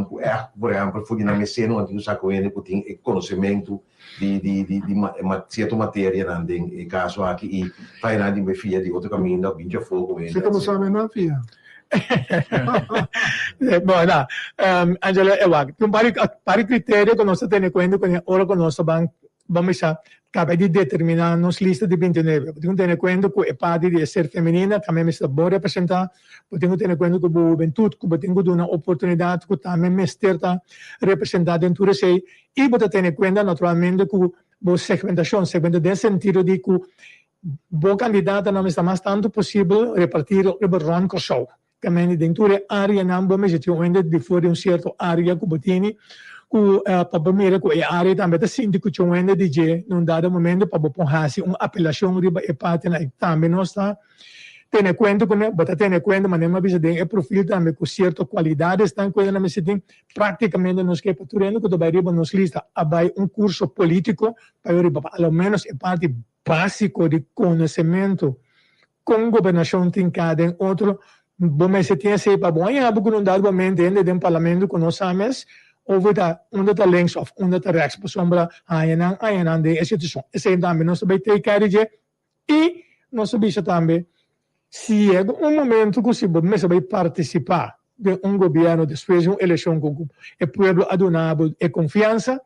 cu echt, por ehempel, for di nan mester no tin un saco hende cu tin e conocimento di di di di cierto materianan den e caso aki y ta nan di fia di otro caminda of bin djafó cu hende. Si ta bo sabe nan fia. Bon, na, Angela, e wak, tin un par di criterio cu nos ta tene cuenta cu ora cu nos ta ban Ban bisa, kaba di determiná nos lista di bintinuebe. Bo tin ku tene kuenta ku e parti di e ser femenina tambe mester ta bon representá. Bo tin ku tene kuenta ku bo hubentut ku bo tin ku duna oportunidat ku tambe mester ta representá den tur esei. I bo ta tene kuenta naturalmente ku bo segmentashon, segmenta den sentido di ku bo kandidatonan mester ta mas tantu posibel repartí riba rònt Kòrsou. Tambe den tur e áreanan bo mester tin un hende di for di un sierto área ku bo tene ku pa bo mira ku e área tambe ta sinti ku tin un hende di dje na un dado momento pa bo por hasi un apelashon riba e partinan ei. Tambe nos ta tene kuenta ku bo ta tene kuenta manera mi a bisa den e profil tambe ku sierto kualidadesnan ku nan mester tin. Práktikamente nos ke pa tur hende ku ta bai riba nos lista a bai un kurso polítiko pa riba pa alo ménos e parti básiko di konosementu Kon gobernashon tin ka den otro bo mester tin esei pa bo haña bo ku no dado bo mente hende den parlamento ku no sa mes over ta unda ta links of unda ta rechts pasobra haña nan haña nan den e situashon esei tambe nos ta bai take care di dje i nos ta bisa tambe si yega un momento ku si bo mester bai partisipa den un gobierno despues di un elekshon ku e pueblo a duna bo e konfiansa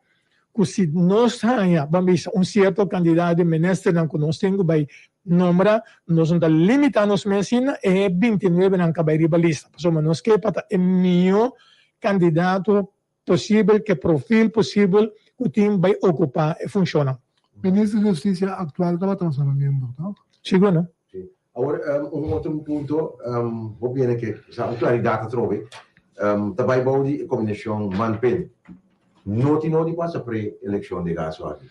ku si nos haña, ban bisa, un sierto kantidat di ministernan ku nos tin ku bai nombra, nos no ta limitá nos mes asina e bintinuebenan ka bai riba lista, pasobra nos ke pa ta e mihó kandidato posibel, ke profil posibel ku tin bai okupá e funshonnan. Minister di Hustisia aktual tabata un solo miembro, tok? Sigur no. Sí. Awor, un otro punto, hopi hende ke sa un klaridat atrobe, ta bai bou di e kombinashon man-pen. No tin nodi pasa pre-elekshon den kaso aki.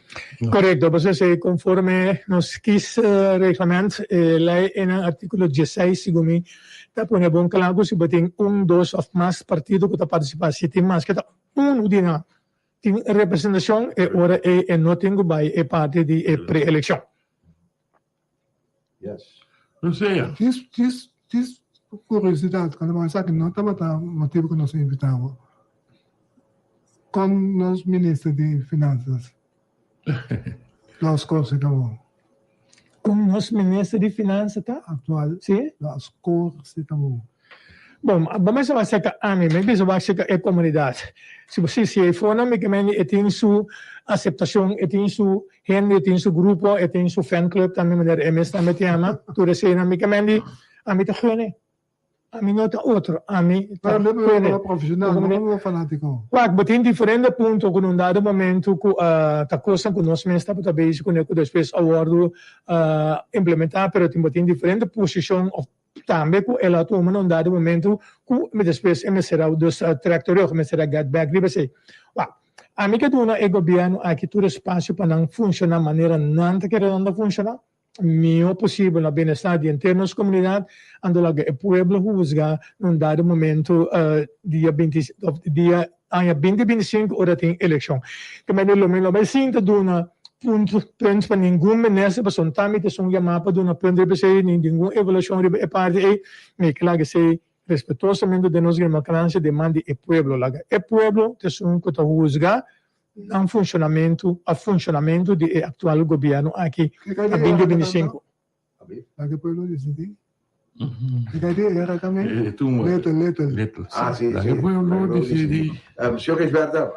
Korekto, pasobra esei konforme nos kiesreglement, e lei einan artíkulo dieseis segun mi ta pone bon kla ku si bo tin un, dos òf mas partido ku ta partisipá, si tin mas ke ta unu di nan tin representashon e ora ei e no tin ku bai e parti di e pre-elekshon. Yes. No sea. Djis, djis, djis curiosidad, cuando bo esaki no tabata motibo cu nos a invita bo. Con nos minister di finanzas lo a score si ta bo? Con nos minister di finanzas ta? Actual. Si. Lo a score si ta bo. Bon, bo mester wak serka ami, mi bisa wak serka e komunidat. Si bo si si e fonan mi ke mende e tin su aseptashon, e tin su hende, e tin su grupo, e tin su fan club tambe manera e mes tambe ta yama, tur eseinan mi ke mende ami ta gene. Ami no ta otro, ami ta Pero mi gene. como profesional, no como fanátiko. Wak, bo tin diferente punto ku na un dado momento ku ta kosnan ku nos mes tabata bezig kuné ku despues a wòrdu implementá, pero tin bo tin diferente posishon òf Tambe ku el a tuma na un dado momento ku despues e mester a dus trek terug, mester a get back riba esei. Wak, ami ke duna e gobièrnu aki tur espasio pa nan funshoná manera nan ta kere nan ta funshoná. mihó posibel na bienestar di henter nos komunidat, anto laga e pueblo husga na un dado momento dia binti òf dia aña binti 25 ora tin elekshon. Ke manera lo mi no bai sinta duna punto punt pa ningun minister pasobra ta mi ta esun yamá pa duna punt riba esei ni ningun evaluashon riba e parti ei, mi ke laga esei respetuosamente den nos democracia den man di e pueblo. Laga e pueblo ta esun ku ta husga nan funshonamentu òf funshonamentu di e aktual gobièrnu aki na 2025. Laga e pueblo disidí. E kai di era tambe? Little, little. Little. Ah, sí, Laga sí. e pueblo Laga e pueblo disidí. disidí. Señor Gijsbertha,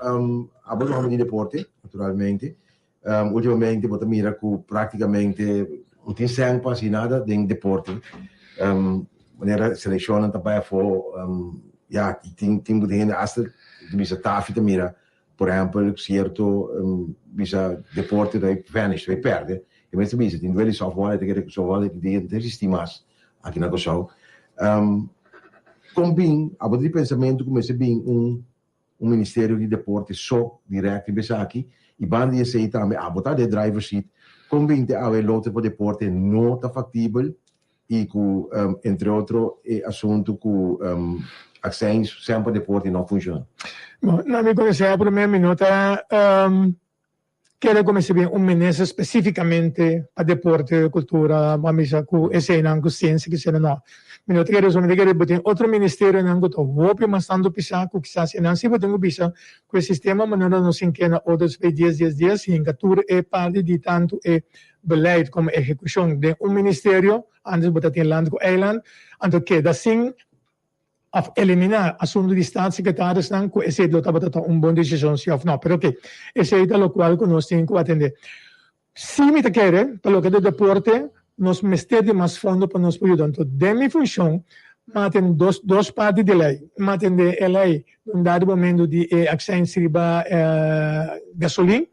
abo ta un homber di deporte, naturalmente. Ultimamente bo ta mira ku práktikamente no tin sèn pa hasi nada den deporte. Manera selekshonnan ta bai afó, ya, tin tin bo hende asta ta bisa Tafi ta mira, por ehèmpel, sierto bisa deporte ta bai vanish, ta bai pèrdè. E mes ta bisa tin duel di sòftbòl, e ta kere ku sòftbòl no ta eksistí mas aki na Kòrsou. Kon bin abo ta di pensamentu ku mester bin un un ministerio di deporte so direct riba esaki y banda di esey tambe abo ta den driver seat con binti awe lote pa deporte no ta factibel y cu entre otro e asunto cu accijns semper deporte no funciona. Bon, na mi conocer prome mi no ta Kere kuminsá bin un minister spesífikamente pa deporte, kultura, bo a misa ku eseinan, ku siensia, ku eseinan, no. Mi no ta kere eso, mi ta kere bo tin otro ministerionan ku ta hopi mas tantu pisá ku kisas enan si bo tin ku bisa ku e sistema manera nos tin ke na otro esei dies dies dies hinka tur e parti di tantu e beleid komo ehekushon den un ministerio, antes bo ta tin land ku eiland, anto keda sin Of eliminá asuntu di staatssecretarisnan ku esei lo tabata ta un bon desishon si of no. Pero oke, esei ta lokual ku nos tin ku atendé. Si mi ta kere, pa loke ta deporte, nos mester di mas fondo pa nos por yuda. Anto den mi funshon, mi a tende dos dos parti di lei. Mi a tende e lei di un dado momento di e akseins riba gasolin.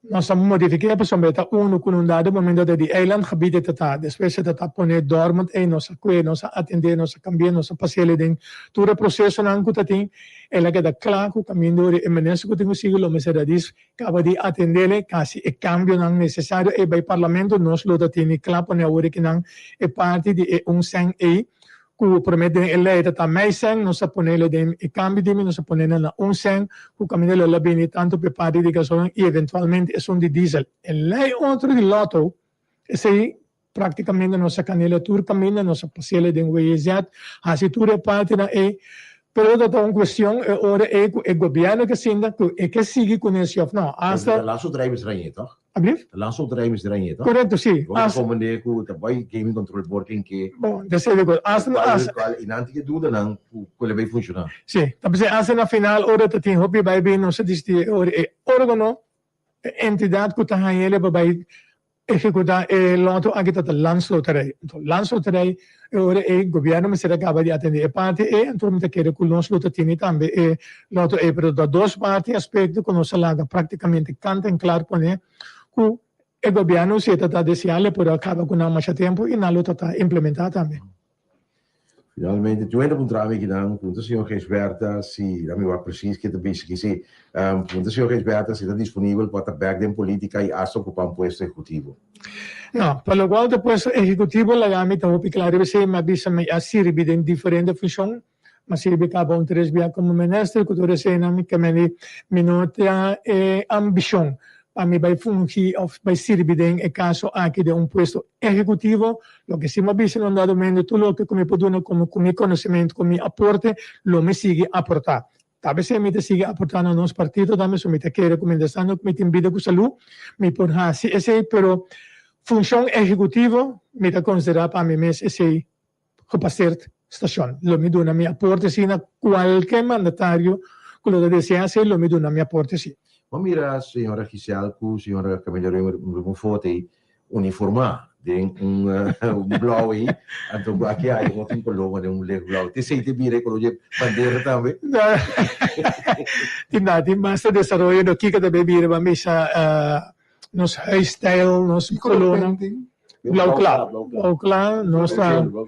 Nos a modifiké pasobra e ta unu ku na un dado momento ta di eilandgebied e ta ta. Despues e ta ta pone dormant ei, nos a kue, nos a atendé, nos a kambié, nos a pas'el den tur e prosesonan ku ta tin. El a keda kla ku kaminda ora e minister ku tin ku sigui lo mester a dis kaba di atendel kasi e kambionan nesesario ei bai parlamento. Nos lo ta tini kla pone awor kinan e parti di e un sèn ei. Ku promé den e lei ta ta mei sèn, nos a ponele den e kambio di mi, nos a ponele na un sèn, ku kaminda lo la bini tantu p'e parti di gasolin i eventualmente esun di diesel. E lei otro di lotto, esei praktikamente nos a kanela tur kaminda, nos a pasele den WEZ, hasi tur e partinan ei, pero ta ta un kuestion e ora ei ku e gobièrnu ke sinta ku e ke sigui kuné si òf no. Asta. Ta laatste drijf is ranje, tòg? Ablief? Ta laatste drijf is ranje, tòg? Korekto, si. Bo ta komprendé ku ta bai Gaming Control Board ken ke. Bon, ta esei di Asta, asta. Kual, i nan tin e dudanan ku ku lo bai funshoná. Si, ta p'esei asta na final ora ta tin hopi bai bin nos a disití e ora e órgano, e entidat ku ta haña el pa bai Ehekutá e loto aki ta ta Landsloterij. Anto Landsloterij e ora ei gobièrnu mester a kaba di atendé e parti ei, anto mi ta kere ku nos lo ta tene tambe e loto ei. Pero ta dos parti aspekto ku nos a laga praktikamente kant en klar pone ku e gobièrnu si e ta ta deseá lo por a kaba ku nan masha tempu i nan lo ta ta implementá tambe. Finalmente, tu hende puntra mi kinan, puntra señor Gijsbertha si, la mi wak precies ke ta bisa ki si, puntra señor Gijsbertha si ta disponibel pa ta bek den politica y hasta ocupa un puesto ejecutivo. No, pa locual ta puesto ejecutivo laga mi ta hopi kla riba esey, mi a bisa mi a sirbi den diferente funcion, mi a sirbi caba un tres bia como minister cu tur eseynan mi kemeni mi no ta e ambicion pa mi bai fungi of bai sirbi den e caso aki den un puesto ehecutivo, loke si mi a bisa na un dado momento tur loke cu mi por duna como cu mi conocimento, cu mi aporte, lo mi sigui aporta. Ta bes mi ta sigui aporta na nos partido tambe, so mi ta kere cu mientras tanto cu mi tin bida cu salud mi por haci esey, pero funcion ehecutivo mi ta considera pa mi mes esey gepaseerd station. Lo mi duna mi aporte si na cualke mandatario cu lo ta desea haci lo mi duna mi aporte si. Bo mira señora Giselle cu señora Camila Römer riba un foto ey uniforma den un blauw ey, anto cu aki hay un otro color manera un licht blauw. T'esey ta bira e color dje bandera tambe? Tin da, tin basta desaroyo do kiko ta bay bira bo a misa nos huisstijl, nos colornan. Blauw kla, blauw kla, nos ta. Bo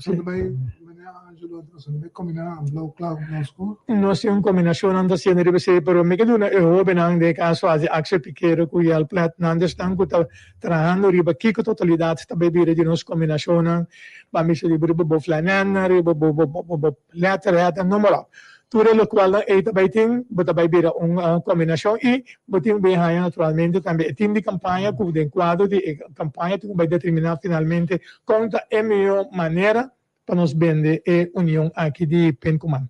ta bay meneer Angelo? Angelo, ta pasobra mi kombiná blou kla ku blou skur. Nos tin un kombinashonnan ta hasiendo riba esei, pero mi ke duna e hóbennan, den e kaso aki Axel Piquero ku Yael Plet, nan esnan ku ta trahando riba kiko totalidat ta bai bira di nos kombinashonnan, ban bisa riba bo flanèlnan, riba bo bo letterhead, noem maar op. Tur e lokualnan ei ta bai tin, bo ta bai bira un kombinashon i bo tin ku bai haña naturalmente tambe e tim di kampaña ku den kuadro di e kampaña tin ku bai determiná finalmente kon ta e mihó manera pa nos bende e union aki di Pen ku Man.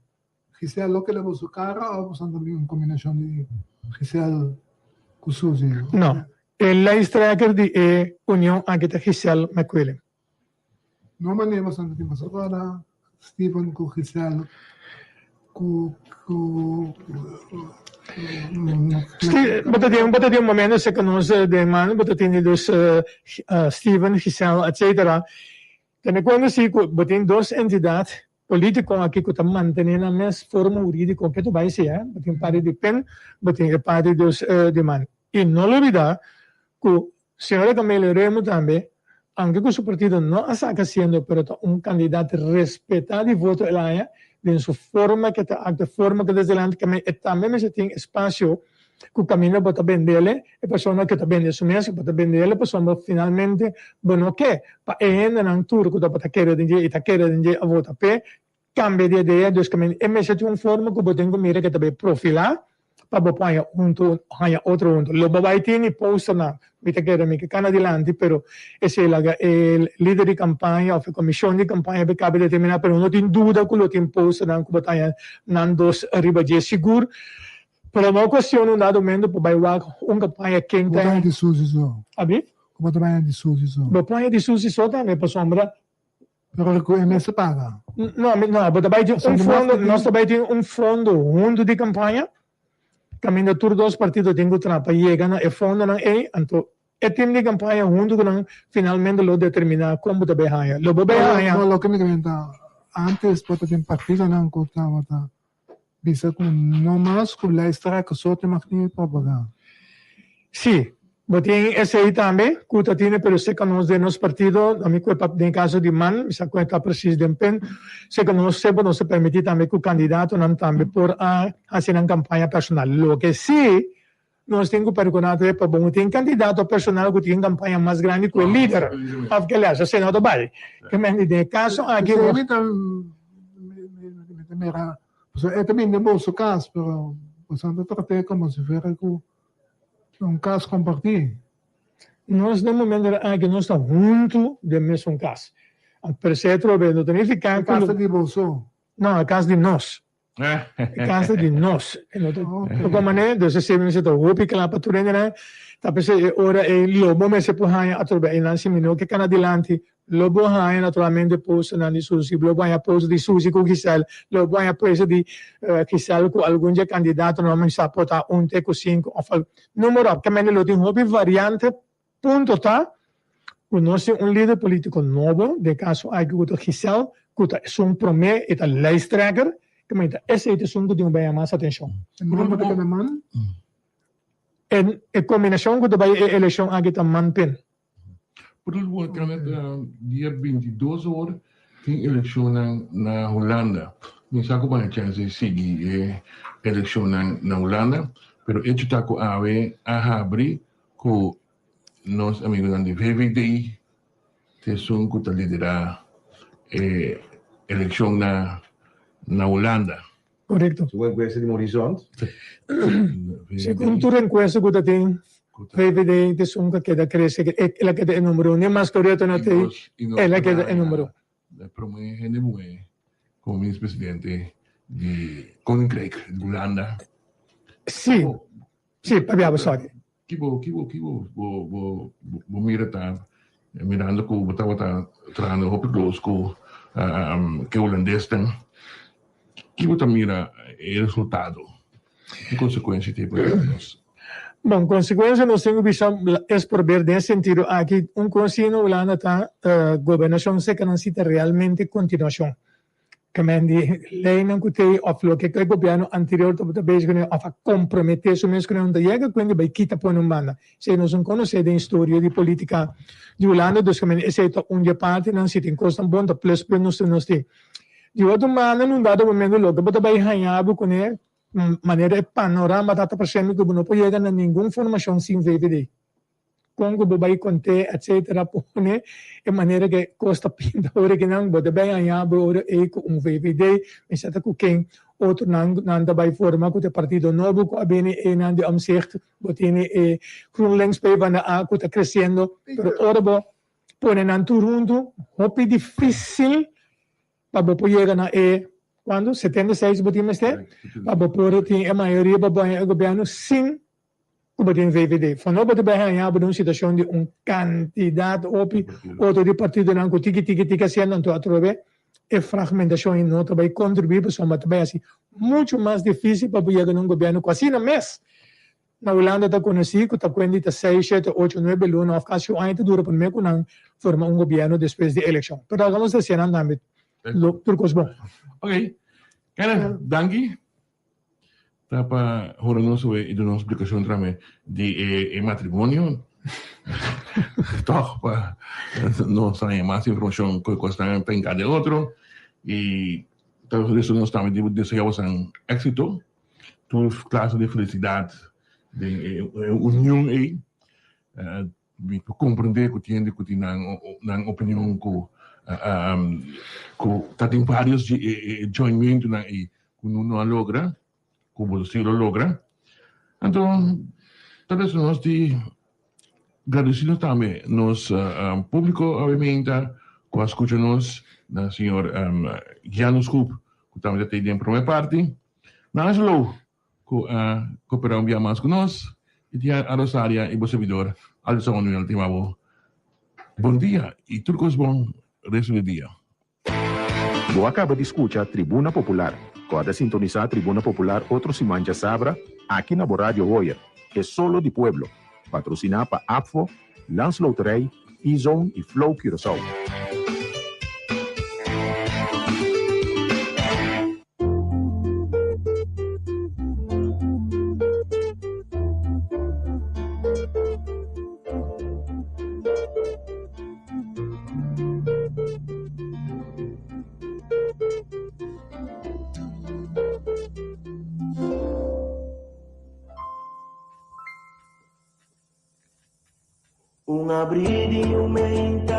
Giselle lo keda bo su kara o boso ta bin un kombinashon di Giselle ku Suzy? No, e lijsttrekker di e union aki ta Giselle McQuillan. No manera boso ta tin boso kara, Steven ku Giselle ku ku Bo ta tin bo ta tin un momento serka nos den man bo ta tin di dus Steven, Giselle etcetera. Tene kuenta si ku bo tin dos entidat polítiko aki ku ta mantené nan mes forma hurídiko ke ta bai si eh. Bo tin parti di pen, bo tin e parti dus di man. I no lubidá ku señora Camelia Remo tambe, aunke ku su partido no a saka siendo pero ta un kandidat respetá di voto el haña den su forma ke ta aktua, forma ke ta delante kame e tambe mester tin espasio ku kaminda bo ta bendele e persona ku ta bende su mes, bo ta bendele pasobra finalmente bo no ke pa e hendenan tur ku tabata kere den dje i ta kere den dje a vota p'e kambia di idea. Dus kaminda e mester tin un forma ku bo tin ku mira ke ta bai profilá pa bo por haña huntu haña otro huntu. Lo bo bai tin e posternan, mi ta kere mi ke kana dilanti pero esei laga e lider di kampaña òf e komishon di kampaña bai kaba determiná pero no tin duda ku lo tin posternan ku bo ta haña nan dos riba dje sigur. Pero no cuestion un dado momento por bay wak un campaña ken ta. Bo paña di sushi so. Abi? Bo ta paña di sushi so. Bo paña di sushi so tambe pasobra. Pero cu e mester paga. No, no, bo ta bay tin un fondo, nos ta bay tin un fondo hunto di campaña caminda tur dos partido tin cu traha pa yega na e fondonan ey, anto e team di campaña hunto cu nan finalmente lo determina con bo ta bay haña. Lo bo bay haña. No, loke mi ta menta antes bo ta tin partidonan cu tabata Bisa ku no mas ku lijsttrekker so te mag tin propaganda. Sí, bo tin esei tambe ku ta tine pero seka nos den nos partido, ami ku e pa den kaso di man, mi sa ku e ta presis den pen, seka nos semper nos ta permití tambe ku kandidatonan tambe por a hasi nan kampaña personal. Loke sí nos tin ku perkuná ta pa bo tin kandidato personal ku tin kampaña mas grandi ku e lider òf ke lès, esei no ta bai. Ke men di den e kaso aki Esei mi ta mi ta mira, pasobra e ta bini den boso kas, pero boso no ta trat'é komo si fuera ku un kas kompartí. Nos den momento aki nos ta huntu den mesun kas. Pero esei atrobe no ta nifiká ku. E kas ta di boso? No, e kas di nos. E kas ta di nos. E no ta Di manera, dus esei mester ta hopi kla pa tur hendenan. Ta p'esei e ora ei lo bo mester por haña atrobe einan si mi no ke kana dilanti, lo bo haña naturalmente posternan di Susi, lo bo haña poster di Susi ku Giselle, lo bo haña poster di Giselle ku algun dje kandidatonan, mi sa por ta un te ku sinku òf algu. Numero, ke mende lo tin hopi variante. Punto ta ku nos tin un lider politiko nobo, den kaso aki ku ta Giselle, ku ta esun promé, e ta lijsttrekker, ke manera ta esei ta esun ku tin ku bai mas atenshon. E nomber ta keda man? E kombinashon ku ta bai e elekshon aki ta man-pen. Por último, dia 22 or tin elekshonnan na Hulanda. Mi sa ku bo a chèns di sigui e elekshonnan na Hulanda, pero echo ta ku awe a habri Ku nos amigunan di VVD ta esun ku ta liderá e elekshon na na Hulanda. Korekto. Segun enkuesta di Morizont. Segun tur enkuesta ku ta tin, VVD ta esun ku a keda krese, el a keda e numero un. Ni mas korekto na te, el a keda e numero un. E prome hende muhé komo minister-presidente di Koninkrijk di Hulanda. Sí. Sí, pabia bo sorry. Ki bo, ki bo, ki bo, bo, bo, bo mira ta mirando ku bo tabata trahando hopi close ku ke hulandesnan, ki bo ta mira e resultado? Ki konsekuensia tin pa nos? Bon, konsekuensia nos tin ku bisa es por ber den e sentido aki, un kos si na Hulanda ta gobernashon seka nan si ta realmente kontinuashon. Kemen di leynan ku tei òf loke ku e gobièrnu anterior tabata bezig kuné òf a komprometé su mes kuné no ta yega kuenta bai kita pone un banda. Esei nos no konosé den historia di polítika di Hulanda, dus kemen esei ta un di e partinan. Si tin kosnan bon ta pluspunt nos nos tin. Di otro manda, na un dado momento loke bo ta bai haña bo kuné, manera e panorama ta ta presente ku bo no por yega na ningun formashon sin VVD. Kon ku bo bai kont'é etcetera pone e manera ku e kos ta pinta ora ki nan bo ta bai haña bo ora ei ku un VVD mester ta ku ken otronan nan ta bai forma ku ta e partido nobo ku a bini einan di Omtzigt bo tene e GroenLinks PvdA ku ta kresiendo pero ora bo pone nan tur huntu hopi difisil pa bo por yega na e kuantu 76 bo tin mester pa bo por tin e mayoria pa bo haña e gobièrnu sin ku bo tin VVD. Fono bo ta bai haña bo den un situashon di un kantidat hopi otro di partidonan ku tiki tiki tiki hasiendo anto atrobe e fragmentashon ei no ta bai kontribuí pasobra ta bai hasi muchu mas difísil pa bo yega na un gobièrnu ku asina mes na Hulanda ta konosí ku ta kuenti ta seis, shete, ocho, nuebe luna òf kasi un aña ta dura promé ku nan forma un gobièrnu despues di elekshon. Pero alga nos ta hasié nan tambe lo tur kos bon. Ok. Kenneth, danki. Ta pa hora nos oe i duna nos splikashon trame di e matrimonio. Tòg pa nos haña mas informashon ku e kosnan ta hinká den otro. I ta resto nos tambe di deseá bosan éksito, tur klase di felisidat den e union ei. Mi por comprende cu tin hende cu tin nan nan opinion cu cu ta tin varios di e joinmentonan ey cu no no a logra, cu bo si lo logra. Anto ta bes nos di gradeci nos tambe nos publico obviamente cu a scucha nos, na señor Giano Schoop cu tambe ta tey den prome parti, na Angelo Ku a koperá un bia mas ku nos i tin a Rosaria i bo servidor Aldo Manuel tin bo bon dia i tur kos bon resto di dia. Bo a kaba di skucha Tribuna Popular. Kòrda sintonisá Tribuna Popular otro siman djasabra aki na bo Radio Hoyer, E Solo di Pueblo, patrosiná pa APFO, Landsloterij, E-Zone i Flow Curaçao. Un abrí di un menta.